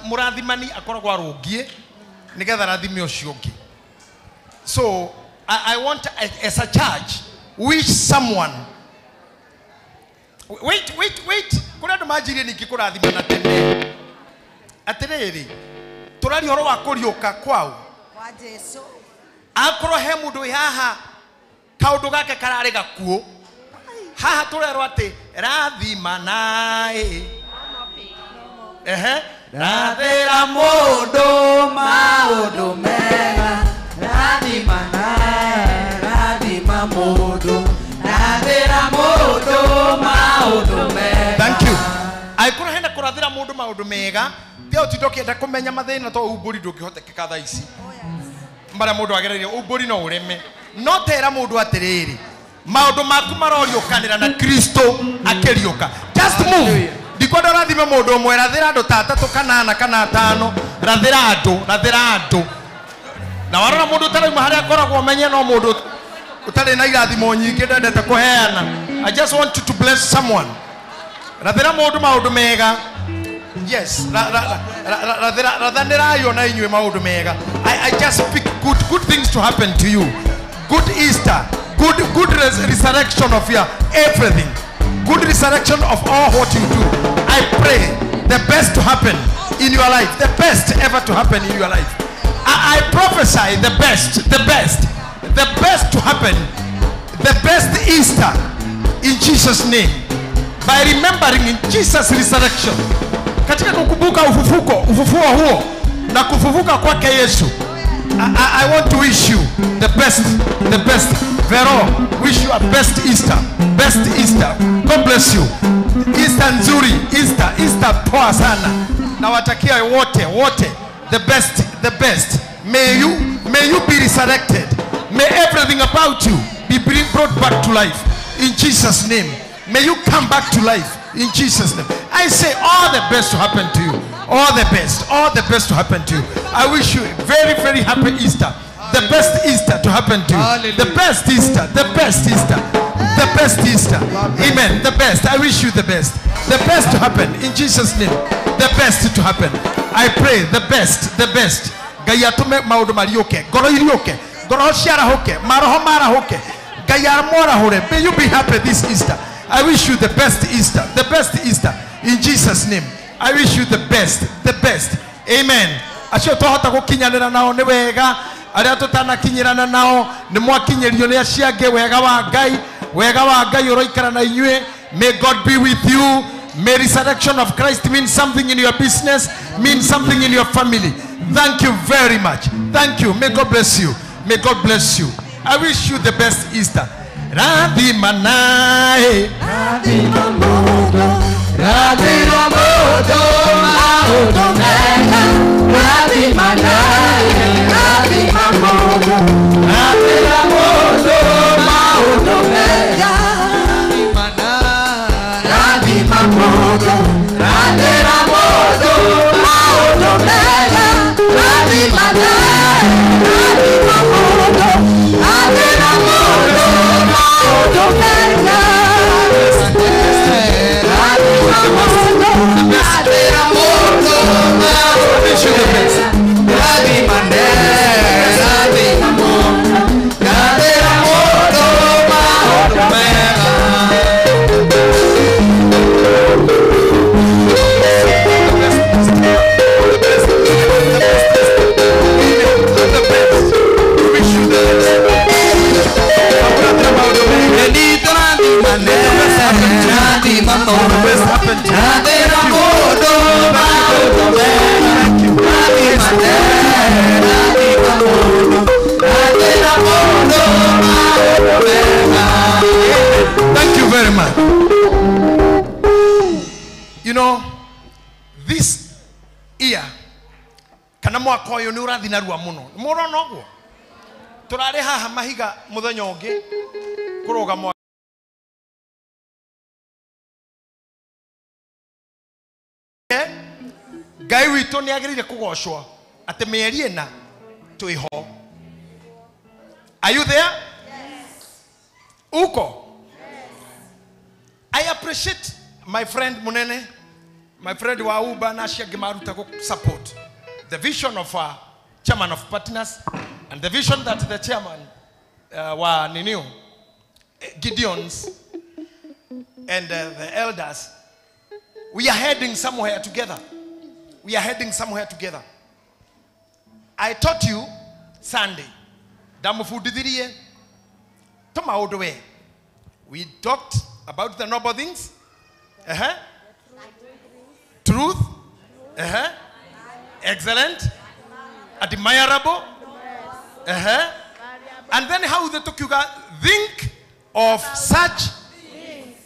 mũrathimani akoragwo arũngiĩ nĩgetha arathime ũcio ũngĩ. So I want, as a church, wish someone. Wait, wait, wait. Kũrĩ andũ manjirie ningĩ kũrathimana tene. Atĩrĩrĩ, tũraria ũhoro wa kũriũka kwao. Kwa Jesu. Akorwo he mũndũ wĩ haha kaũndũ gake kararĩ gakuũ, haha tũrerwo atĩ rathimanaĩ. Ehe. Rathĩra mũndũ maũndũ mega, rathimanaĩ, rathima mũndũ, rathĩra mũndũ maũndũ mega. Thank you. Angĩkorwo hena kũrathĩra mũndũ maũndũ mega, tiga ũtinde ũkĩenda kũmenya mathĩna tondũ umbũri ndũngĩhotekeka thaa ici. Marĩa mũndũ agereire umbũri no ũreme. No tera mũndũ atĩrĩrĩ, maũndũ maku maroriũkanĩra na Kristo akĩriũka. Just move. Ndikwenda ũrathime mũndũ ũmwe, rathĩra andũ ta atatũ kana ana kana atano, rathĩra andũ, rathĩra andũ. Na warora mũndũ ũtarauma harĩa akoragwo ũmenye no mũndũ ũtarĩ na irathimo nyingĩ ndendete kũheana. I just want you to bless someone. Rathĩra mũndũ maũndũ mega. Yes, rathanĩrai ona inyuĩ maũndũ mega. I just speak good things to happen to you. Good Easter, good resurrection of your everything. Good resurrection of all what you do. I pray the best to happen in your life, the best ever to happen in your life. I prophesy the best, the best, the best to happen, the best Easter in Jesus' name. By remembering in Jesus' resurrection. Katika kukumbuka ufufuko, ufufuo huo na kufufuka kwake Yesu. I want to wish you the best, the best. Vero, wish you a best Easter, best Easter. God bless you. Easter nzuri, Easter, Easter poa sana. Nawatakia wote, wote, the best, the best. May you be resurrected. May everything about you be brought back to life in Jesus' name. May you come back to life in Jesus' name. I say all the best to happen to you. All the best, all the best to happen to you. I wish you a very, very happy Easter. The best Easter to happen to you. The best Easter, the best Easter, the best Easter. Amen. The best. I wish you the best. The best to happen in Jesus' name. The best to happen. I pray the best, the best. Ngai atume maundu mariuke, ngoro iriuke, ngoro ciarahuke, maroho marahuke. Ngai amwarahure. May you be happy this Easter. I wish you the best Easter, the best Easter in Jesus' name. I wish you the best, the best. Amen. Acio twahota gukinyanira nao ni wega, aria tutanakinyirana nao ni mwakinyirio ni acio angĩ. Wega wa Ngai, wega wa Ngai ũroikara na inyuĩ. May God be with you. May resurrection of Christ mean something in your business, mean something in your family. Thank you very much. Thank you. May God bless you. May God bless you. I wish you the best Easter. Rathimanae, rathima mũndũ, rathĩra mũndũ maũndũ mega, rathimanae, rathima mũndũ, rathĩra mũndũ maũndũ mega, rathima mũndũ, rathĩra mũndũ maũndũ mega, rathimanae, rathima mũndũ, rathĩra mũndũ maũndũ mega. Thank you very much. You know, this year, kana mwaka ũyũ nĩ ũrathiĩ narua mũno. Mũrona ũguo? Tũrarĩ haha mahiga mũthenya ũngĩ kũrũga mwaka. Ngai witũ nĩ agĩrĩire kũgocwo atĩ mĩeri ĩna twĩho. Are you there? Yes. Uko? Yes. I appreciate my friend Munene, my friend wa Uber na acio angĩ maruta support the vision of our chairman of partners and the vision that the chairman wa Niniu, Gideons, and the elders. We are heading somewhere together. We are heading somewhere together. I taught you Sunday. Ndamũbundithirie tũmaũndũ we. We talked about the noble things. Truth. Excellent. Admirable. And then how the tukiuga think of such things.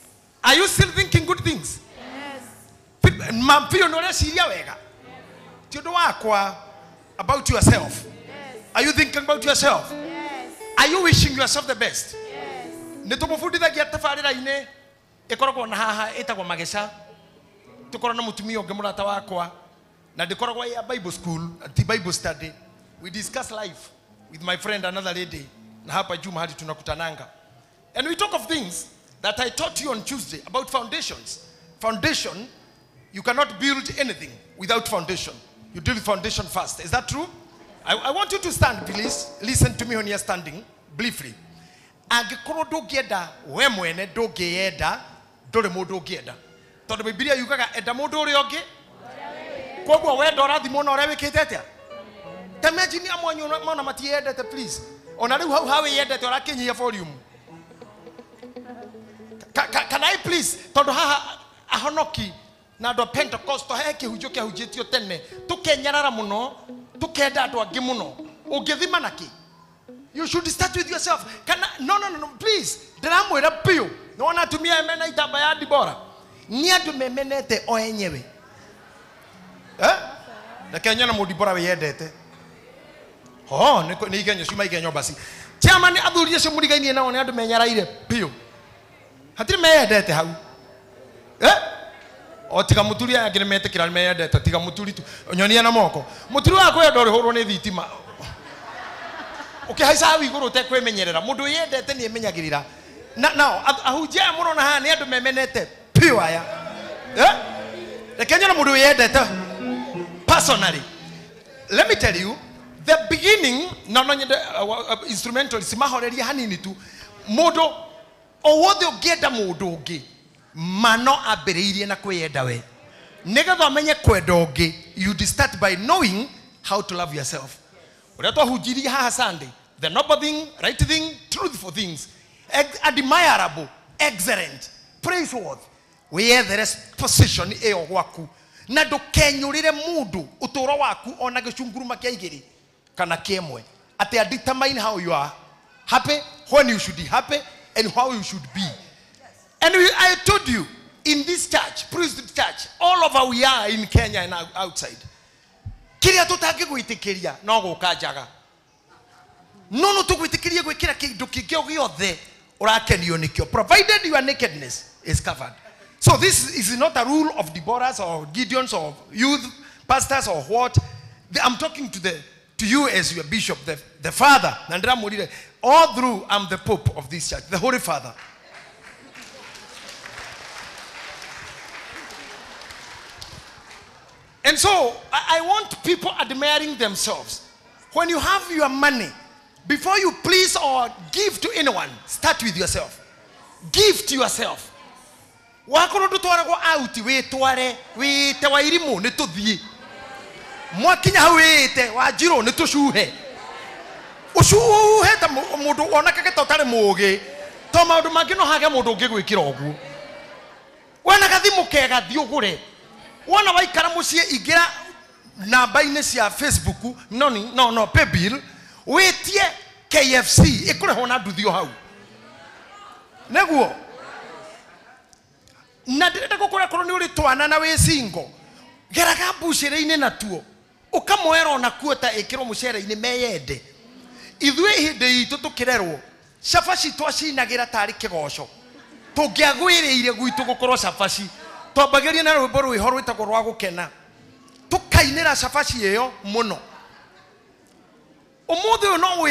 Are you still thinking good things? Yes. Mampio no reciria wega. Ti ũndũ wakwa about yourself. Yes. Are you thinking about yourself? Yes. Are you wishing yourself the best? Yes. Nĩ tũmũbundithagia tabarĩra-inĩ ĩkoragwo na haha ĩtagwo mageca. Tũkorwo na mũtumia ũngĩ mũrata wakwa na ndĩkoragwo ya Bible school, ti Bible study. We discuss life with my friend another lady na hapa juu mahali tunakutananga. And we talk of things that I taught you on Tuesday about foundations. Foundation, you cannot build anything without foundation. You deal with foundation first. Is that true? I want you to stand, please. Listen to me when you're standing, briefly. Angĩkorwo ndũngĩenda we mwene ndũngĩyenda, ndũrĩ mũndũ ũngĩenda. Tondũ Bibilia yugaga enda mũndũ ũrĩa ũngĩ. Koguo wenda ũrathimwo na ũrĩa wĩkĩte atĩa? Ta imagine amwe anyu mona matiendete, please. Ona rĩu hau hawĩyendete ũrakĩnyihia volume. Can I please? Tondũ haha ahonoki na andũ a Pentecostal he kĩhunjio kĩahunjĩtio tene tũkenyarara mũno tũkenda andũ angĩ mũno. Ũngĩthima na kĩ? You should start with yourself. Can I, no, please. Ndĩramwĩra biũ. Nĩwona atumia mena itamba ya Dibora. Nĩ andũ memenete o enyewe. Eh? Reke nyone mũndibora wĩyendete. Oh, nĩ igenyo ciuma igenyo basi. Chairman athuri acio mũrigainie nao nĩ andũ menyaraire biũ. Hatirĩ meyendete hau. Eh? O tiga mũturi aya angĩ nĩ metĩkĩra nĩ meyendete, tiga mũturi tu. Nyonia na moko. Mũturi wa kwenda ũrĩhũrwo nĩ thitima. Ũkĩhaica hau igũrũ ũtekwĩmenyerera. Mũndũ wĩyendete nĩ emenyagĩrĩra. Na nao ahunjia aya mũrona haha nĩ andũ memenete biũ aya. Eh? Reke nyone mũndũ wĩyendete personally. Let me tell you, the beginning, no nyende instrumentalist mahoreria hanini tu. Mũndũ o wothe ũngĩenda mũndũ ũngĩ mano ambĩrĩirie na kwĩyenda we. Nĩgetha ũmenye kwenda ũngĩ, you start by knowing how to love yourself. Ũrĩa twahunjirie haha Sunday, the noble thing, right thing, truthful things, admirable, excellent, praiseworthy. Wĩyethere position ĩyo gwaku na ndũkenyũrĩre mũndũ ũtũũro waku ona gĩcunguruma kĩa igĩrĩ kana kĩmwe atĩ a determine how you are happy, when you should be happy, and how you should be. And I told you, in this church, Priesthood Church, all over we are in Kenya and outside. Kĩrĩa tũtangĩgwĩtĩkĩria no gũka njaga. No no tũgwĩtĩkĩrie gwĩkĩra kĩndũ kĩngĩ o gĩothe ũrakenio nĩkĩo, provided your nakedness is covered. So this is not a rule of Deborahs or Gideons or youth pastors or what. I'm talking to you as your bishop, the father. All through, I'm the pope of this church, the Holy Father. And so, I want people admiring themselves. When you have your money, before you please or give to anyone, start with yourself. Give to yourself. Wakorwo ndũtwaragwo out wĩtware wĩte Wairimũ nĩ tũthiĩ mwakinya hau wĩte Wanjirũ nĩ tũcuhe ũcuhe ta mũndũ wonekage ta ũtarĩ mũũgĩ to maũndũ mangĩ no hage mũndũ ũngĩgwĩkĩra ũguo. Wona gathimũ kega thiĩ ũgũre. Wona waikara mũciĩ ingĩra namba-inĩ cia Facebook, no paybill wĩtie KFC ĩkũrehwo na nduthi o hau nĩguo. Na ndĩrenda gũkũra korwo nĩ ũrĩ twana na wĩ single, geraga mbucĩrĩ-inĩ natuo ũkamwera ona kuo ta ĩkĩrwo mũcere-inĩ meyende. Ithuĩ hĩndĩ itũ tũkĩrerwo cabaci twacinagĩra tarĩ kĩgoco. Tũngĩagwĩrĩire gwitũ gũkorwo cabaci twambagĩria na rwĩmbo rwĩho rwĩtagwo rwa gũkena, tũkainĩra cabaci ĩyo mũno. Umuthi ũyũ no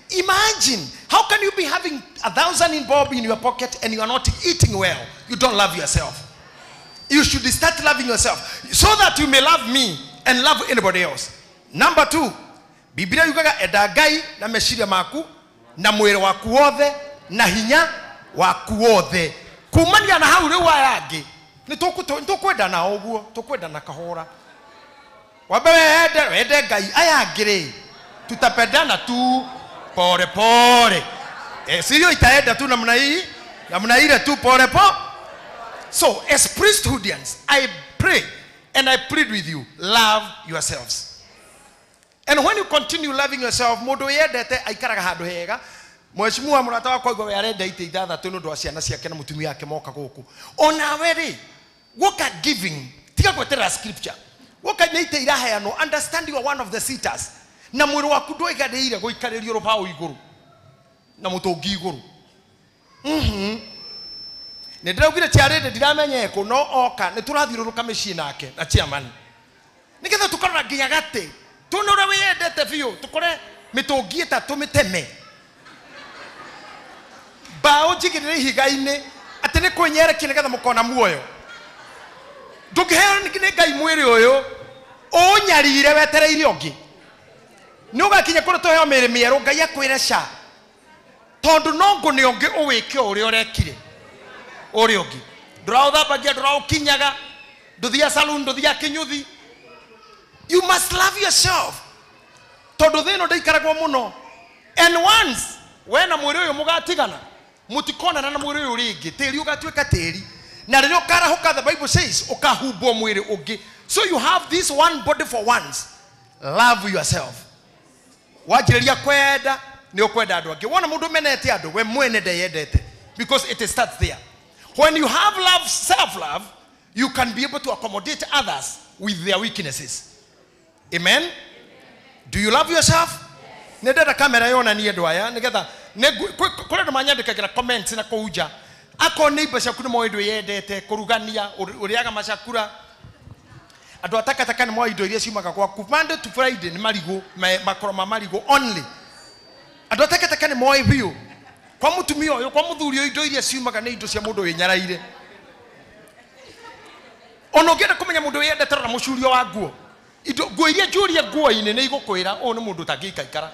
imagine, how can you be having 1,000 in bob in your pocket and you are not eating well? You don't love yourself. You should start loving yourself so that you may love me and love anybody else. Number 2, Biblia yugaga enda Ngai na meciria maku na mwĩrĩ waku wothe na hinya waku wothe. Kumania na hau rĩu aya angĩ nĩ tũkwendana ũguo, tũkwendana kahora. Wambe wende Ngai, aya angĩ rĩ tutapendana tu pole pole. Sio itaenda tu namna hii, namna ile tu pole pole. So as priesthoodians, I pray and I plead with you, love yourselves. And when you continue loving yourself, mundu yendete aikaraga handu hega. Mheshimiwa murata wakwa igwe arenda ite ithathatu nĩ ũndũ wa ciana ciake na mutumia wake moka gũkũ. Onawe rĩ, woka giving, tiga gweterera scripture. Woka nĩ ite iraheanwo, understand you are one of the sitters. Na mwĩrĩ waku ndwaiganĩire gũikarĩrio rũbaũ igũrũ na mũtũngi igũrũ. Nĩ ndĩraugire chairlady ndiramenya ĩkũ no oka nĩ tũrathiũrũrũka mĩciĩ nake na chairman. Nĩgetha tũkarora nginya gatĩ tuone ũrĩa wĩyendete biũ, tũkore mĩtũngi ĩtatũ mĩteme mbaũ njigĩrĩre ihiga-inĩ atĩ nĩ kwĩnyerekia nĩgetha mũkona muoyo. Ndũngĩheo nĩ Ngai mwĩrĩ ũyũ ũũnyarire wetereire ũngĩ. Nĩ ũgakinya kũrĩa tũheo mĩĩrĩ mĩerũ Ngai akwĩre ca, tondũ no ngũnĩ ũngĩ ũwĩke o ũrĩa ũrekire ũrĩa ũngĩ. Ndũraũthambagia, ndũraũkinyaga, ndũthiaga saloon, ndũthiaga kĩnyuthi. You must love yourself. Tondũ thĩ ĩno ndĩikaragwo mũno. And once we na mwĩrĩ ũyũ mũgatigana, mũtikonana na mwĩrĩ ũyũ rĩngĩ, tĩri ũgatuĩka tĩri. Na rĩrĩa ũkarahũka, the Bible says, ũkahumbwo mwĩrĩ ũngĩ. So you have this one body for once. Love yourself. Wanjĩrĩria kwenda, nĩ ũkwenda andũ angĩ. Wona mũndũ ũmenete andũ, we mwene ndeyendete. Because it starts there. When you have love, self-love, you can be able to accommodate others with their weaknesses. Amen? Do you love yourself? Nĩ ndenda kamera yonanie andũ aya nĩgetha kũrĩ andũ manyandĩkagĩra comments na kũu nja. Akorwo neighbor ciaku nĩ moĩ ndwĩyendete, kũrugania, ũrĩaga macakura. Andũ a takataka nĩ moĩ indo iria ciumaga gwaku. Monday to Friday nĩ marigũ, makoro ma marigũ only. Andũ a takataka nĩ moĩ biũ. Kwa mũtumia ũyũ, kwa mũthuri ũyũ, indo iria ciumaga nĩ indo cia mũndũ wĩnyaraire. Ona ũngĩenda kũmenya mũndũ wĩyendete, rora mũcurio wa nguo. Indo nguo iria njurie nguo-inĩ nĩ igũkwĩra ũyũ nĩ mũndũ ũtangĩikaikara.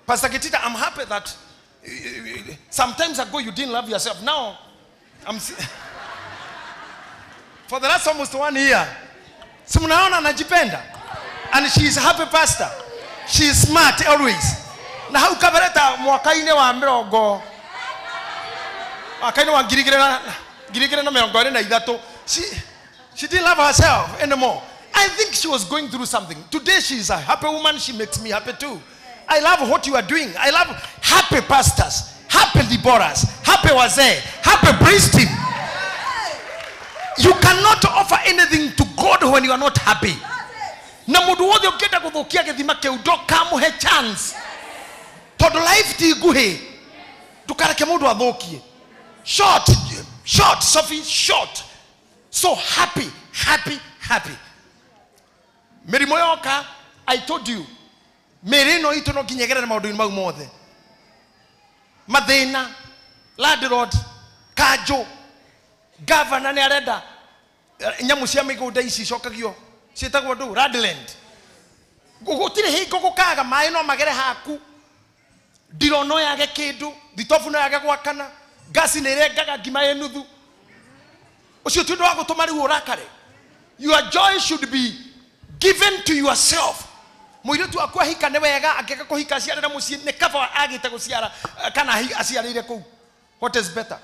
Pastor Getita, I'm happy that sometimes ago you didn't love yourself. Now, for the last almost 1 year, si mnaona anajipenda. And she is happy pastor. She is smart always. Na hau kabareta mwaka-inĩ wa mĩrongo, mwaka-inĩ wa 2023, she didn't love herself anymore. I think she was going through something. Today she is a happy woman. She makes me happy too. I love what you are doing. I love happy pastors, happy Deborahs, happy wazee, happy priest team. You cannot offer anything to God when you are not happy. Na mundu wothe ũngĩenda gũthũkia gĩthima kĩu ndũkamũhe chance. Tondũ life ti nguhĩ, ndũkareke mũndũ athũkie. Short, short, Sophie, short. So happy, happy, happy. Mĩrimũ yoka, I told you, mĩĩrĩ ĩno itũ no nginya ĩgerere maũndũ-inĩ mau mothe. Mathĩna, landlord, kanjũ, governor nĩ arenda nyamũ cia mĩgũnda ici icokagio ciĩtagwo ndũ, Radland. Gũtirĩ hingo gũkaga maĩ no magere haku, ndiro no yage kĩndũ, thitobu no yage gwakana, ngasi nĩ ĩrengaga ngima ĩ nuthu. Ũcio ti ũndũ wa gũtũma rĩu ũrakare. Your joy should be given to yourself. Mũirĩtu waku ahika nĩ wega, angĩaga kũhika aciarĩre mũciĩ nĩ kaba agĩte gũciara kana aciarĩire kũu. What is better?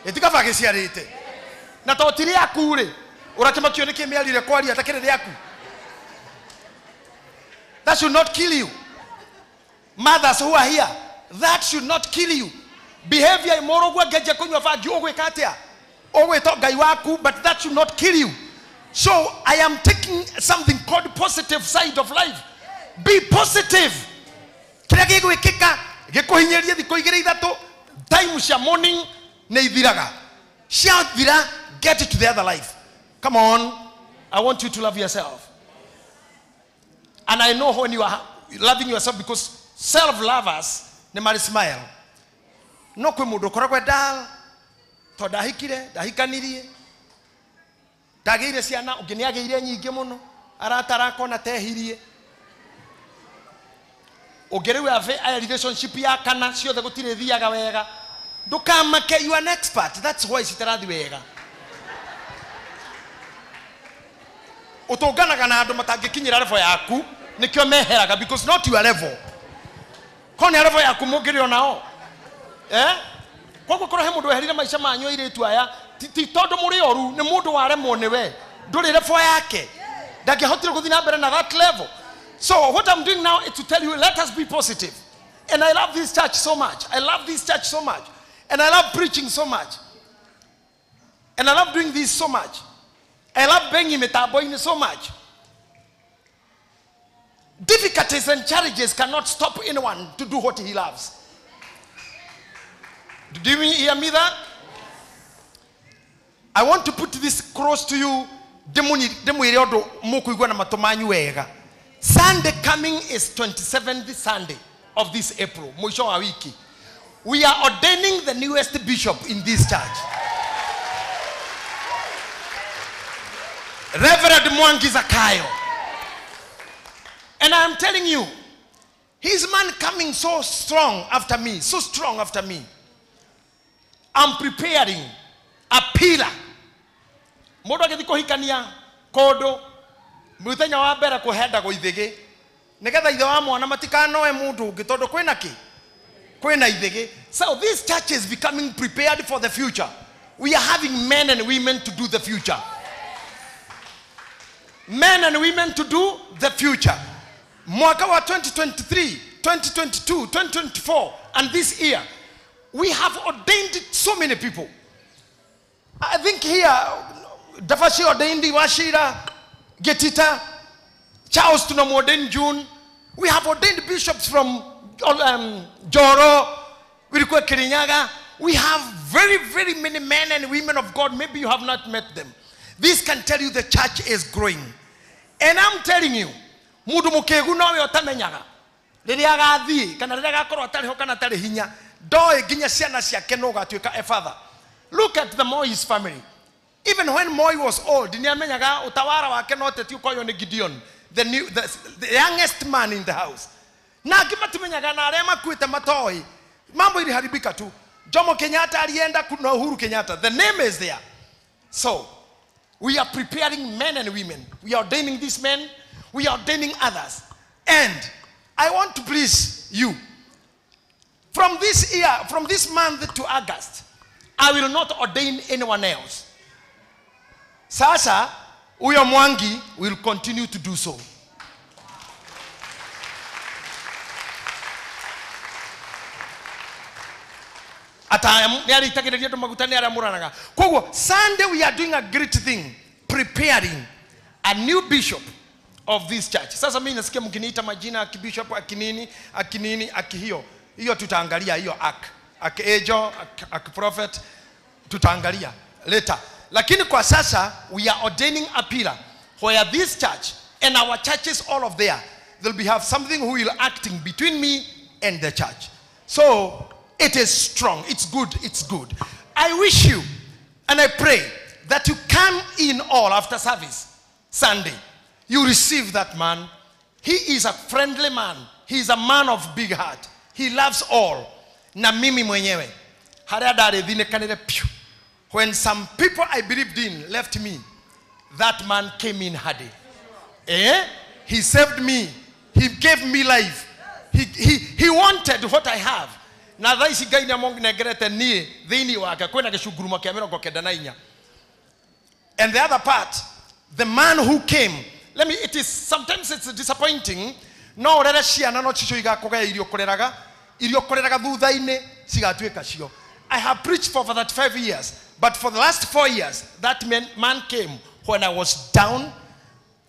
Ĩti kaba agĩciarĩte. Na to ti rĩaku rĩ, ũrakĩmakio nĩkĩ mĩarire kwaria atakĩrĩ rĩaku. That should not kill you. Mothers who are here, that should not kill you. Behavior immoral ũguo angĩanjia kũnyua bangi ũgwĩka atĩa? Ũgwĩta Ngai waku, but that should not kill you. So I am taking something called positive side of life. Be positive. Kĩrĩa gĩgwĩkĩka gĩkũhinyĩrie thikũ igĩrĩ ithatũ, time cia morning nĩ ithiraga. Ciathira, get to the other life. Come on. I want you to love yourself. And I know when you are loving yourself, because self-lovers nĩ marĩ smile. No kwĩ mũndũ ũkoragwo dull, tondũ ndahikire, ndahikanirie, ndagĩire ciana, ũngĩ nĩ agĩire nyingĩ mũno, aratara akona tehirie. Ũngĩ rĩu ave relationship ya kana ciothe gũtirĩ thiaga wega. Ndũkamake, you are an expert. That's why citarathi wega. Ũtũnganaga na andũ matangĩkinyĩra level yaku, nĩkĩo meheraga, because not your level. Ko nĩ level yaku mũngĩrĩ onao. Eh? Koguo korwo he mũndũ weherire maica manyu airĩtu aya, ti tondũ mũrĩ oru, nĩ mũndũ waremwo nĩwe. Ndũrĩ level yake. Ndangĩahotire gũthiĩ na mbere na that level. So what I'm doing now is to tell you, let us be positive. And I love this church so much. I love this church so much. And I love preaching so much. And I love doing this so much. I love banging metaboine so much. Difficulties and challenges cannot stop anyone to do what he loves. Did you hear me that? I want to put this cross to you. Sunday coming is 27th Sunday of this April. Mwisho wa wiki. We are ordaining the newest bishop in this church. Reverend Mwangi Zakayo. And I'm telling you, his man coming so strong after me, so strong after me. I'm preparing a pillar. Mũndũ agĩthiĩ kũhikania kũndũ mũthenya wa mbere kũhendagwo ithĩgĩ nĩgetha ithe wa mwana matikanoe mũndũ ũngĩ tondũ kwĩna kĩ? Kwĩna ithĩgĩ. So this church is becoming prepared for the future. We are having men and women to do the future. Men and women to do the future. Mwaka wa 2023, 2022, 2024, and this year, we have ordained so many people. I think here, Dafashi ordained Washira, Getita, Charles tunamuordained June. We have ordained bishops from Joro, Wirikwe Kirinyaga. We have very, very many men and women of God. Maybe you have not met them. This can tell you the church is growing. And I'm telling you, mundu mukegu nowe utamenyaga riria agathii kana riria agakorwo atari ho kana atari hinya ndoĩ nginya ciana ciake no gatuĩka a father. Look at the Moi's family. Even when Moi was old, nĩamenyaga utawara wake no teti ũkoywo nĩ Gideon, the youngest man in the house. Na angĩ matimenyaga na arĩa makuĩte matoĩ. Mambo iliharibika tu. Jomo Kenyatta alienda na Uhuru Kenyatta. The name is there. So we are preparing men and women. We are ordaining these men. We are ordaining others. And I want to please you. From this year, from this month to August, I will not ordain anyone else. Sasa, Uyo Mwangi will continue to do so. Sunday we are doing a great thing, preparing a new bishop of this church. Sasa mimi nasikia mkiniita majina akibishop akinini akinini akihio. Hiyo tutaangalia hiyo archangel, prophet tutaangalia later. Lakini kwa sasa we are ordaining a pillar where this church and our churches all of there they'll be have something who will acting between me and the church. So it is strong. It's good. It's good. I wish you and I pray that you come in all after service Sunday. You receive that man. He is a friendly man. He is a man of big heart. He loves all. Na mimi mwenyewe. When some people I believed in left me, that man came in hardy. Eh? He saved me. He gave me life. He wanted what I have. Na thaa ici Ngai nĩamongerete niĩ thĩinĩ wake kwĩna gĩcunguruma kĩa 94. And the other part, the man who came, let me, it is, sometimes it's disappointing. No ũrere ciana no cicio igakũgaya irio kũreraga thutha-inĩ cigatuĩka cio. I have preached for 35 years, but for the last 4 years, that man came when I was down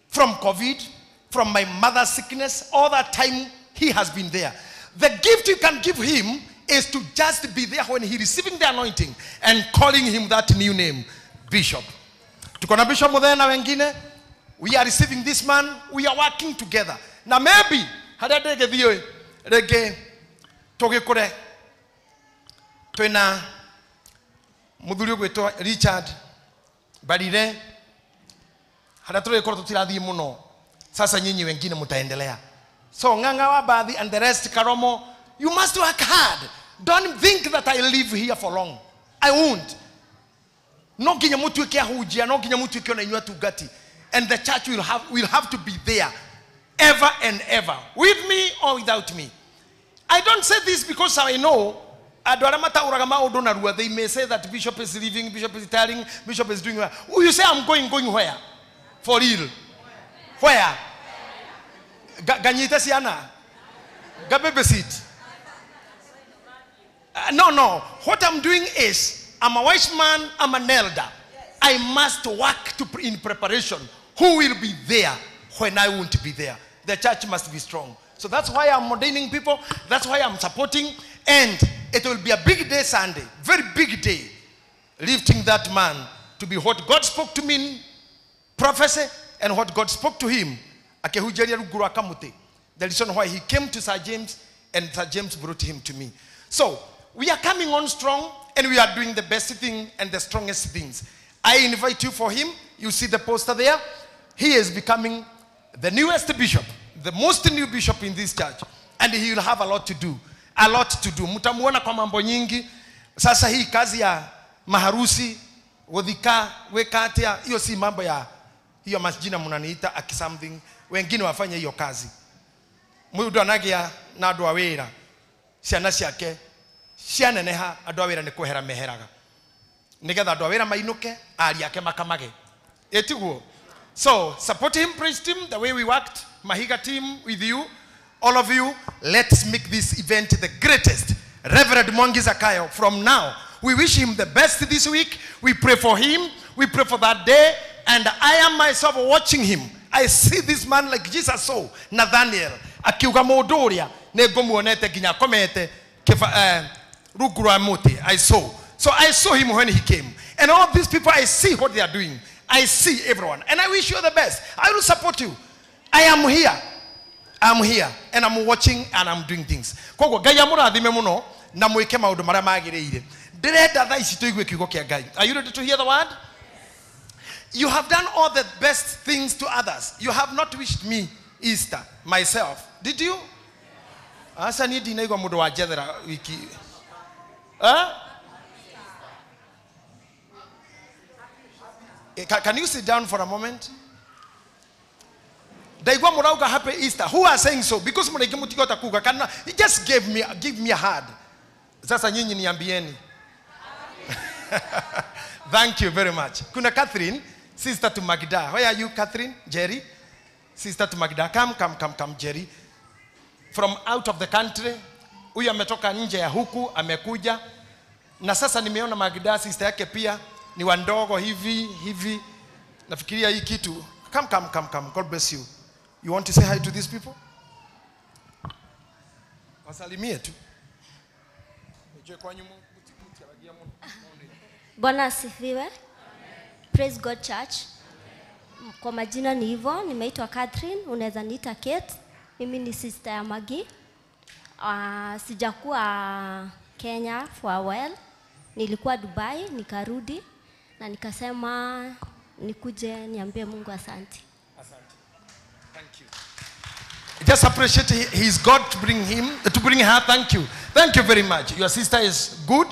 from COVID, from my mother's sickness. All that time, he has been there. The gift you can give him is to just be there when he receiving the anointing and calling him that new name, Bishop. Tuko na Bishop Muthee na wengine. We are receiving this man. We are working together. Na maybe haria ndĩngĩthiĩ rĩngĩ tũgĩkũre twĩna mũthuri ũgwĩtwo Richard Barire, harĩa tũrĩkorwo tũtirathiĩ mũno. Sasa nyinyi wengine mtaendelea. So Ng'ang'a wa Bathi and the rest, Karomo, you must work hard. Don't think that I live here for long. I won't. No nginya mutuike ahunjia, no nginya mutuike ona inyuĩ atungati. And the church will have to be there ever and ever, with me or without me. I don't say this because I know andũ arĩa mataũraga maũndũ narua, they may say that bishop is leaving, bishop is retiring, bishop is doing well. Oh, you say I'm going where? For real? Where? Ganyite ciana? Gababysit? No. What I'm doing is, I'm a wise man, I'm an elder. I must work in preparation. Who will be there when I won't be there? The church must be strong. So that's why I'm ordaining people. That's why I'm supporting. And it will be a big day Sunday. Very big day. Lifting that man to be what God spoke to me in prophecy and what God spoke to him. The reason why he came to Sir James, and Sir James brought him to me. So we are coming on strong, and we are doing the best thing and the strongest things. I invite you for him. You see the poster there. He is becoming the newest bishop, the most new bishop in this church. And he will have a lot to do. A lot to do. Mutamuona kwa mambo nyingi. Sasa hii kazi ya maharusi, gũthika, gwĩka atĩa, hiyo si mambo ya hiyo majina mnaniita aki something. Wengine wafanye hiyo kazi. Mũndũ anagĩa na andũ a wĩra, ciana ciake cianeneha, andũ a wĩra nĩ kwehera meheraga, nĩgetha andũ a wĩra mainũke, aria ake makamage. Ĩtiguo. So support him, praise him the way we worked, Mahiga team with you, all of you. Let's make this event the greatest. Reverend Mwangi Zakayo, from now, we wish him the best this week. We pray for him. We pray for that day. And I am myself watching him. I see this man like Jesus saw Nathaniel. Akiuga mũndũ ũrĩa nĩ ngũmuonete nginya akomete rungu rwa mũtĩ. I saw. So I saw him when he came. And all these people, I see what they are doing. I see everyone. And I wish you the best. I will support you. I am here. I'm here. And I'm watching and I'm doing things. Koguo Ngai amũrathime mũno na mwĩke maũndũ marĩa magĩrĩire. Ndĩrenda thaa ici tũigue kiugo kĩa Ngai. Are you ready to hear the word? You have done all the best things to others. You have not wished me Easter, myself. Did you? Asa niĩ ndinaigua mũndũ wa njethera wiki. Can you sit down for a moment? Ndaigua mũrauga happy Easter. Who are saying so? Because mũraingĩ mũtigota kuga. Kana, he just give me a hard. Sasa nyinyi niambieni. Thank you very much. Kuna Catherine, sister to Magda. Where are you, Catherine? Jerry? Sister to Magda. Come, Jerry. From out of the country. Huyu ametoka nje ya huku, amekuja. Na sasa nimeona Magda, sister yake pia, ni wandogo hivi, hivi. Nafikiria hii kitu. Come. God bless you. You want to say hi to these people? Wasalimie tu. Bwana asifiwe. Praise God Church. Kwa majina ni hivyo, nimeitwa Catherine, unaweza niita Kate. Mimi ni sister ya Maggie. Sijakuwa Kenya for a while. Nilikuwa Dubai, nikarudi na nikasema nikuje niambie Mungu asante. Asante. Thank you. Just appreciate he's God to bring him, to bring her. Thank you. Thank you very much. Your sister is good.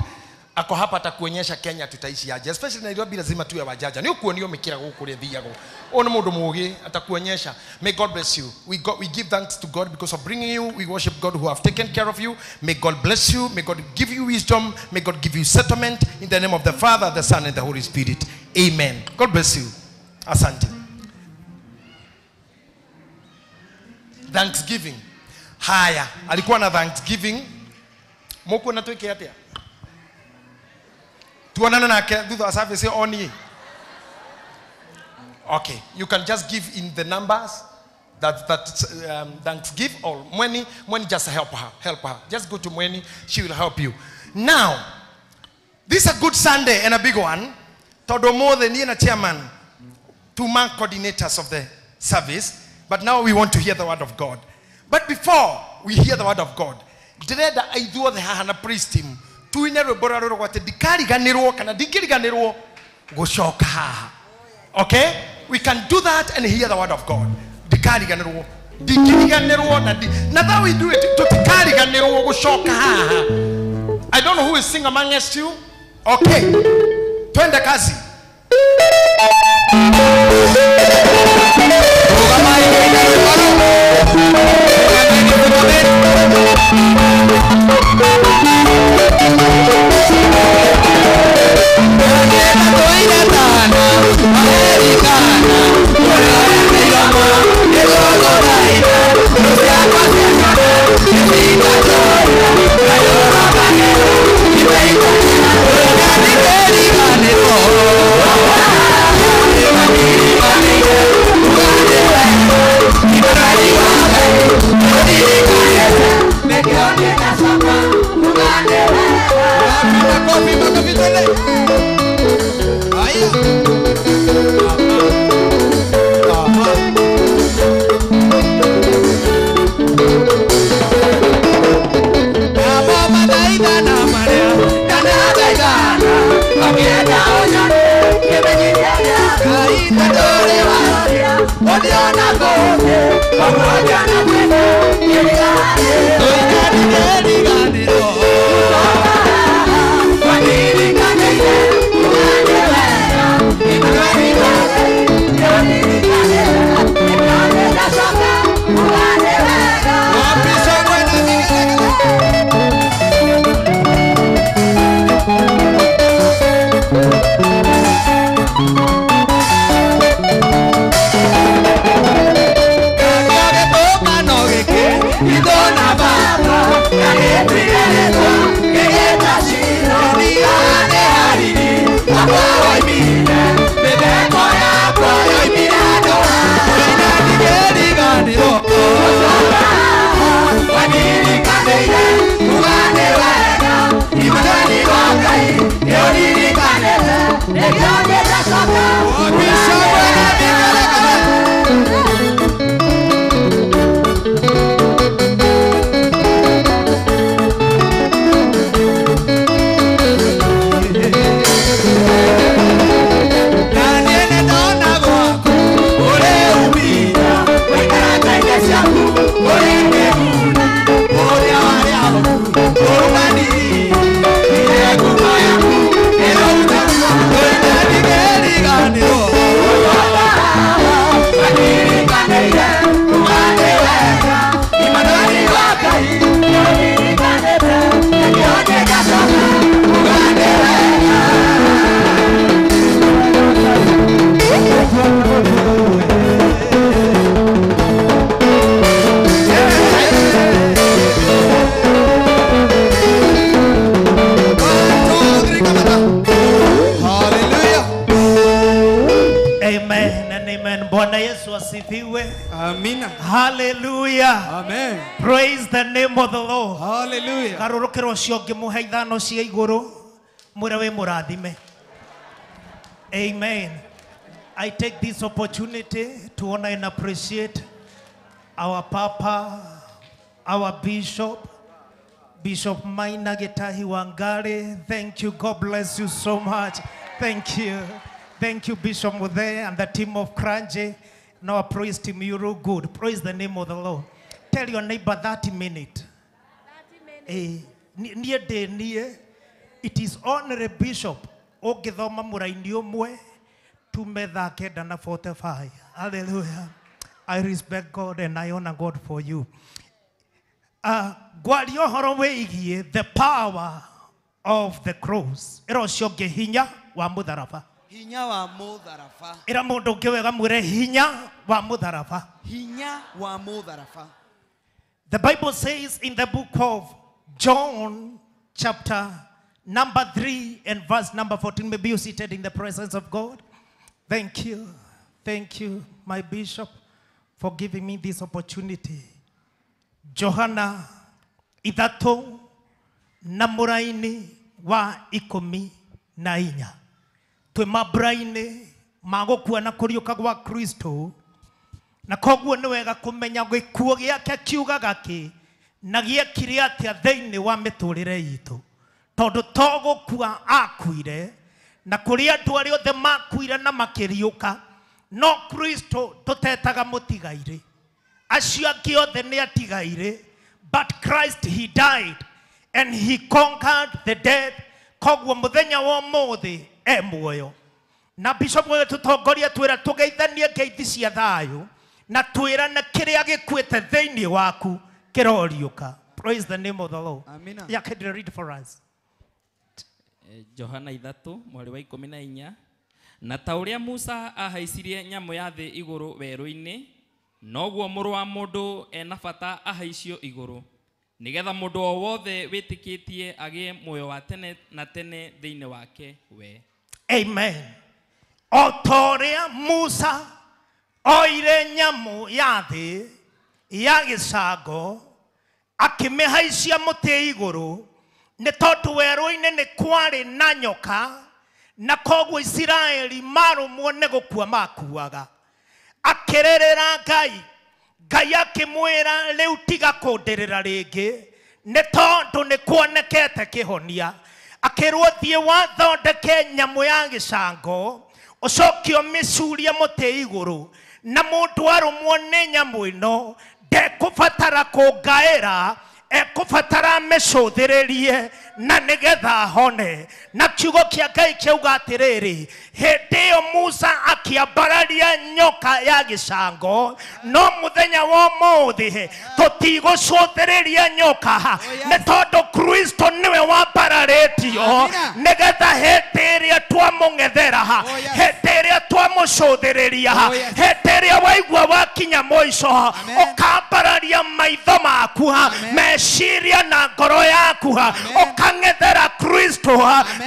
Ako hapa atakuonyesha Kenya tutaishi aje. Especially Nairobi lazima tuwe wajaja. Ni ukuonio mikira guku rithiago. Ona mundu mugi atakuonyesha. May God bless you. We give thanks to God because of bringing you. We worship God who have taken care of you. May God bless you. May God give you wisdom. May God give you settlement in the name of the Father, the Son and the Holy Spirit. Amen. God bless you. Asante. Thanksgiving. Haya, alikuwa na Thanksgiving. Moku na twike atia? Tuonane nake thutha wa service oni. Okay, you can just give in the numbers that thanksgive or Mweni just help her. Just go to Mweni, she will help you. Now, this is a good Sunday and a big one. Todo more than na chairman. Tuma coordinators of the service, but now we want to hear the word of God. But before we hear the word of God, ndĩrenda ithuothe haha na praise team tuine rwĩmbo rũrĩa rũrauga atĩ ndikariganĩrwo kana ndingĩriganĩrwo gũcoka haha. Okay? We can do that and hear the word of God. Ndikariganĩrwo, ndingĩriganĩrwo na ndi na that we do it tutikariganĩrwo gũcoka haha. I don't know who is sing among us you. Okay. Twende kazi. Amina. Hallelujah. Amen. Praise the name of the Lord. Hallelujah. Garũrũkĩra ũcio ũngĩ mũhe ithano cia igũrũ mwĩre wĩ mũrathime. Amen. I take this opportunity to honor and appreciate our Papa, our Bishop, Bishop Maina Gitahi Wangari. Thank you. God bless you so much. Thank you. Thank you, Bishop Muthe and the team of Kranje. Now praise team, you look good. Praise the name of the Lord. Tell your neighbor 30 minutes. 30 minutes. It is honorary bishop. Ogithoma muraini umwe tume thaa kenda na 45. Hallelujah. I respect God and I honor God for you. Ngwaria ũhoro wĩgiĩ the power of the cross. Ĩra ũcio ũngĩ hinya wa mũtharaba. Hinya wa mũtharaba. Ĩra mũndũ ũngĩ wega mwĩre hinya wa mũtharaba. Hinya wa mũtharaba. The Bible says in the book of John chapter number 3 and verse number 14. May be seated in the presence of God. Thank you. Thank you, my bishop, for giving me this opportunity. Johana 3 na mũraini wa 14. Twĩ mambura-inĩ Ma gũkua na kũriũka gwa Kristo. Na koguo nĩ wega kũmenya gĩkuũ gĩake kiugaga kĩ na gĩekire atĩa thĩinĩ wa mĩtũrĩre itũ. Tondũ to gũkua akuire na kũrĩ andũ arĩa othe makuire na makĩriũka, no Kristo tũtetaga mũtigairĩ. Acio angĩ othe nĩ atigairĩ, but Christ he died and he conquered the death. Koguo mũthenya wa ũmũthĩ e muoyo. Na bishop gũgĩtũtongoria twĩra tũgeithanie ngeithi cia thayũ na twĩrane kĩrĩa gĩkuĩte thĩinĩ waku kĩroriũka. Praise the name of the Lord. Amina. Yeah, can you read for us? Johana 3 mweri wa 14. Na ta ũrĩa Musa ahaicirie nyamũ ya thĩ igũrũ werũ-inĩ, noguo mũrũ wa mũndũ ena bata ahaicio igũrũ, nĩgetha mũndũ o wothe wĩtĩkĩtie agĩe muoyo wa tene na tene thĩinĩ wake we. Amen. O ta ũrĩa Musa oire nyamũ ya thĩ ya gĩcango akĩmĩhaicia mũtĩ igũrũ, nĩ tondũ werũ-inĩ nĩ kwarĩ na nyoka, na koguo Isiraeli marũmwo nĩ gũkua makuaga. Akĩrĩrĩra Ngai, Ngai akĩmwĩra rĩu tiga kũndĩrĩra rĩngĩ, nĩ tondũ nĩ kuonekete kĩhonia. Akĩrwo thiĩ wathondeke nyamũ ya gĩcango, ũcoke ũmĩcurie mũtĩ igũrũ, na mũndũ arũmwo nĩ nyamũ ĩno ndekũbatara kũngaĩra, ekũbatara mĩcũthĩrĩrie na nĩgetha ahone. Na kiugo kĩa Ngai kĩauga atĩrĩrĩ, hĩndĩ ĩyo Musa akĩambararia nyoka ya gĩcango, no mũthenya wa ũmũthĩ tũtigũcũthĩrĩria nyoka, nĩ tondũ Kristo nĩwe wambararĩtio, nĩgetha hĩndĩ ĩrĩa twamũng'ethera, hĩndĩ ĩrĩa twamũcũthĩrĩria, hĩndĩ ĩrĩa waigua wakinya mũico, ũkambararia maitho maku, meciria na ngoro yaku, ũkang'ethera Kristo,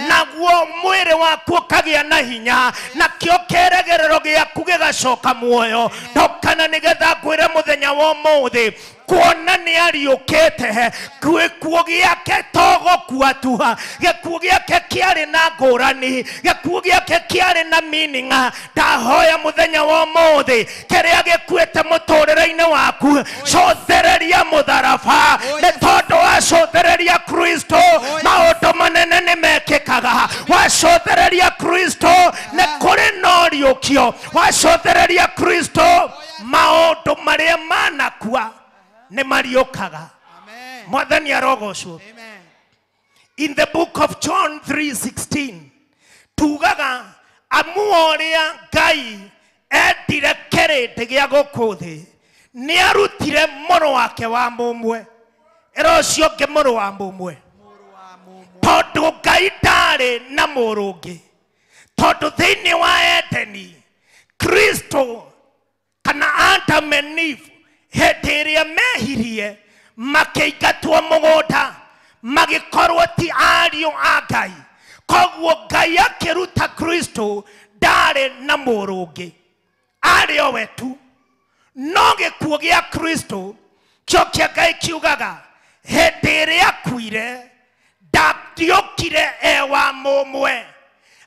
naguo mwĩrĩ waku ũkagĩa na hinya, nakĩo kĩĩrĩgĩrĩro gĩaku gĩgacoka muoyo. Ndokana nĩgetha ngwĩre mũthenya wa ũmũthĩ, kuona nĩ ariũkĩte, gĩkuũ gĩake to gũkua tu, gĩkuũ gĩake kĩarĩ na ngũrani, gĩkuũ gĩake kĩarĩ na meaning. Ndahoya mũthenya wa ũmũthĩ, kĩrĩa gĩkuĩte mũtũrĩre-inĩ waku, cũthĩrĩria mũtharaba, nĩ tondũ wacũthĩrĩria Kristo maũndũ manene nĩ mekĩkaga. Wacũthĩrĩria Kristo nĩ kũrĩ na ũriũkio. Wacũthĩrĩria Kristo maũndũ marĩa manakua nĩ mariũkaga. Mwathani arogocwo. In the book of John 3:16 tugaga amu ũrĩa Ngai endire kĩrĩndĩ gĩa gũkũ thĩ, nĩ arutire mũrũ wake wa mũmwe. Ĩra ũcio ũngĩ mũrũ wa mũmwe, tondũ Ngai ndarĩ na mũrũ ũngĩ. Tondũ thĩinĩ wa Edeni, Kristo kana Adam and Eve hĩndĩ ĩrĩa mehirie makĩingatwo mũgũnda, magĩkorwo ti ariũ a Ngai. Koguo Ngai akĩruta Kristo ndarĩ na mũrũ ũngĩ, arĩ o we tu. No gĩkuũ gĩa Kristo kĩo kĩa Ngai kiugaga hĩndĩ ĩrĩa akuire ndariũkire e wa mũmwe,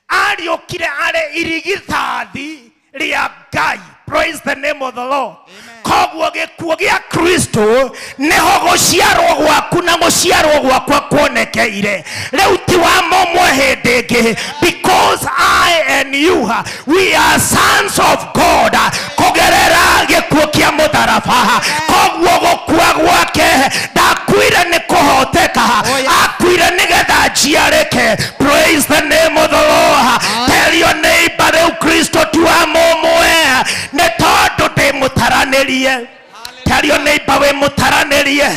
ariũkire arĩ irigithathi rĩa Ngai. Praise the name of the Lord. Koguo gĩkuũ gĩa Kristo nĩho gũciarwo gwaku na gũciarwo gwakwa kuonekeire. Rĩu ti wa mũmwe hĩndĩ ĩngĩ, because I and you we are sons of God kũgerera gĩkuũ kĩa mũtharaba. Koguo gũkua gwake ndakuire nĩ kũhoteka, akuire nĩgetha njiarĩke. Praise the name of the Lord. Tell your neighbor rĩu Kristo ti wa mũmwe, nĩ tondũ ndĩ mũtaranĩrie. Tell your neighbor wĩ mũtaranĩrie.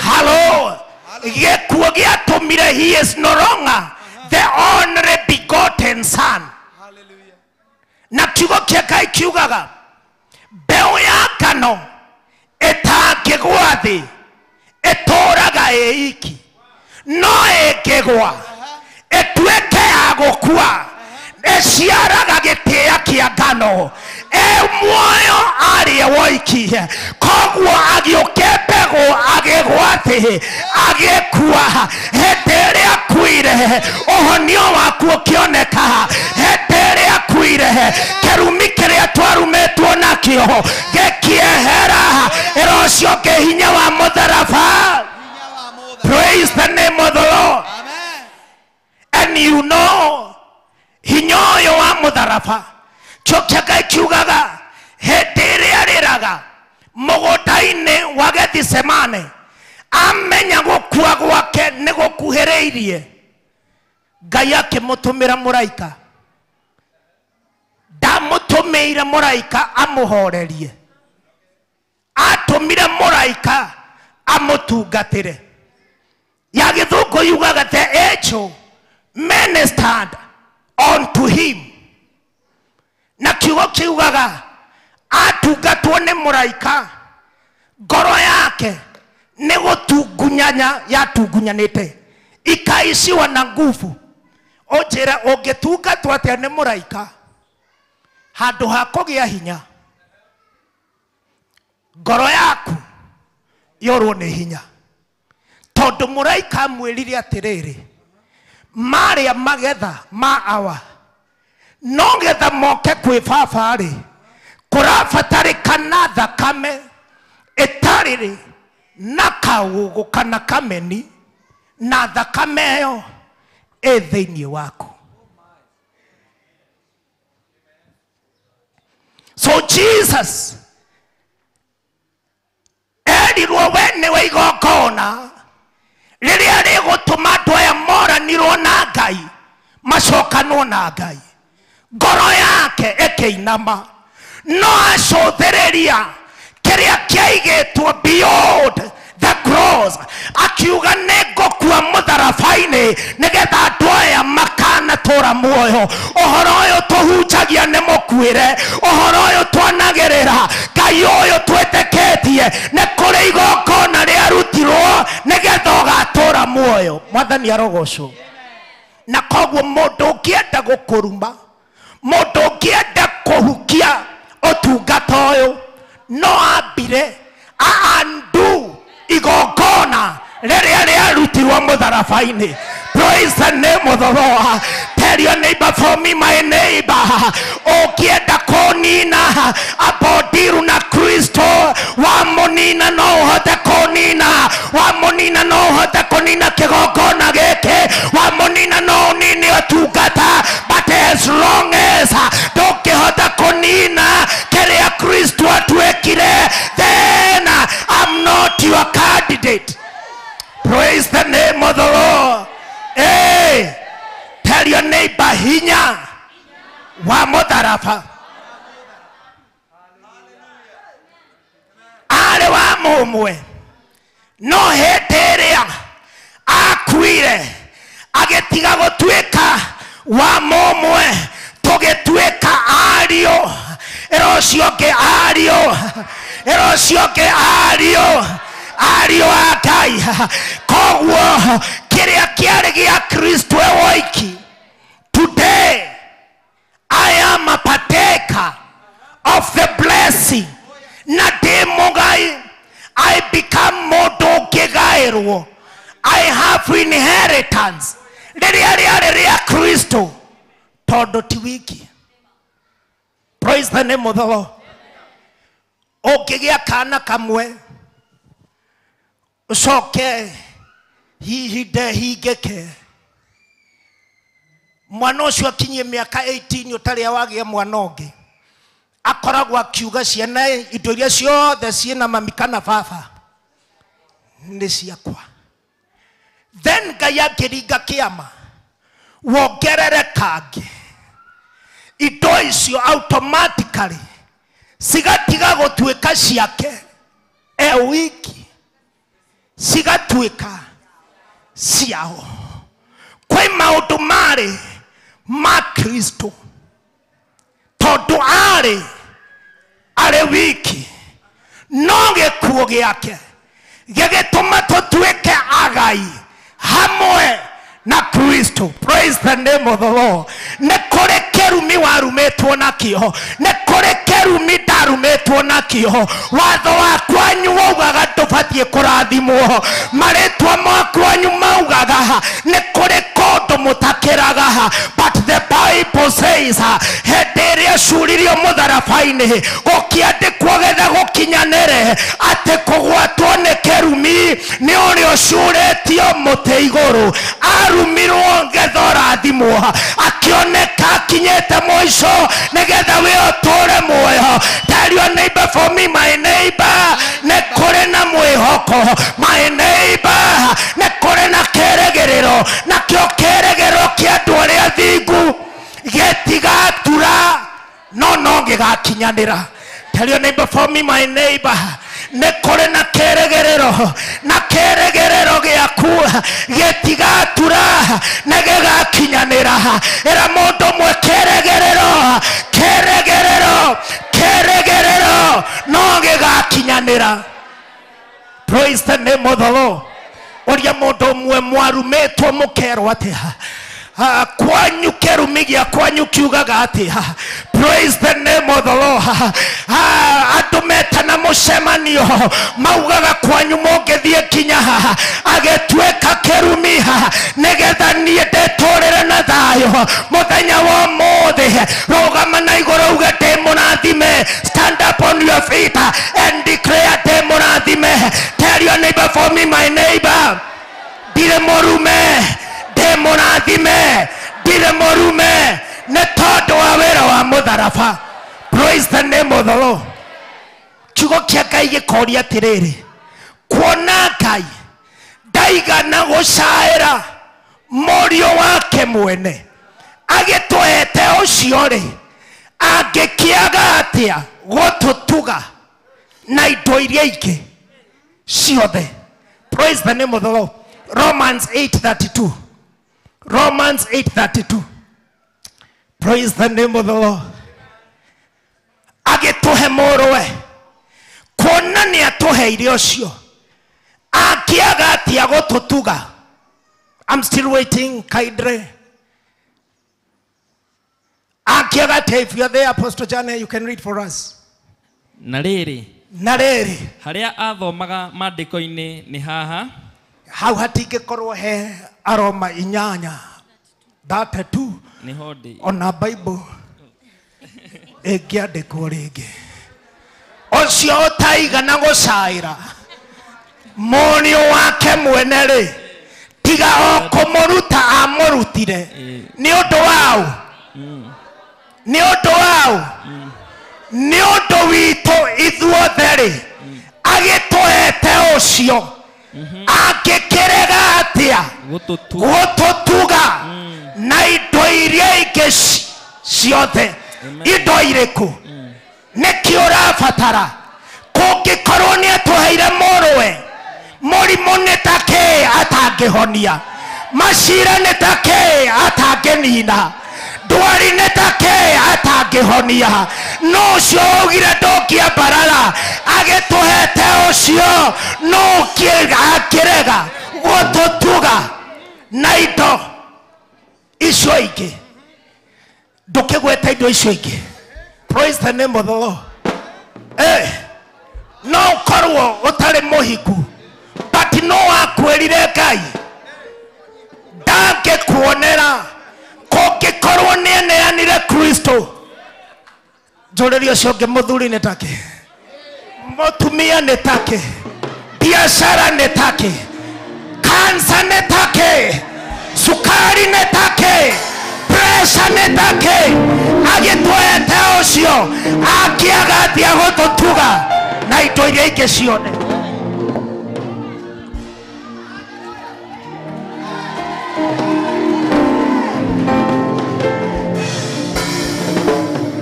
Hello. Gĩkuũ gĩatũmire he is no longer the only begotten son. Na kiugo kĩa Ngai kiugaga mbeũ ya ngano ĩtangĩgwa thĩ ĩtũũraga ĩ iki, no ĩngĩgwa ĩtuĩke ya gũkua, ĩciaraga gĩtĩa kĩa ngano. E muoyo arĩ woiki, koguo agĩũke mbegũ agĩgwa thĩ agĩkua. Hĩndĩ ĩrĩa akuire ũhonio waku ũkĩoneka. Hĩndĩ ĩrĩa akuire twakuire, kĩrumi kĩrĩa twarumĩtwo nakĩo gĩkĩehera. Ĩra ũcio ũngĩ hinya wa mũtharaba. Praise the name of the Lord. And you know, hinya ũyũ wa mũtharaba, kĩo kĩa Ngai kiugaga hĩndĩ ĩrĩa arĩraga mũgũnda-inĩ wa Gethisemane, amenya gũkua gwake nĩ gũkuhĩrĩirie, Ngai akĩmũtũmĩra mũraika. Ndamũtũmĩire mũraika amũhorerie, atũmire mũraika amũtungatĩre. Ya gĩthũngũ yugaga the angel ministered unto him, na kiugo kiugaga atungatwo nĩ mũraika, ngoro yake nĩ gũtungunyanya yatungunyanĩte, ikaiciwa na nguvu. Ũnjĩre ũngĩtungatwo atĩa nĩ mũraika handũ ha kũgĩa hinya, ngoro yaku yorwo nĩ hinya, tondũ mũraika amwĩrire atĩrĩrĩ, marĩa magetha ma awa no getha moke kwĩ baba rĩ, kũrabatarĩkana thakame ĩtarĩ na kaũgũ kana kameni, na thakame ĩyo ĩ thĩinĩ waku. So Jesus erirwo we nĩwe igongona rĩrĩa rĩgũtũma andũ aya moranirwo na Ngai macokanwo na Ngai. Ngoro yake ĩkĩinama, no acũthĩrĩria kĩrĩa kĩaigĩtwo beyond the cross, akiuga nĩngũkua mũtharaba-inĩ nĩgetha andũ aya makanatũra muoyo. Ũhoro ũyũ tũhunjagia nĩ mũkuĩre, ũhoro ũyũ twanagĩrĩra, Ngai ũyũ twĩtĩkĩtie nĩ kũrĩ igongona rĩarutirwo nĩgetha ũgatũra muoyo. Mwathani arogocwo. Na koguo mũndũ ũngĩenda gũkũruma, mũndũ ũngĩenda kũhukia ũtungata ũyũ, no ambire a-undo igongona rĩrĩa rĩarutirwo mũtharaba-inĩ. Praise the name of the Lord. Tell your neighbor for me, my neighbor, ũngĩenda kũnina abodiru na Kristo, wamũnina no ũhote kũnina, wamũnina no ũhote kũnina kĩgongona gĩkĩ, wamũnina no ũnine ũtungata, but as long as ndũngĩhota kũnina kĩrĩa Kristo atuĩkire, then I'm not your candidate. Praise the name of the Lord. Hey, tell your neighbor hinya wa mũtharaba. Arĩ wa mũmwe, no hĩndĩ ĩrĩa akuire agĩtiga gũtuĩka wa mũmwe, tũgĩtuĩka ariũ. Ĩra ũcio ũngĩ ariũ, ĩra ũcio ũngĩ ariũ, ariũ a Ngai. Koguo kĩrĩa kĩarĩ gĩa Kristo e woiki, today I am a partaker of the blessing. Na ndĩ mũgai, I become mũndũ ũngĩgaĩrwo. I have inheritance rĩrĩa rĩarĩ rĩa Kristo, tondũ ti wiki. Praise the name of the Lord. Ũngĩgĩa kana kamwe, ũcoke hihi ndehingĩke, mwana ũcio akinyie mĩaka 18 ũtarĩ wagĩa mwana ũngĩ, akoragwo akiuga ciana indo iria ciothe ciĩna mami kana baba nĩ ciakwa. Then Ngai akĩringa kĩama, wongerere kangĩ, indo icio automatically cigatiga gũtuĩka ciake e wiki, cigatuĩka ciao. Kwĩ maũndũ marĩ ma Kristo, tondũ arĩ arĩ wiki, no gĩkuũ gĩake gĩgĩtũma tũtuĩke agai hamwe na Kristo. Praise the name of the Lord. Nĩ kũrĩ kĩrumi warumĩtwo nakĩo, nĩ kũrĩ kĩrumi ndarumĩtwo nakĩo. Watho wa kwanyu waugaga ndũbatiĩ kũrathimwo, marĩtwa ma kwanyu maugaga nĩ kũrĩ kũndũ mũtakĩraga, but the Bible Bible says hĩndĩ ĩrĩa acuririo mũtharaba-inĩ gũkĩandĩkwo getha gũkinyanĩre atĩ kũgwatwo nĩ kĩrumi nĩ ũrĩa ũcurĩtio mũtĩ igũrũ arumirwo ngetha ũrathimwo akĩoneka akinyĩte mũico nĩgetha we ũtũre muoyo. Tell your neighbor for me, my neighbor, nĩ kũrĩ na mwĩhoko. My neighbor, nĩ kũrĩ na kĩrĩgĩrĩro, nakĩo kĩrĩgĩrĩro kĩa andũ arĩa athingu gĩtigatura no no gĩgakinyanĩra. Tell your neighbor for me, my neighbor, nĩ kũrĩ na kĩrĩgĩrĩro, na kĩrĩgĩrĩro gĩaku gĩtigatura nĩ gĩgakinyanĩra. Ĩra mũndũ ũmwe kĩrĩgĩrĩro, kĩrĩgĩrĩro, kĩrĩgĩrĩro no gĩgakinyanĩra. Praise the name of the Lord. Ũrĩa mũndũ ũmwe mwarumĩtwo mũkerwo atĩa kwanyu kĩrumi gĩa kwanyu kiugaga atĩa. Praise the name of the Lord. Andũ metana mũcemanio maugaga kwanyu mũngĩthiĩ kinya agĩtuĩka kĩrumi nĩgetha niĩ ndĩtũrĩre na thayũ mũthenya wa ũmũthĩ. Rũgama na igũrũ uge ndĩ mũrathime. Stand up on your feet and declare ndĩ mũrathime. Tell your neighbor for me, my neighbor, ndirĩ mũrume, ndĩ mũrathime, ndirĩ mũrume nĩ tondũ wa wĩra wa mũtharaba. Praise the name of the Lord. Kiugo kĩa Ngai gĩkoria atĩrĩrĩ, kuona Ngai ndaigana gũcaĩra mũriũ wake mwene agĩtũhete ũcio rĩ, angĩkĩaga atĩa gũtũtuga na indo iria ingĩ ciothe. Praise the name of the Lord. Romans 8:32. Romans 8:32. Praise the name of the Lord. Agĩtũhe mũrũwe, kuona nĩ atũheire ũcio, akĩaga atĩa gũtũtuga. I'm still waiting, Kaidre. Akĩaga atĩa? If you are there, Apostle Jane, you can read for us. Na rĩrĩ, na rĩrĩ, harĩa athomaga maandĩko-inĩ nĩ haha. Hau hatingĩkorwo he Aroma 8:32 nĩho ndĩ. Ona Bible ĩngĩandĩkwo rĩngĩ. Ũcio ũtaigana gũcaĩra mũriũ wake mwene rĩ, tiga o kũmũruta amũrutire nĩ ũndũ waũ, nĩ ũndũ waũ, nĩ ũndũ witũ ithuothe rĩ, agĩtũhete ũcio angĩkĩrega atĩa gũtũtuga na indo iria ingĩ ciothe. Indo irĩkũ? Nĩkĩ ũrabatara? Kũngĩkorwo nĩ atũheire mũrũwe, mũrimũ nĩ ta kĩ atangĩhonia, macira nĩ ta kĩ atangĩnina, ndwari nĩ ta kĩ atangĩhonia. No ũcio augire ndũngĩambarara, agĩtũhete ũcio, no akĩrega gũtũtuga na indo icio ingĩ. Ndũkĩgweta indo icio ingĩ. Praise the name of the Lord. No ũkorwo ũtarĩ mũhiku, but no akwĩrire Ngai ndangĩkuonera kũngĩkorwo nĩ eneanire Kristo. Njũrĩrie ũcio ũngĩ, mũthuri nĩ take, mũtumia nĩ take, biashara nĩ take, kansa nĩ take, sukari nĩ take, pressure nĩ take. Agĩtũhete ũcio akĩaga atĩa gũtũtuga na indo iria ingĩ ciothe.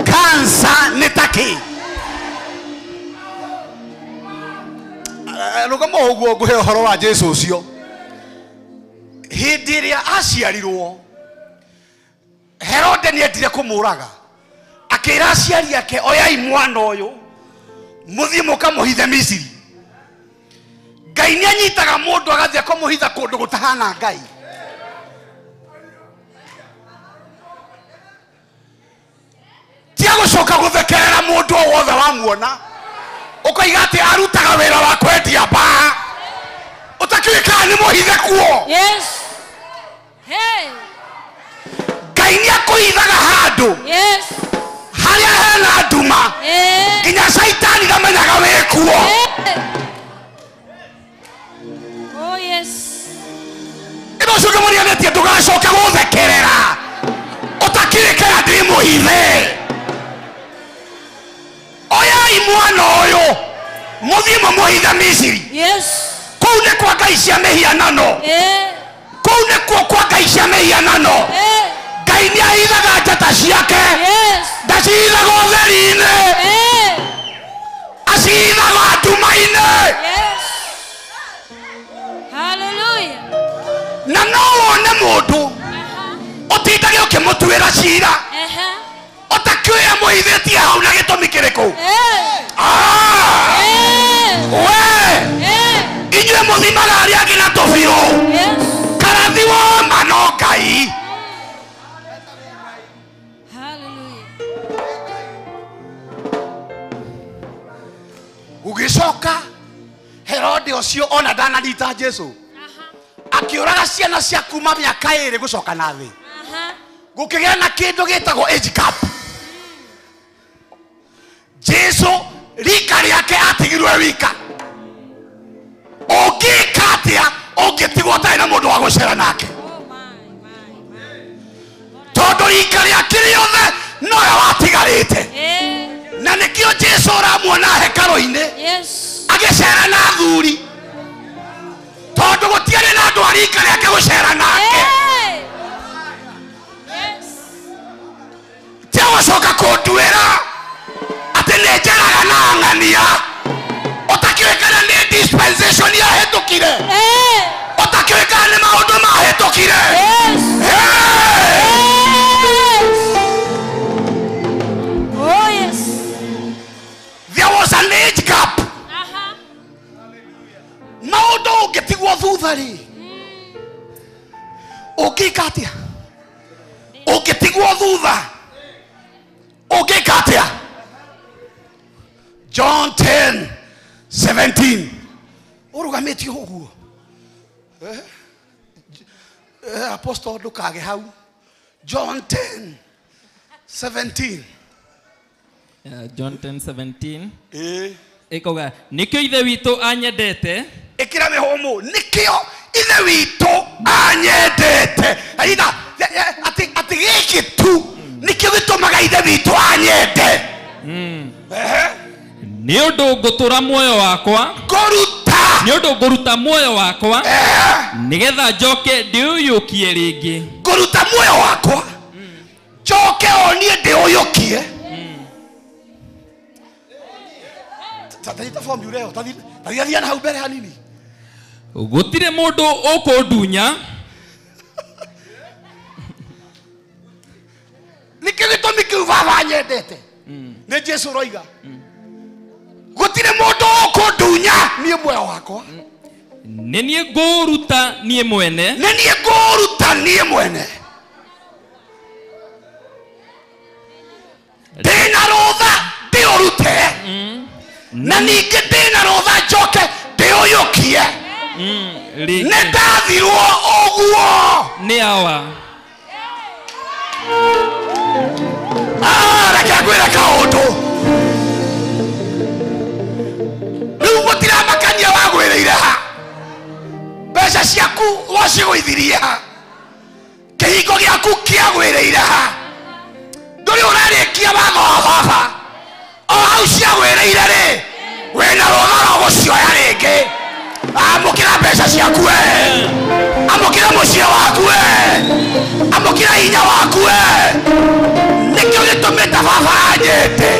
Kansa nĩ takĩ? Rũgama ũguo ngũhe ũhoro wa Jesu ũcio. Hĩndĩ ĩrĩa aciarirwo, Herode nĩendire kũmũraga, akĩra aciari ake, oyai mwana ũyũ mũthiĩ mũkamũhithe Misiri. Ngai nĩanyitaga mũndũ agathiĩ kũmũhitha kũndũ gũtahana Ngai. Tia gũcoka gũthekerera mũndũ o wothe wamuona, ũkoiga atĩ arutaga wĩra wa kwendia mbaa, ũtakĩũĩ kana nĩ mũhithe kuo. Yes. Hey. Ngai nĩakũhithaga nduma nginya caitani ndamenyaga wĩ kuo. Oh yes. Ĩno ũcio ũngĩmũriganĩtie ndũgacoke gũthekerera ũtakĩrĩ kana ndĩ mũhithe. Oyai mwana ũyũ mũthiĩ mũmũhithe Misiri. Yes. Kũu nĩ kwa ngai cia mĩhianano. Kũu nĩkuo kwa ngai cia mĩhianano. Ngai nĩ ahithaga njata ciake. Ndacihithaga ũtheri-inĩ, acihithaga nduma-inĩ. Hallelujah. Na no wone mũndũ ũtindage ũkĩmũtuĩra cira ũtakĩũĩ amũhithĩtie hau na gĩtũmi kĩrĩkũ. We inyuĩ mũthimaga arĩa angĩ na tũbirũ karathi woma no Ngai. Gũgĩcoka Herode ũcio ona ndananyita Jesu akĩũraga ciana cia kuma mĩaka ĩrĩ gũcoka na thĩ. Gũkĩgĩa na kĩndũ gĩtagwo age gap. Jesu rika rĩake atigirwe wika. Ũngĩka atĩa ũngĩtigwo ũtarĩ na mũndũ wa gũcera nake? Tondũ rika rĩake rĩothe nowe watigarĩte. Na nĩkĩo Jesu ũramuona hekarũ-inĩ agĩcera na athuri, tondũ gũtiarĩ na andũ a rika rĩake gũcera nake. Tia gũcoka kũnduĩra atĩ nĩ njaraga na ng'ania ũtakĩũĩ kana nĩ dispensation yahĩtũkire, ũtakĩũĩ kana nĩ maũndũ mahĩtũkire. Oh yes. There was an age gap. Maũndũ ũngĩtigwo thutha rĩ, ũngĩka atĩa? Ũngĩtigwo thutha ũngĩka atĩa? John 10:17. Ũrũgamĩtie ũguo. Apostle ndũkage hau. John 10:17. John 10:17. Ĩkauga nĩkĩo Ithe witũ anyendete. Ĩkĩra mĩhũmũ. Nĩkĩo Ithe witũ anyendete. Aitha atĩ gĩkĩ tu nĩkĩo gĩtũmaga Ithe witũ anyende. Nĩ ũndũ ngũtũra muoyo wakwa, ngũruta, nĩ ũndũ ngũruta muoyo wakwa nĩgetha njoke ndĩũyũkie rĩngĩ. Ngũruta muoyo wakwa njoke o niĩ ndĩũyũkie. Tathita form yureo, tathia na hau mbere hanini. Gũtirĩ mũndũ ũkũndunya. Nĩkĩo gĩtũmi kĩu baba anyendete. Nĩ Jesu ũroiga. Gũtirĩ mũndũ ũkũndunya niĩ muoyo wakwa. Nĩ niĩ ngũũruta niĩ mwene. Nĩ niĩ ngũũruta niĩ mwene. Ndĩna rũtha ndĩũrute. Na ningĩ ndĩna rũtha njoke ndĩũyũkie. Nĩ ndathirwo ũguo nĩ awa. Reke ngwĩre kaũndũ. Rĩu gũtiramakania wagwĩrĩire ha, mbeca ciaku wacigũithirie ha, kĩhingo gĩaku kĩagwĩrĩire ha, ndũrĩ ũrarĩkia watho wa baba o hau ciagwĩrĩire rĩ, wĩna rũtha rwa gũcioya rĩngĩ. Amũkĩra mbeca ciaku we, amũkĩra mũciĩ waku we, amũkĩra hinya waku we. Nĩkĩo gĩtũmĩte baba anyende,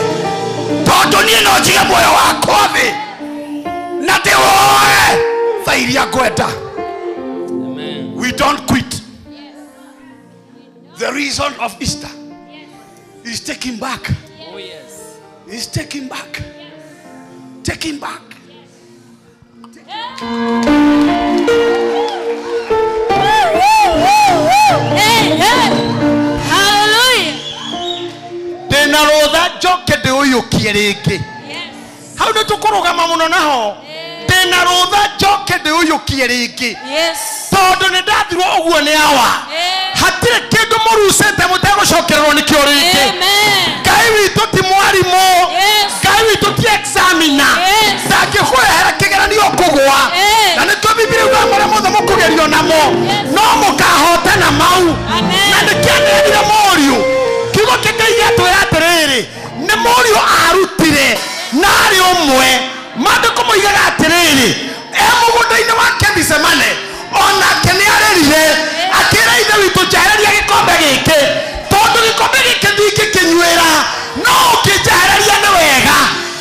tondũ niĩ no njige muoyo wakwa thĩ na ndĩwoe thaa iria ngwenda. We don't quit. The reason of Easter is taking back. Oh yes. Is taking back. Taking back. Hey, hey. Hallelujah. Ndĩna rũtha njoke ndĩũyũkie rĩngĩ. Hau nĩ tũkũrũgama mũno naho. Ndĩna rũtha njoke ndĩũyũkie rĩngĩ. Yes. Tondũ nĩ ndathirwo ũguo nĩ awa. Hatirĩ kĩndũ mũrucĩte mũtegũcokererwo nĩkĩo rĩngĩ. Ngai witũ ti mwarimũ. Ngai witũ ti examiner. Ndangĩkũrehera kĩgeranio kũgũa. Na nĩkĩo Bibilia yugaga marĩa mothe mũkũgerio namo no mũkahotana mau. Na nĩkĩaneanire mũriũ. Kiugo kĩa Ngai gĩatwĩra atĩrĩrĩ, nĩ mũriũ arutire na arĩ ũmwe. Maandĩko moigaga atĩrĩrĩ, e mũgũnda-inĩ wa Gethisemane onake nĩ arĩrire akĩra Ithe witũ njehereria gĩkombe gĩkĩ, tondũ gĩkombe gĩkĩ ndingĩkĩnyuĩra, no ũkĩnjehereria nĩ wega.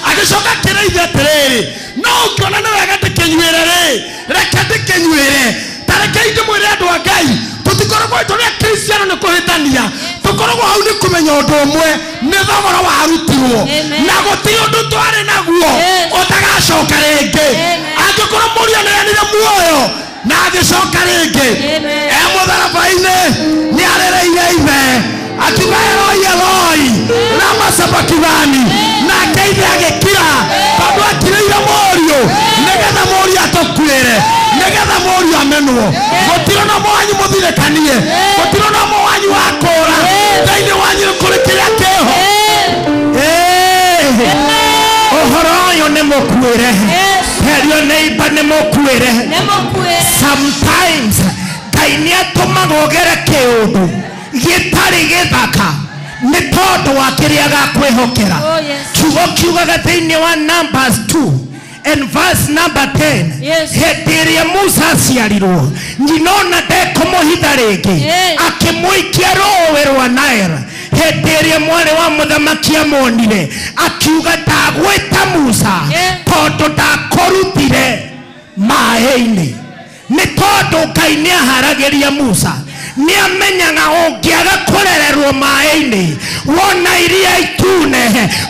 Agĩcoka akĩra Ithe atĩrĩrĩ, no ũngĩona nĩ wega ndĩkĩnyuĩre rĩ, reke ndĩkĩnyuĩre. Ta rekei ndĩmwĩre andũ a Ngai, tũtikoragwo tũrĩ Akristiano nĩ kũhĩtania, tũkoragwo hau nĩ kũmenya ũndũ ũmwe, nĩ thogora warutirwo na gũtirĩ ũndũ twarĩ naguo ũtagacoka rĩngĩ. Angĩkorwo mũriũ aneanire muoyo na agĩcoka rĩngĩ, e mũtharaba-inĩ nĩ arĩrĩire Ithe akiuga Eloi Eloi lama sabakithani, nake Ithe agĩkira tondũ akirĩire mũriũ nĩgetha mũriũ atũkuĩre, nĩgetha mũriũ amenwo. Gũtirĩ na ũmwe wanyu mũthirĩkanie, gũtirĩ na ũmwe wanyu wakũra, thĩinĩ wanyu nĩ kũrĩ kĩrĩa kĩho. Ũhoro ũyũ nĩ mũkuĩre. Tell your neighbor nĩ mũkuĩre. Sometimes Ngai nĩ atũmaga ũgere kĩũndũ gĩtarĩ gĩthaka nĩ tondũ wa kĩrĩa agakwĩhokera. Kiugo kiugaga thĩinĩ wa Numbers 2 and verse number 10. Hĩndĩ ĩrĩa Musa aciarirwo, nyina ona ndekũmũhitha rĩngĩ, akĩmũikia rũũĩ rwa Nile. Hĩndĩ ĩrĩa mwarĩ wa mũthamaki amuonire, akiuga ndagwĩta Musa tondũ ndakũrutire maĩ-inĩ. Nĩ tondũ Ngai nĩ aharagĩria Musa, nĩ amenyaga ũngĩaga kũrererwo maĩ-inĩ, wona iria itune,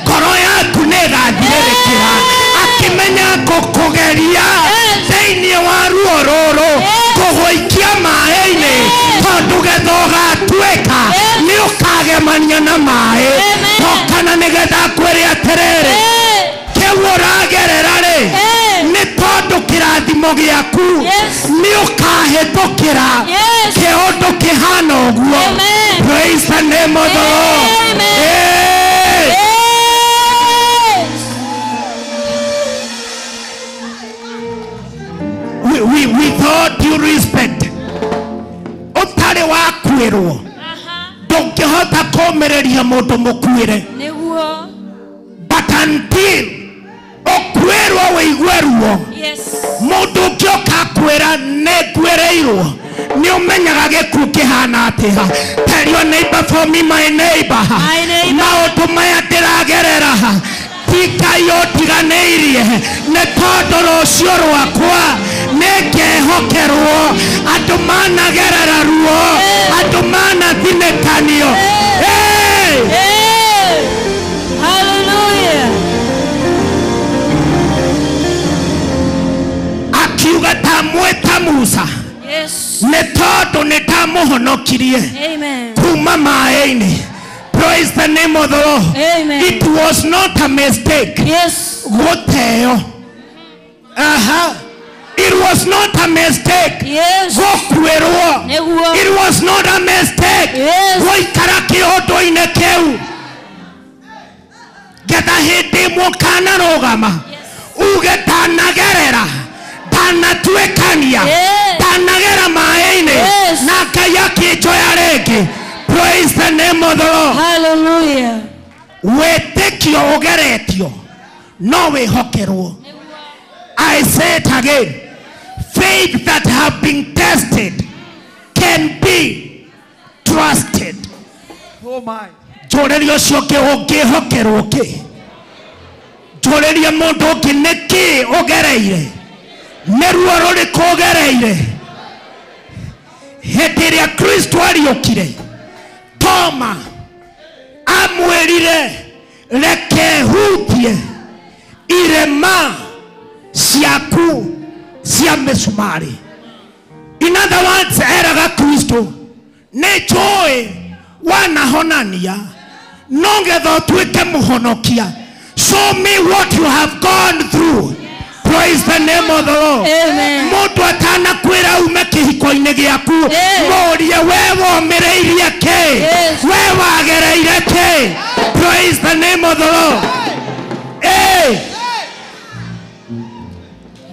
ngoro yaku nĩ ĩgathirĩrĩkĩra. Akĩmenya ngũkũgeria thĩinĩ wa ruo rũrũ, ngũgũikia maĩ-inĩ, tondũ getha ũgatuĩka nĩ ũkagemania na maĩ. Tokana nĩgetha ngwĩre atĩrĩrĩ, kĩu ũragerera rĩ, nĩ tondũ kĩrathimo gĩaku nĩ ũkahĩtũkĩra kĩũndũ kĩhana ũguo. Praise the name of the Lord. With all due respect, ũtarĩ wakuĩrwo ndũngĩhota kũũmĩrĩria mũndũ mũkuĩre. But until ũkuĩrwo wĩigue ruo, mũndũ ũngĩ ũka akwĩra nĩ nguĩrĩirwo, nĩ ũmenyaga gĩkuũ kĩhana atĩa. Tell your neighbor for me, my neighbor, maũndũ maya ndĩragerera ti Ngai ũndiganĩirie, nĩ tondũ rũciũ rwakwa nĩ ngehokerwo. Andũ managerera ruo, andũ manathinĩkanio. Akiuga ndamwĩta Musa nĩ tondũ nĩ ndamũhonokirie kuma maĩ-inĩ. Praise the name of the Lord. Amen. It was not a mistake. Gũteo. It was not a mistake. Gũkuĩrwo. It was not a mistake. Gũikara kĩũndũ-inĩ kĩu getha hĩndĩ ĩmwe ũkanarũgama uge ndanagerera, ndanatuĩkania, ndanagera maĩ-inĩ na Ngai akĩnjoya rĩngĩ. Praise the name of the Lord. Hallelujah. Wĩtĩkio ũgeretio no wĩhokerwo. I say it again. Faith that have been tested can be trusted. Oh my. Njũrĩria ũcio ũngĩ ũngĩhokerwo kĩ? Njũrĩria mũndũ ũngĩ nĩ kĩ ũgereire? Nĩ ruo rũrĩkũ ũgereire? Hĩndĩ ĩrĩa Kristo ariũkire, Toma amwĩrire reke hutie irema ciaku cia mĩcumarĩ. In other words, eraga Kristo nĩ njũĩ wanahonania no getha ũtuĩke mũhonokia. Show me what you have gone through. Praise the name of the Lord. Amen. Mundu atanakwira ume kihiko-inĩ gĩaku, mũrie we womĩrĩirie kĩ, we wagereire kĩ. Praise the name of the Lord.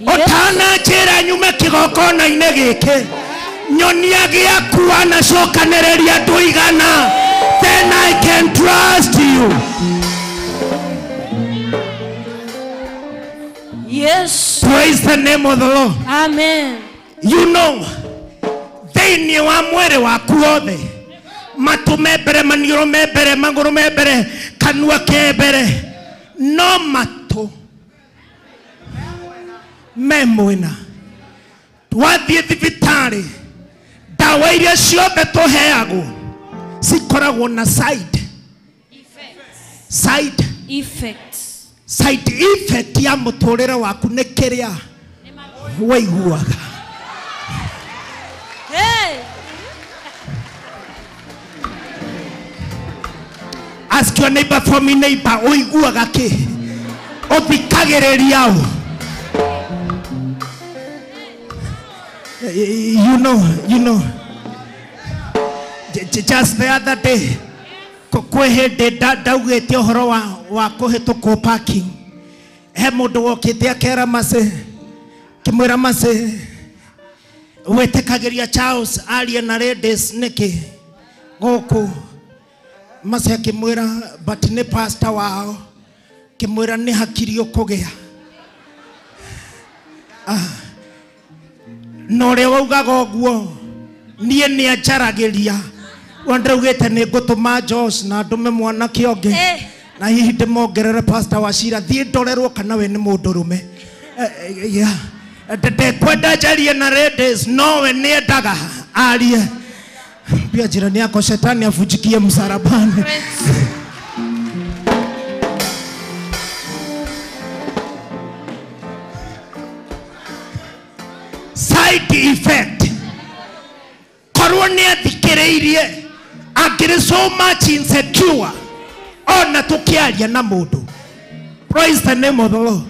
Ũtananjĩra nyume kĩgongona-inĩ gĩkĩ, nyonia gĩaku wanacokanĩrĩria andũ igana, then I can trust you. Yes. Praise the name of the Lord. Amen. You know, thĩinĩ wa mwĩrĩ waku wothe, matũ me mbere, maniũrũ me mbere, magũrũ me mbere, kanua ke mbere, no matũ me mwena. Wathiĩ thibitarĩ, ndawa iria ciothe tũheagwo cikoragwo na side effects. Side effect ya mũtũrĩre waku nĩ kĩrĩa waiguaga. Hey. Ask your neighbor for me, neighbor, ũiguaga kĩ? Ũthikagĩrĩria ũ? You know. Just the other day, kwĩ hĩndĩ ndaugĩte ũhoro wa kũhĩtũkwo parking. He mũndũ wokĩte akera Mercy, kĩmwĩra Mercy, wĩtĩkagĩria Charles arie na ladies nĩkĩ gũkũ? Mercy akĩmwĩra but nĩ pastor wao, kĩmwĩra nĩ hakiri ũkũgĩa. Na ũrĩa waugaga ũguo niĩ nĩ anjaragĩria. Wandraugĩte nĩ ngũtũma Josh na ndũme mwanake ũngĩ na hihi ndĩmongerere pastor wa Cira, thiĩ ndorerwo kana we nĩ mũndũrũme. Ndekwenda njarie na ladies, no we nĩendaga arie. Pia jirani yako shetani afujikie msalabani. Side effect. Korwo nĩ athikĩrĩirie, angĩrĩ so much insecure ona tũkĩaria na mũndũ. Praise the name of the Lord.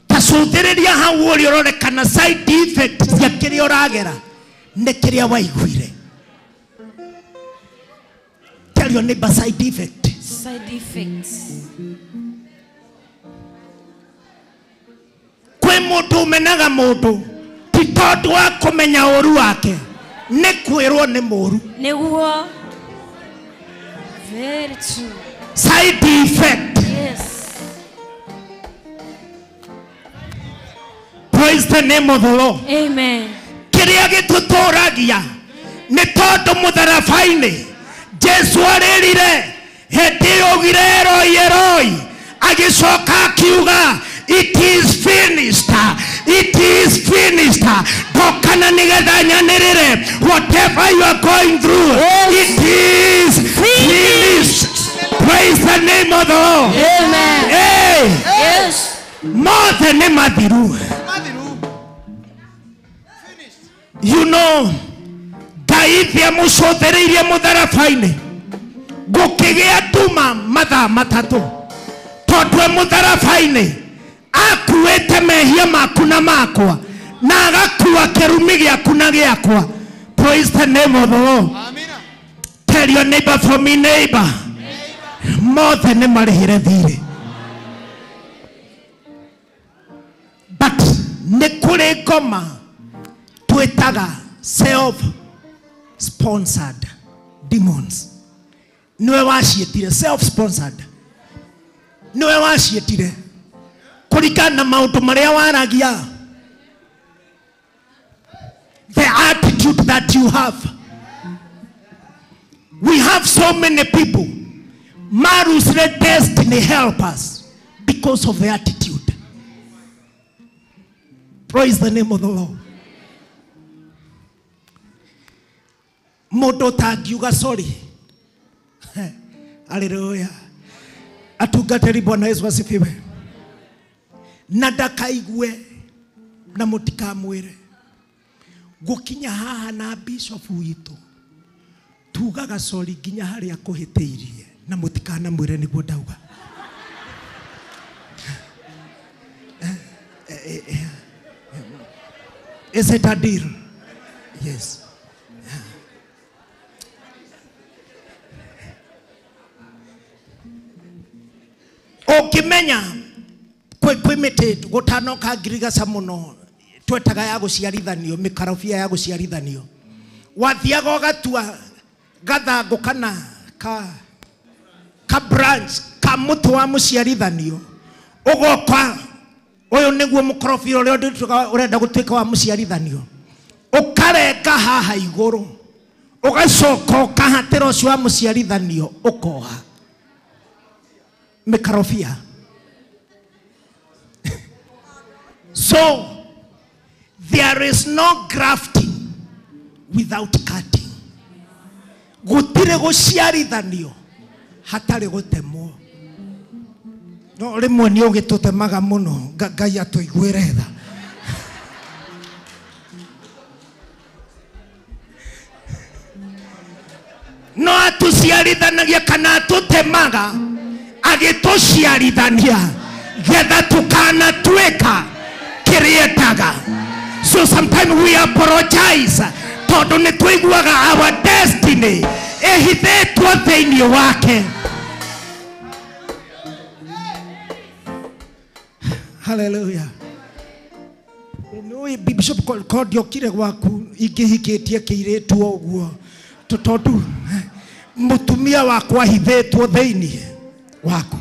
Tacũthĩrĩria hau ũrĩa ũrore kana side effect cia kĩrĩa ũragera nĩ kĩrĩa waiguire. Tell your neighbor side effect. Side effects. Kwĩ mũndũ ũmenaga mũndũ ti tondũ wa kũmenya ũru wake, nĩ kwĩrwo nĩ mũru. Nĩguo. Very true. Side effect. Yes. Praise the name of the Lord. Amen. Kĩrĩa gĩtũtũragia nĩ tondũ mũtharaba-inĩ Jesu arĩrire hĩndĩ ĩyo augire Eloi Eloi, agĩcoka akiuga it is finished, it is finished. Ndokana nĩgetha nyanĩrĩre whatever you are going through, it is finished. Praise the name of the Lord. Amen. Hey. Yes. Mothe nĩ mathiru. You know, Ngai thĩ amũcũthĩrĩirie mũtharaba-inĩ, gũkĩgĩa nduma mathaa matatũ, tondũ e mũtharaba-inĩ akuĩte mehia maku na makwa, na agakua kĩrumi gĩaku na gĩakwa. Praise the name of the Lord. Tell your neighbor for me, neighbor, mothe nĩ marĩhĩre thirĩ. But nĩ kũrĩ ngoma twĩtaga self-sponsored demons. Nĩwe waciĩtire self-sponsored. Nĩwe waciĩtire kũringana na maũndũ marĩa waragia, the attitude that you have. We have so many people marusire destiny helpers because of the attitude. Praise the name of the Lord. Mũndũ ũtangiuga sorry. Hallelujah. Atungatĩri Bwana Yesu asifiwe. Na ndakaigue na mũtikamwĩre. Gũkinya haha na bishop witũ tugaga sorry nginya harĩa kũhĩtĩirie na mũtikanamwĩre nĩguo ndauga. Is it a deal? Yes. Ũngĩmenya kwĩ mĩtĩ gũtanoka ngirigaca mũno twetaga ya gũciarithanio, mĩkarobia ya gũciarithanio. Wathiaga ũgatua gathangũ kana ka branch ka mũtĩ wa mũciarithanio, ũgoka ũyũ nĩguo mũkorobia ũrĩa ũrenda gũtuĩka wa mũciarithanio, ũkarenga haha igũrũ, ũgacoka ũkahatĩra ũcio wa mũciarithanio ũkoha mĩkarobia. So there is no grafting without cutting. Gũtirĩ gũciarithanio hatarĩ gũtemwo. No rĩmwe nĩ ũgĩtũtemaga mũno, Ngai atũiguĩre tha. No atũciarithanagia kana atũtemaga agĩtũciarithania getha tũkanatuĩka kĩrĩetaga. So sometimes we apologize tondũ nĩ tũiguaga our destiny ĩhithĩtwo thĩinĩ wake. Hallelujah. Nĩũĩ Bishop kondiokire gwaku ingĩhikĩtie kĩirĩtu ũguo tondũ mũtumia wakwa ahithĩtwo thĩinĩ waku.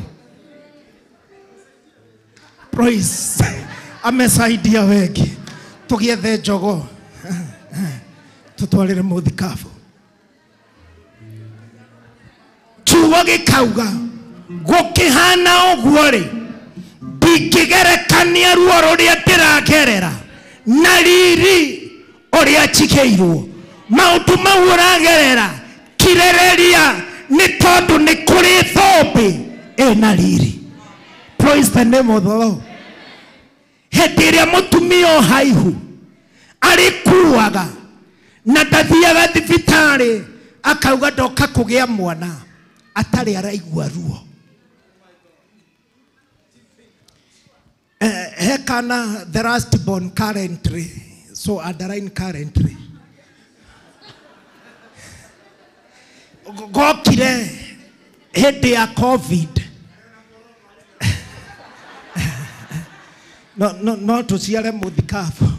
Praise. Amesaidia wengi. Tũgĩethe njogo tũtwarĩre mũthikabu. Kiugo gĩkauga gũkĩhana ũguo rĩ, ndingĩgerekania ruo rũrĩa ndĩragerera na riri ũrĩa njigĩirwo. Maũndũ mau ũragerera kirĩrĩria, nĩ tondũ nĩ kũrĩ thũmbĩ ĩna riri. Praise the name of the Lord. Hĩndĩ ĩrĩa mũtumia ũhaihu arĩkuaga na ndathiaga thibitarĩ akauga ndoka kũgĩa mwana atarĩ araigua ruo. He kana the last born currently, so underline currently. Gokire hĩndĩ ya COVID. No tũciare mũthikabu.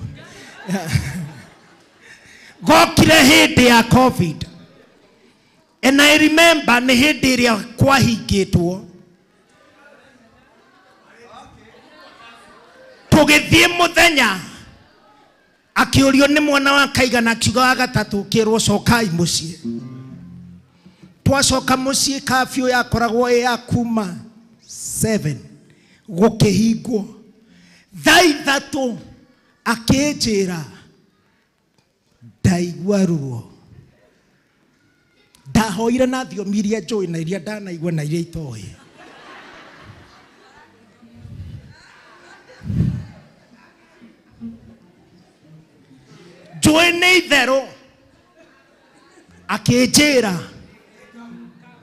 Gokire hĩndĩ ya COVID. And I remember nĩ hĩndĩ ĩrĩa kwahingĩtwo. Tũgĩthiĩ mũthenya akĩũrio nĩ mwana wa kaigana, akiuga wa gatatũ, kĩrwo cokai mũciĩ. Twacoka mũciĩ kabiũ yakoragwo ĩ ya kuma 7 gũkĩhingwo. Thaa ithatũ akĩnjĩra ndaigua ruo. Ndahoire na thiomi iria njũĩ na iria ndanaigua na iria itoĩ. Njũĩ nĩ itherũ. Akĩnjĩra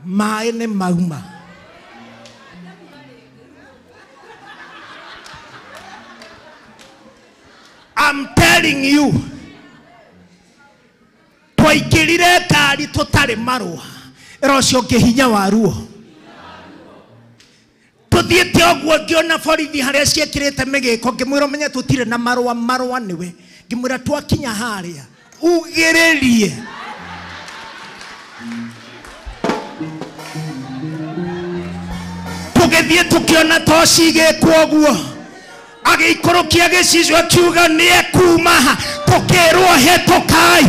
maĩ nĩ mauma. I'm telling you, twaingĩrire ngari tũtarĩ marũa. Ĩra ũcio ũngĩ hinya wa ruo. Tũthiĩte ũguo ngĩona borithi harĩa ciĩkĩrĩte mĩgĩko, ngĩmwĩra ũmenye tũtirĩ na marũa, marũa nĩwe. Ngĩmwĩra twakinya harĩa ugĩrĩrie. Tũgĩthiĩ tũkĩona toci igĩkwo ũguo, agĩikũrũkia gĩcicio akiuga nĩ ekuma. Tũkĩrwo hĩtũkai,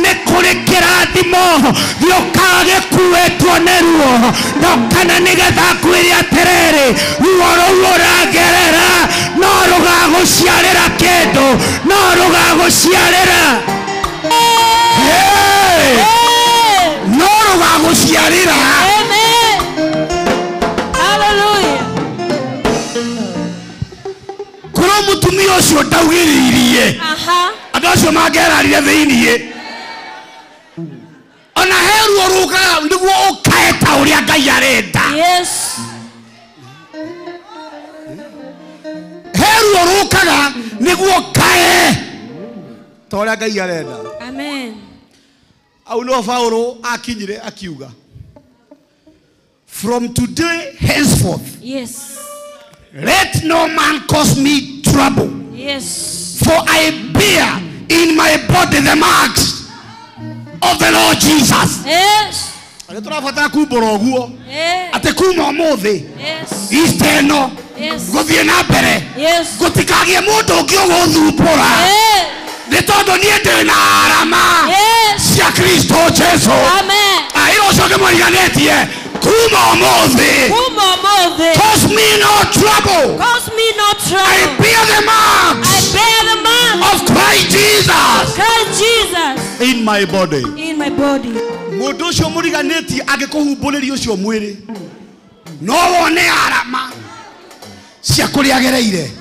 nĩ kũrĩ kĩrathimo gĩũkaga gĩkuĩtwo nĩ ruo. No kana nĩgetha ngwĩre atĩrĩrĩ, ruo rũu ũragerera no rũgagũciarĩra kĩndũ, no rũgagũciarĩra. No rũgagũciarĩra. Amen. Hallelujah. Korwo mũtumia ũcio ndaugĩrĩirie, andũ acio mangĩararire thĩiniĩ. Ona he ruo rũkaga nĩguo ũkae ta ũrĩa Ngai arenda. Yes. He Ruo rũkaga nĩguo kae ta ũrĩa Ngai arenda. Amen. Au no Paulo akinyire akiuga, from today henceforth, yes, let no man cause me trouble. Yes. For I bear in my body the marks of the Lord Jesus. Yes. Arĩa tũrabatara kumbũra ũguo atĩ kuma ũmũthĩ, Yes. Easter ĩno, Yes. gũthiĩ na mbere, Yes. gũtikagĩe mũndũ ũngĩ ũgũthumbũra, nĩ tondũ niĩ ndĩ na arama Yes. cia Kristo Jesu. Amen. Aĩra ũcio ngĩmũriganĩtie kuma ũmũthĩ, Kuma ũmũthĩ. Cause me no trouble. Cause me no trouble. I bear the marks. I bear the marks of Christ Jesus. Of Christ Jesus. In my body. In my body. Mũndũ ũcio mũriganĩtie angĩkũhumbũrĩria ũcio mwĩrĩ, no wone arama cia kũrĩa agereire.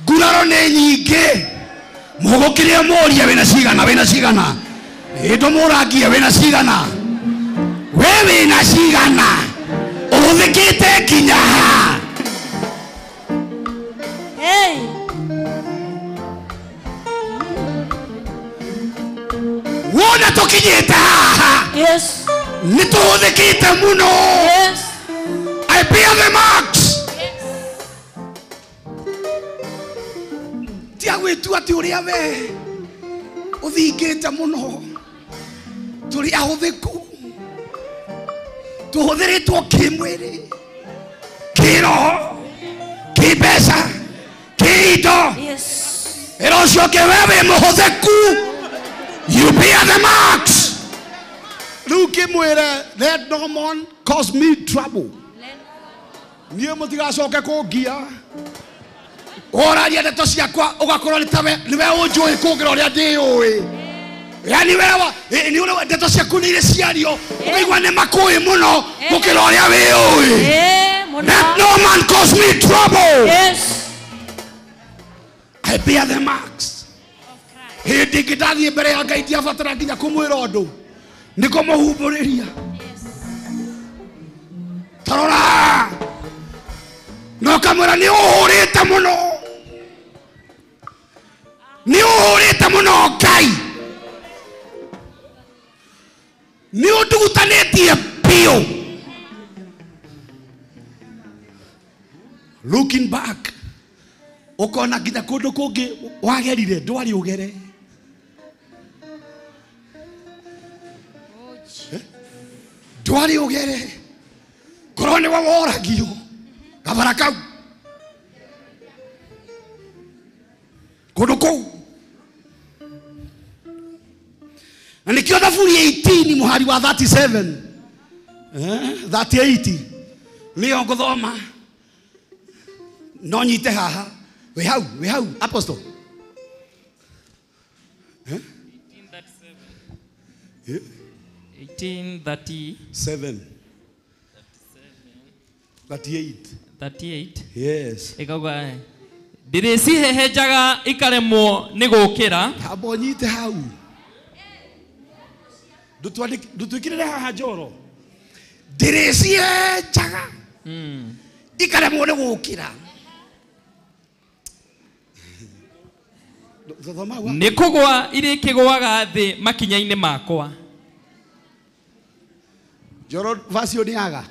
Nguraro nĩ nyingĩ. Mũhũgũkĩre mũrie wĩna cigana, wĩna cigana. Ĩndũ mũrangie wĩna cigana. We wĩna cigana. Ũhũthĩkĩte nginya ha. Hey. Wona tũkinyĩte haha. Yes. Nĩ tũhũthĩkĩte mũno. Yes. I bear the marks. Yes. Ti agwĩtua atĩ ũrĩa we ũthingĩte mũno, tũrĩ ahũthĩku, tũhũthĩrĩtwo kĩmwĩrĩ, kĩroho, kĩmbeca, kĩindo. Yes. Ĩra ũcio ũngĩ we wĩ mũhũthĩku. You bear the marks. Rĩu kĩmwĩre, let no man cause me trouble. Niĩ mũtigacoke kũngia. Ũraria ndeto ciakwa ũgakorwo nĩwe ũnjũĩ kũngĩra ũrĩa ndĩũĩ. Yani wewe nĩ ũrĩa ndeto ciaku nĩ irĩ ciario ũkaigua nĩ makũĩ mũno gũkĩra ũrĩa wĩũĩ. Let no man cause me trouble. Yes. I bear the marks. Hĩndĩ ĩngĩ ndathiĩ mbere ya Ngai ndiabatara nginya kũmwĩra ũndũ, nĩ kũmũhumbũrĩria. Tarora na ũkamwĩra nĩ ũhũrĩte mũno, nĩ ũhũrĩte mũno Ngai, nĩ ũndugutanĩtie biũ. Looking back, ũkona nginya kũndũ kũngĩ wagerire ndwarĩ ũgere. Ndwarĩ ũgere, korwo nĩwe woragio gabara kau kũndũ kũu. Na nĩkĩo Thaburi 18 mũhari wa 37 38 nĩyo ngũthoma, no nyite haha. Wĩ hau, wĩ hau apostle. 1837 38 38. Yes. Ĩkauga ndĩrĩcihehenjaga ikaremwo nĩ gũkĩra. Amba ũnyite hau. Ndũtwĩkĩrĩre haha njoro. Ndĩrĩcihehenjaga ikaremwo nĩ gũkĩra. Nĩ kũgũa irĩkĩgũaga thĩ makinya-inĩ makwa. Njoro verse nĩ yaga.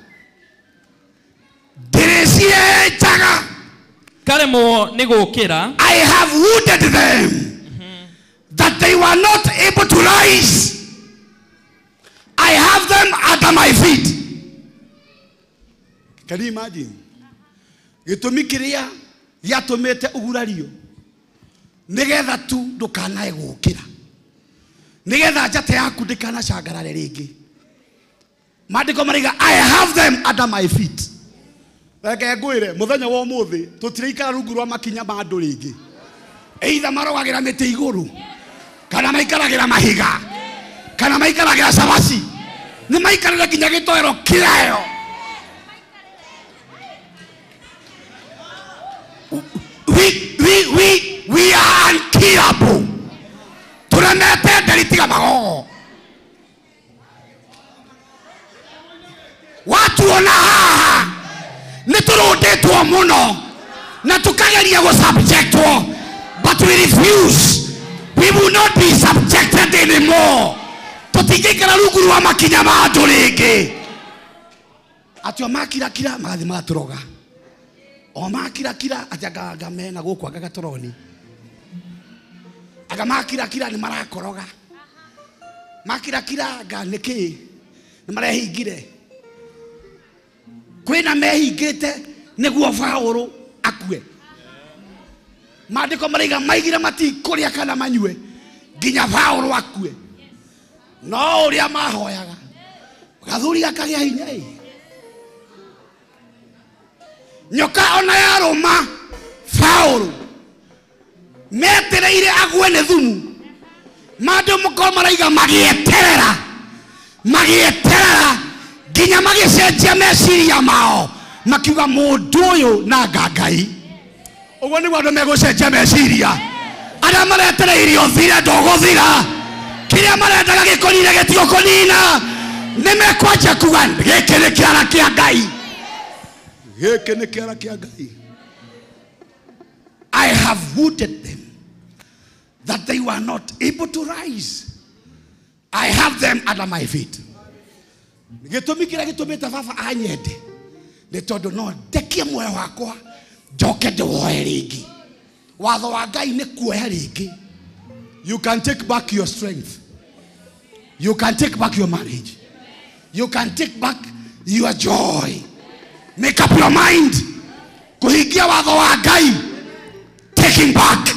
Ndĩrĩcihehenjaga karemwo nĩ gũkĩra. I have wounded them that they were not able to rise. I have them under my feet. Can you imagine? Gĩtũmi kĩrĩa gĩatũmĩte ũgurario nĩgetha tu ndũkanae gũkĩra, nĩgetha njata yaku ndĩkanacangarare rĩngĩ. Maandĩko maraiga I have them under my feet. Reke ngwĩre mũthenya wa ũmũthĩ tũtiraikara rungu rwa makinya ma andũ rĩngĩ. Either marogagĩra mĩtĩ igũrũ, kana maikaragĩra mahiga, kana maikaragĩra cabaci, nĩ maikarĩre nginya gĩtoero kĩrayo. We are unkillable. Tũremete nderi tiga magogo. Watuona haha nĩ tũrũndĩtwo mũno Na tukageria go subjectwo, but we refuse. We will not be subjected anymore. Tutingĩikara rungu rwa makinya ma andũ rĩngĩ. Atĩ o makirakira magathiĩ magatũroga, o makirakira atĩ anga mena gũkũ anga gatoroni, anga makirakira nĩ marakoroga, makirakira anga nĩkĩ nĩ marehingire. Kwĩna mehingĩte nĩguo Paũlũ akue. Maandĩko maraiga maigire matikũrĩa kana manyue nginya Paũlũ akue. No ũrĩa mahoyaga gathuri gakagĩa hinya ĩ. Nyoka ona yarũma Paũlũ metereire agwe nĩ thumu. Mandũ mũkorwo maraiga magĩeterera, magĩeterera nginya magĩcenjia meciria mao, makiuga mũndũ ũyũ na anga Ngai. Ũguo nĩguo andũ megũcenjia meciria. Arĩa maretereire ũthire ndũgũthira, kĩrĩa marendaga gĩkũnine gĩtigũkũnina. Nĩ mekwanjia kuga gĩkĩ nĩ kĩara kĩa Ngai, gĩkĩ nĩ kĩara kĩa Ngai. I have wounded them that they were not able to rise. I have them under my feet. Gĩtũmi kĩrĩa gĩtũmĩte baba anyende nĩ tondũ no ndekie muoyo wakwa njoke ndĩwoe rĩngĩ. Watho wa Ngai nĩ kuoya rĩngĩ. You can take back your strength. You can take back your marriage. You can take back your joy. Make up your mind. Kuhingia watho wa Ngai. Taking back.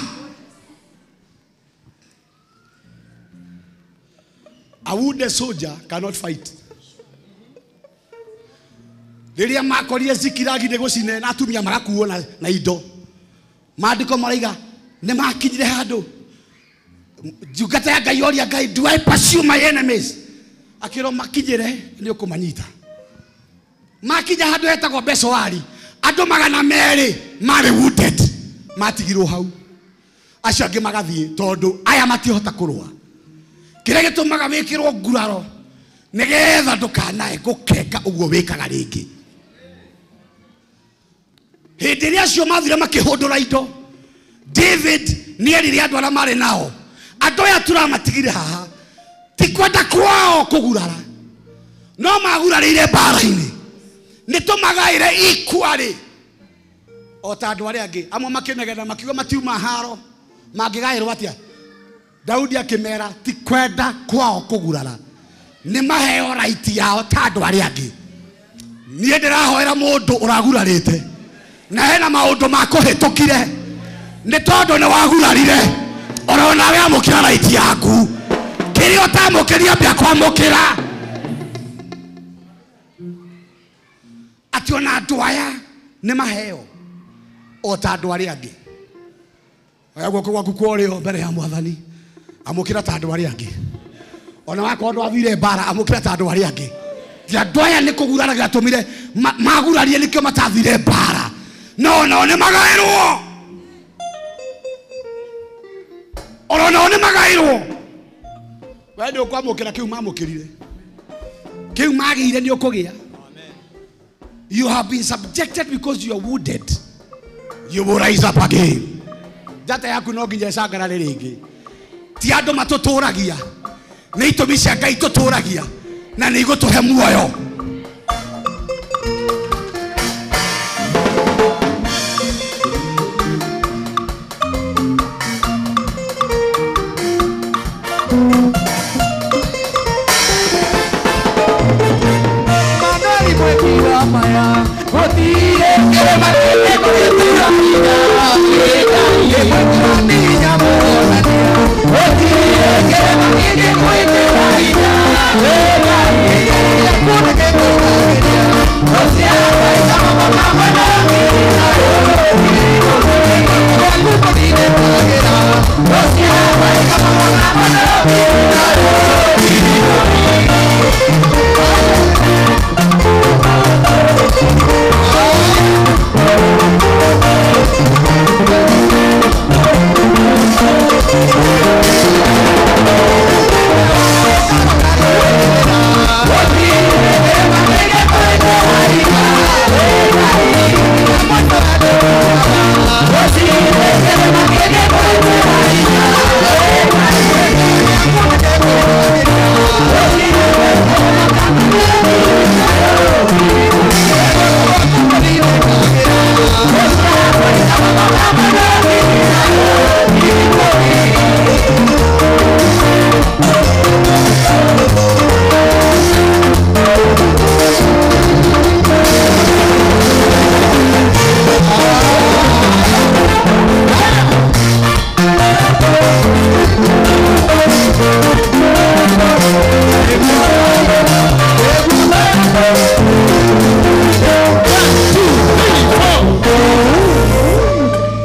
A wounded soldier cannot fight. Rĩrĩa makorire Zikilagi nĩ gũcine na atumia marakuo na indo, maandĩko maraiga nĩ makinyire handũ njungata ya Ngai oria Ngai, do I pursue my enemies? Akĩrwo makinyĩre nĩ ũkũmanyita. Makinya handũ hetagwo Besoari, andũ 200 marĩ wounded matigirwo hau, acio angĩ magathiĩ tondũ aya matihota kũrũa. Kĩrĩa gĩtũmaga wĩkĩrwo nguraro nĩgetha ndũkanae gũkenga ũguo wĩkaga rĩngĩ. Hĩndĩ ĩrĩa acio mathire makĩhũndũra indo, David nĩerire andũ arĩa marĩ nao, andũ aya tũramatigire haha ti kwenda kwao kũgurara, no magurarĩire mbara-inĩ, nĩ tũmagaĩre ikuarĩ o ta andũ arĩa angĩ. Amwe makĩnegena makiuga matiuma haro, mangĩgaĩrwo atĩa? Daudi akĩmera ti kwenda kwao kũgurara, nĩ maheo right yao ta andũ arĩa angĩ. Niĩ ndĩrahoera mũndũ ũragurarĩte na hena maũndũ makũhĩtũkire nĩ tondũ nĩ wagurarire, oro nawe amũkĩra right yaku. Kĩrĩa ũtamũkĩria ambia kwamũkĩra. Atĩ ona andũ aya nĩ maheo o ta andũ arĩa angĩ. Oya guoko gwaku kwa ũrĩo mbere ya Mwathani, amũkĩra ta andũ arĩa angĩ. Ona wakorwo ndwathire mbara, amũkĩra ta andũ arĩa angĩ. Ti andũ aya nĩ kũgurara gĩatũmire magurarie, nĩkĩo matathire mbara. No nao nĩ magaĩrwo, oro nao nĩ magaĩrwo. We nĩ ũkwamũkĩra kĩu mamũkĩrire, kĩu magĩire nĩ ũkũgĩa. You have been subjected because you are wounded. You will rise up again. Njata yaku no nginya ĩcangarare rĩngĩ. Ti andũ matũtũragia, nĩ itũmi cia Ngai tũtũragia na nĩ igũtũhe muoyo.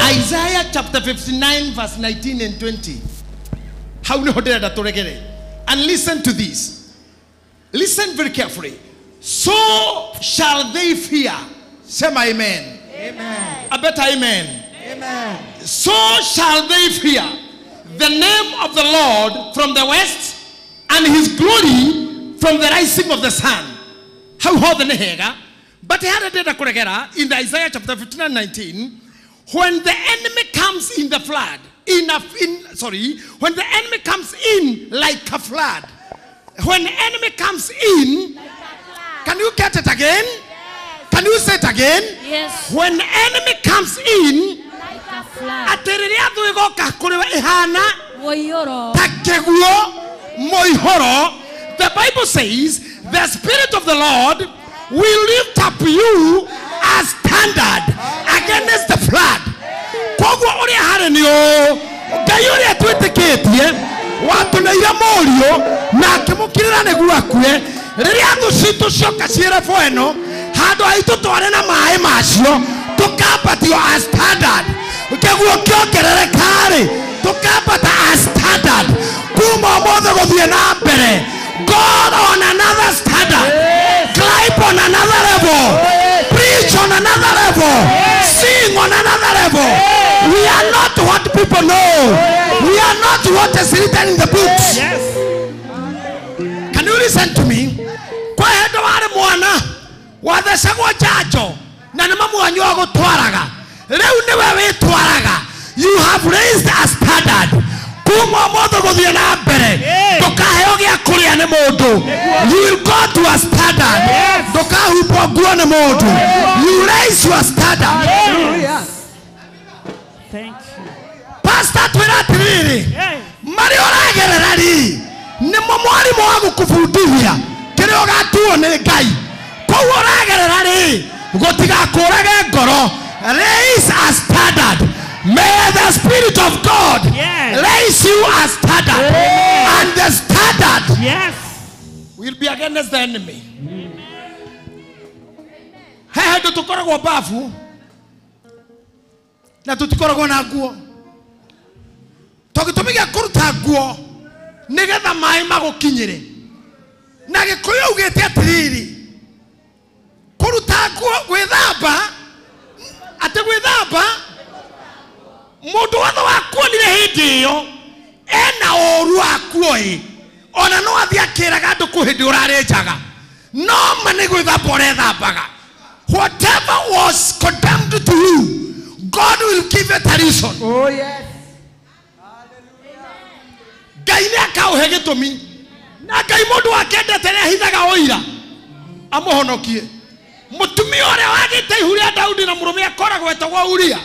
Isaiah chapter 59 verse 19 and 20. How and listen to this. Listen very carefully. So shall they fear. Say my amen. Amen. A better amen. Amen. So shall they fear the name of the Lord from the west, and his glory from the rising of the sun. How hot the nehega? But he had a data kuregera in the Isaiah chapter 59 19. When the enemy comes in the flood, when the enemy comes in like a flood, when the enemy comes in, like a flood. Can you get it again? Yes. Can you say it again? Yes. When the enemy comes in like a flood, the Bible says the Spirit of the Lord will lift up you as standard against the flood. Koguo uria hari ni uu Ngai uria twitikitie watuneire murio na akimukirira niguo akue riria thu citu cioka ciĩrebo ĩno handũ haitũ tware na maĩ macio tũkambatio a standard kĩguo kĩongerereka-rĩ tũkambata a standard kuma ũmũthĩ gũthiĩ na mbere. God on another standard. Yes. Climb on another level. Oh, yes. Preach on another level. Yes. Sing on another level. Yes. We are not what people know. Oh, yes. We are not what is written in the books. Yes. Can you listen to me? Kwa hendo wale mwana wathecagwo njanjo na nĩ mamu wanyu agũtwaraga rĩu nĩwe wĩtwaraga. You have raised a standard. Kuma ũmũthĩ gũthiĩ na mbere ndũkaheo gĩa kũrĩa nĩ mũndũ. You will go to a standard. Ndũkahumbwo nguo nĩ mũndũ. You raise your standard. Hallelujah. Thank you. Pastor twĩra atĩrĩrĩ marĩa ũragerera rĩ nĩmo mwarimũ wa gũkũbundithia kĩrĩa ũgatuo nĩ Ngai. Koguo ũragerera rĩ gũtigakũrage ngoro. Raise a standard. May the Spirit of God raise you a standard. Yes. And the standard will be against the enemy. He hĩndĩ tũkoragwo bafu na tũtikoragwo na nguo to gĩtũmi gĩa kũruta nguo nĩgetha maĩ magũkinyĩre. Na Gĩkũyũ augĩte atĩrĩrĩ kũruta nguo gwĩthamba atĩ gwĩthamba mundu wothe wakuonire hĩndĩ ĩyo ena ũru wakuo ĩ ona no athiĩ akĩraga andũ kũ hĩndĩ ũrarĩ njaga no ma nĩ gwĩthamba ũrethambaga. Whatever was condemned to you, God will give it a reason. Oh, yes. Ngai nĩ akaũhe gĩtũmi na Ngai mũndũ wakendete nĩ ahithaga ũira amũhonokie. Mũtumia ũrĩa wagĩte ihu rĩa Daudi na mũrũme akoragwo etagwo Uria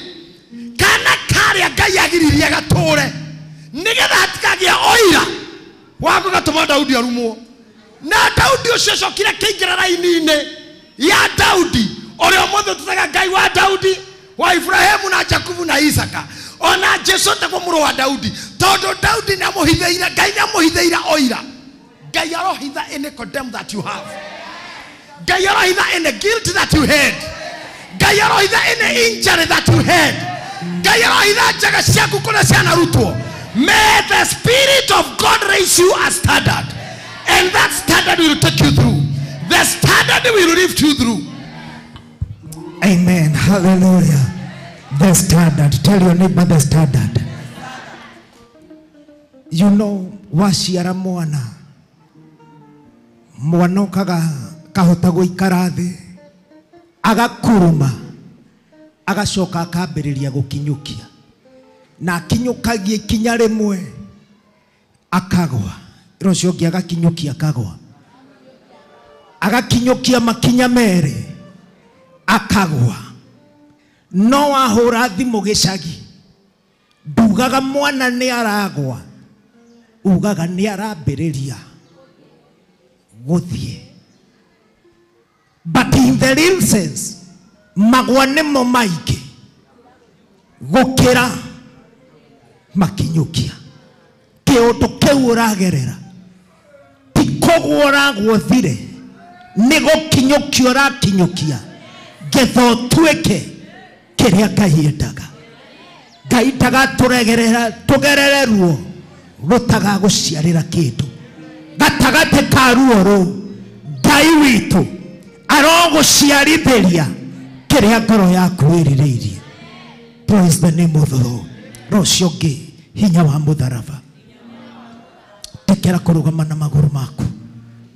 kana karĩa Ngai agiririe gatũre nĩgetha hatikagĩa ũira wa gũgatũma Daudi arumwo. Na Daudi ũcio acokire akĩingĩra raini-inĩ ya Daudi ũrĩa ũmũthĩ tũtaga Ngai wa Daudi wa Ibrahimu na Jakubu na Isaka. Ona Jesu etagwo mũrũ wa Daudi tondũ Daudi nĩamũhitheire Ngai nĩamũhitheire ũira. Ngai arohitha any condemn that you have. Ngai arohitha any guilt that you had. Ngai arohitha any injury that you had. Ngai arohitha njaga ciaku kũrĩa cianarutwo. May the Spirit of God raise you a standard, and that standard will take you through. The standard will lift you through. Amen. Hallelujah. The standard. Tell your neighbor the standard. You know, waciara mwana mwana okaga kahota gũikara thĩ agakuruma agacoka akambĩrĩria gũkinyũkia na akinyũkagia ikinya rĩmwe akagwa ĩro ũcio ũngĩ agakinyũkia akagwa agakinyũkia makinya merĩ akagwa. No wahũra thimũ gĩcagi ndugaga mwana nĩ aragwa ugaga nĩ arambĩrĩria gũthiĩ. But in the real sense magwa nĩmo maingĩ gũkĩra Makinyũkia kĩũndũ kĩu ũragerera ti kũgwo ũragwothire, nĩ gũkinyũkia ũrakinyũkia ngetha ũtuĩke kĩrĩa Ngai endaga. Ngai ndagatũregerera tũgerere ruo rũtagagũciarĩra kĩndũ. Gatagatĩ ka ruo rũu Ngai witũ arogũciarithĩria kĩrĩa ngoro yaku ĩrirĩirie. Praise the name of the Lord. Rũciũ ũngĩ hinya wa mũtharaba. Tekera kũrũgama na magũrũ maku.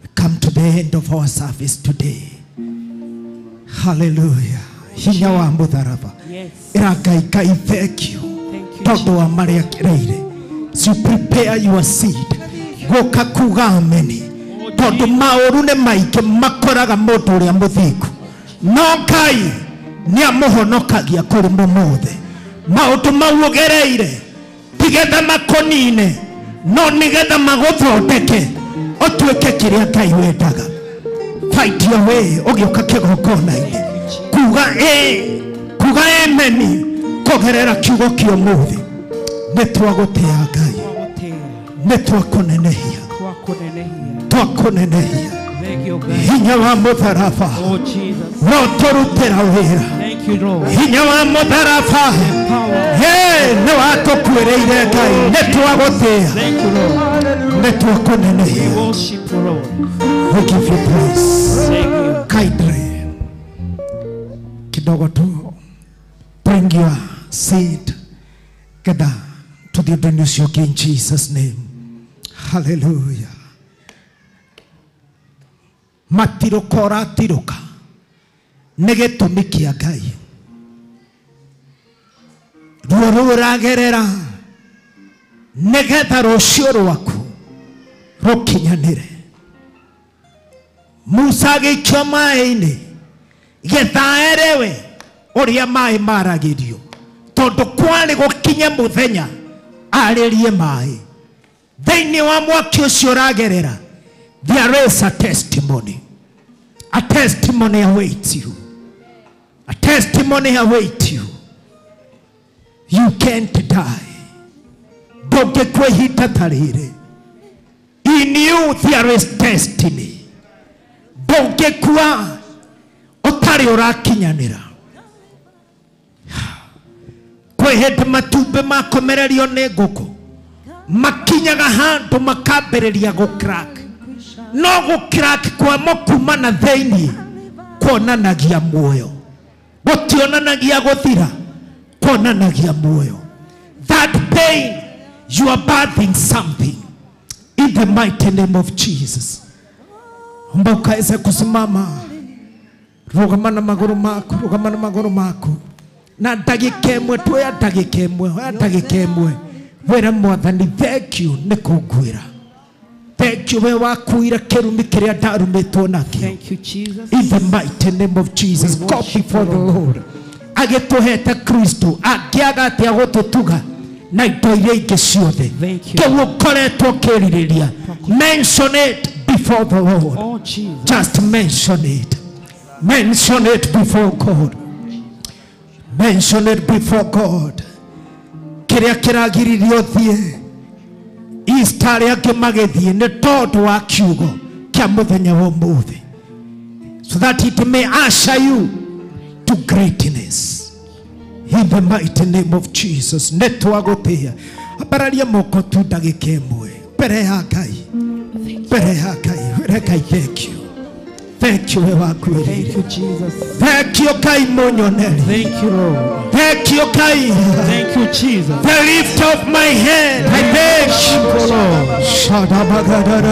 We come to the end of our service today. Hallelujah. Hinya wa mũtharaba. Ĩra Ngai, Ngai thank you tondũ wa marĩa kĩreire. So prepare your seed. Gũka kuga ameni tondũ maũru nĩ maingĩ makoraga mũndũ ũrĩa mũthingu, no Ngai nĩ amũhonokagia kũrĩ mo mothe. Maũndũ mau ũgereire tigetha makũnine, no nĩgetha magũthondeke ũtuĩke kĩrĩa Ngai wendaga. Fight your way ũgĩũka kĩgongona-inĩ kuga ĩ, kuga ameni kũgerera kiugo kĩa ũmũthĩ. Nĩ twagũtĩa Ngai, nĩ twakũnenehia, twakũnenehia. Hinya wa mũtharaba no tũrutĩra wĩra. Hinya wa mũtharaba nĩ watũkuĩrĩire Ngai, nĩ twagũtĩa, nĩ twakũnenehia. We give you praise. Kindly kidogo tu bring your seed getha tuthiĩ ũndũ-inĩ ũcio ũngĩ in Jesus name. Hallelujah. Matirũka ũratirũka nĩ gĩtũmi kĩa Ngai. Ruo rũu ũragerera nĩgetha rũciũ rwaku rũkinyanĩre. Musa agĩikio maĩ-inĩ getha erewe ũrĩa maĩ maragĩrio, tondũ kwarĩ gũkinye mũthenya arĩrie maĩ. Thĩinĩ wa mwaki ũcio ũragerera, there is a testimony. A testimony awaits you. A testimony awaits you. You can't die. Ndũngĩkua ihinda ta rĩrĩ. In you there is destiny. Ndũngĩkua ũtarĩ ũrakinyanĩra. Kwĩ hĩndĩ matumbĩ makomererio nĩ ngũkũ makinyaga handũ makambĩrĩria gũ-crack. No gũ-crack kwamo kuma na thĩinĩ kuonanagia muoyo, gũtionanagia gũthira, kuonanagia muoyo. That pain, you are birthing something in the mighty name of Jesus. Omba ukaweze kusimama. Rũgama na magũrũ maku, rũgama na magũrũ maku. Na ndagĩka ĩmwe tu, oya ndagĩka ĩmwe, oya ndagĩka ĩmwe. Wĩre Mwathani thank you nĩ kũnguĩra. Thank you we wakuire kĩrumi kĩrĩa ndarumĩtwo nakĩo. Thank you, Jesus. In the mighty name of Jesus, go before the Lord. Agĩtũhete Kristo angĩaga atĩa gũtũtuga na indo iria ingĩ ciothe. Kĩu ũkoretwo ũkĩrirĩria, mention it before the Lord. Oh, Jesus. Just mention it. Mention it before God. Mention it before God. Kĩrĩa kĩragiririo thiĩ Easter arĩa angĩ magĩthiĩ nĩ tondũ wa kiugo kĩa mũthenya wa ũmũthĩ, so that it may usher you to greatness in the mighty name of Jesus. Nĩ twagũtĩa. Ambararia moko tu ndagĩka ĩmwe mbere ya Ngai, mbere ya Ngai. Wĩre Ngai thank you. Thank you we wakuĩrĩire. Thank you, Jesus. Thank you Ngai mũnyoneri. Thank you, Lord. Thank you Ngai. Thank you, Jesus. The lift of my head, I thank you, Lord.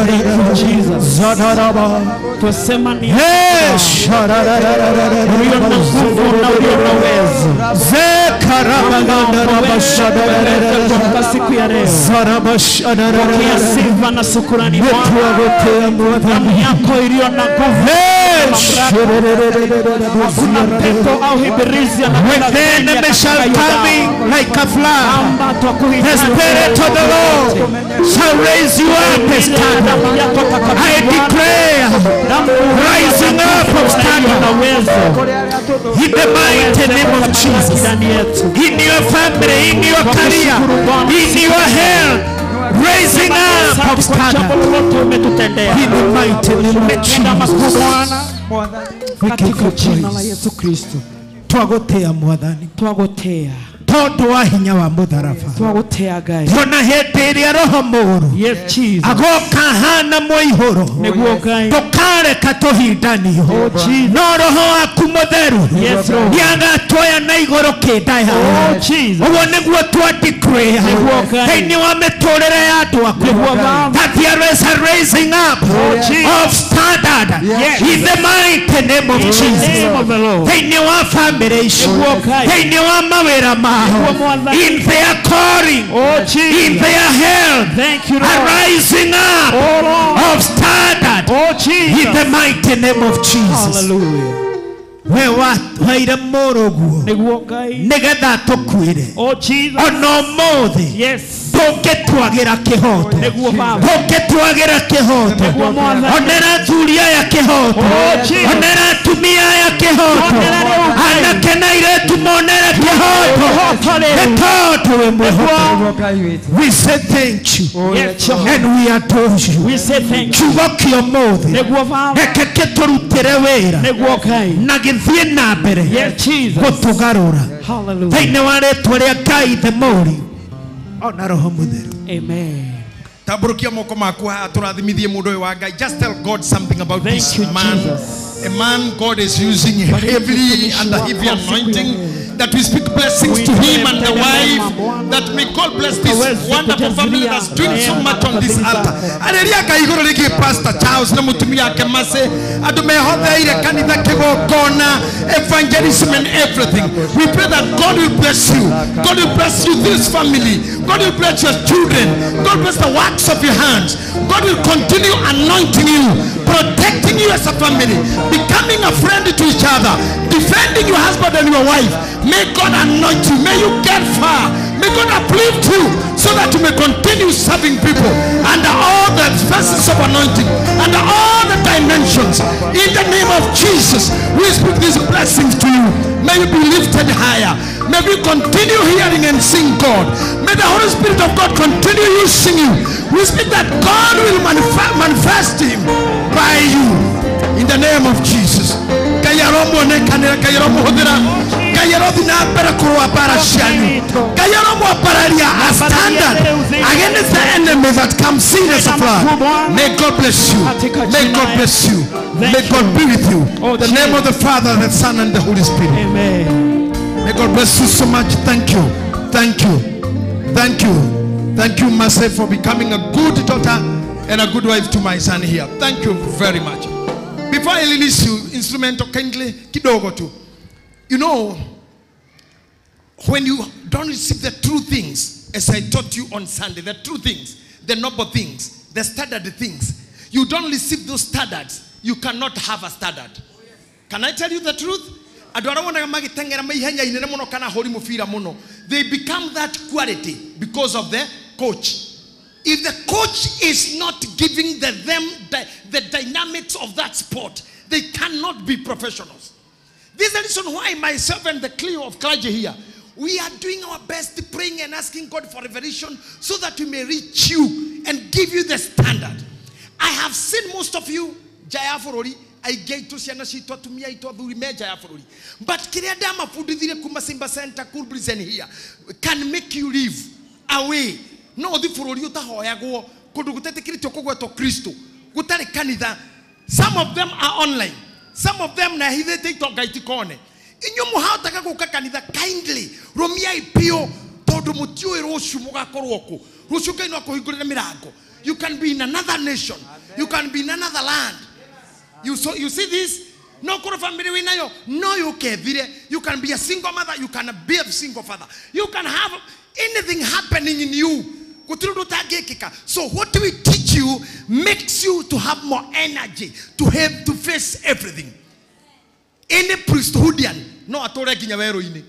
Thank you, Jesus. Twasema ni ulio na nguvu na ulio na uwezo. Kutoka siku ya leo, pokea sifa na shukrani Bwana. Damu yako iliyo na nguvu. Hakuna pepo au ibilisi When the enemy shall come in like a flood, the Spirit of the Lord shall raise you up a standard. I declare rising up of standard in the mighty name of Jesus. In your family, in your career, in your health, raising up of standard in the mighty name of Jesus. We give you praise. Twagotea mwathani, twagotea tondu wa hinya wa mutharaba, twagotea Ngai. Tona hindi iria roho muru agoka hana muihuro, tukareka tuhindanio, no roho waku mutheru niagatuoya na iguru kindaya. Uguo niguo twa declare thiini wa miturire ya andu aku that there is a raising up of standard in the mighty name of Jesus. Thiini wa family icio, thiini wa mawira mao, in their calling, in their health, a rising up of standard in the mighty name of Jesus. Hallelujah. We waire mũrũguo nĩgetha tũkuĩre ona ũmũthĩ tũngĩtwagĩra kĩhoto, tũngĩtwagĩra kĩhoto, onera athuri aya kĩhoto, onera atumia aya kĩhoto, anake na airĩtu monere kĩhoto, nĩ tondũ wĩ mwĩhokeku. We say thank you and we adore you. Kiugo kĩa ũmũthĩ reke gĩtũrutĩre wĩra na gĩthiĩ na mbere gũtũgarũra thĩinĩ wa rĩtwa rĩa Ngai the Mũriũ ona Roho Mũtheru. Amen. Tambũrũkia moko maku haha tũrathimithie mũndũ ũyũ wa Ngai. Just tell God something about this man. A man God is using heavily under heavy anointing, that we speak blessings to him and the wife, that may God bless this wonderful family that's doing so much on this altar. Areria Ngai igũrũ rĩgiĩ Pastor Charles na mũtumia wake Mercy, andũ mehotheire kanitha kĩgongona, evangelism and everything. We pray that God will bless you. God will bless you, this family. God will bless your children. God bless the works of your hands. God will continue anointing you, protecting you as a family, becoming a friend to each other, defending your husband and your wife. May God anoint you. May you get far. May God uplift you so that you may continue serving people under all the facets of anointing, under all the dimensions. In the name of Jesus, we speak these blessings to you. May you be lifted higher. May we continue hearing and seeing God. May the Holy Spirit of God continue using you. We speak that God will manifest him by you. In the name of Jesus. Ngai aromuonekanĩra, Ngai aromuhũthĩra, Ngai arothiĩ na mbere kũrũa mbara cianyu, Ngai aromwambararia a standard against the enemy that comes in as a flood. May God bless you. May God bless you. May God be with you. The name of the Father, the Son, and the Holy Spirit. Amen. May God bless you so much. Thank you. Thank you. Thank you. Thank you, Mercy, for becoming a good daughter and a good wife to my son here. Thank you very much. Before I release you, instrumental kindly, kidogo tu. You know, when you don't receive the true things, as I taught you on Sunday, the true things, the noble things, the standard things, you don't receive those standards, you cannot have a standard. Can I tell you the truth? They become that quality because of the coach. If the coach is not giving them the dynamics of that sport, they cannot be professionals. This is the reason why myself and the crew of clergy here, we are doing our best praying and asking God for revelation so that we may reach you and give you the standard. I have seen most of you, Jaya Forori, aingĩ aitũ ciana citũ atumia aitũ athuri me nja ya bũrũri, but kĩrĩa ndamabundithire kuma Simba Center Cool Breeze here can make you live away. No ũthi bũrũri ũtahoyagwo kũndũ gũtetĩkĩrĩtio kũgwetwo Kristo gũtarĩ kanitha. Some of them are online, some of them na hithĩte itonga itikone. Inyuĩ mũhotaga gũka kanitha kindly rũmiai biũ tondũ mũtiũĩ rũciũ mũgakorwo kũ. Rũciũ Ngai no akũhingũrĩre mĩrango. You can be in another nation. You can be in another land. You see this? No koro family we nayo. No you kethire. You can be a single mother. You can be a single father. You can have anything happening in you. So what we teach you makes you to have more energy to have to face everything. Any priesthoodian no atore nginya wero-ini.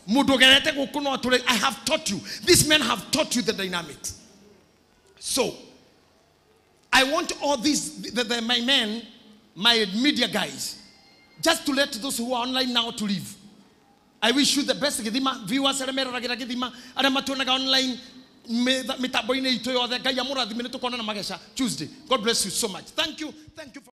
Mundu gerete guku no atore. I have taught you. These men have taught you the dynamics. So I want all these, my men, my media guys, just to let those who are online now to leave. I wish you the best. Githima viewers arĩa meroragĩra Githima, arĩa matuonaga online mĩtambo-inĩ itũ yothe, Ngai amũrathime, nĩ tũkonana mageca Tuesday. God bless you so much. Thank you. Thank you for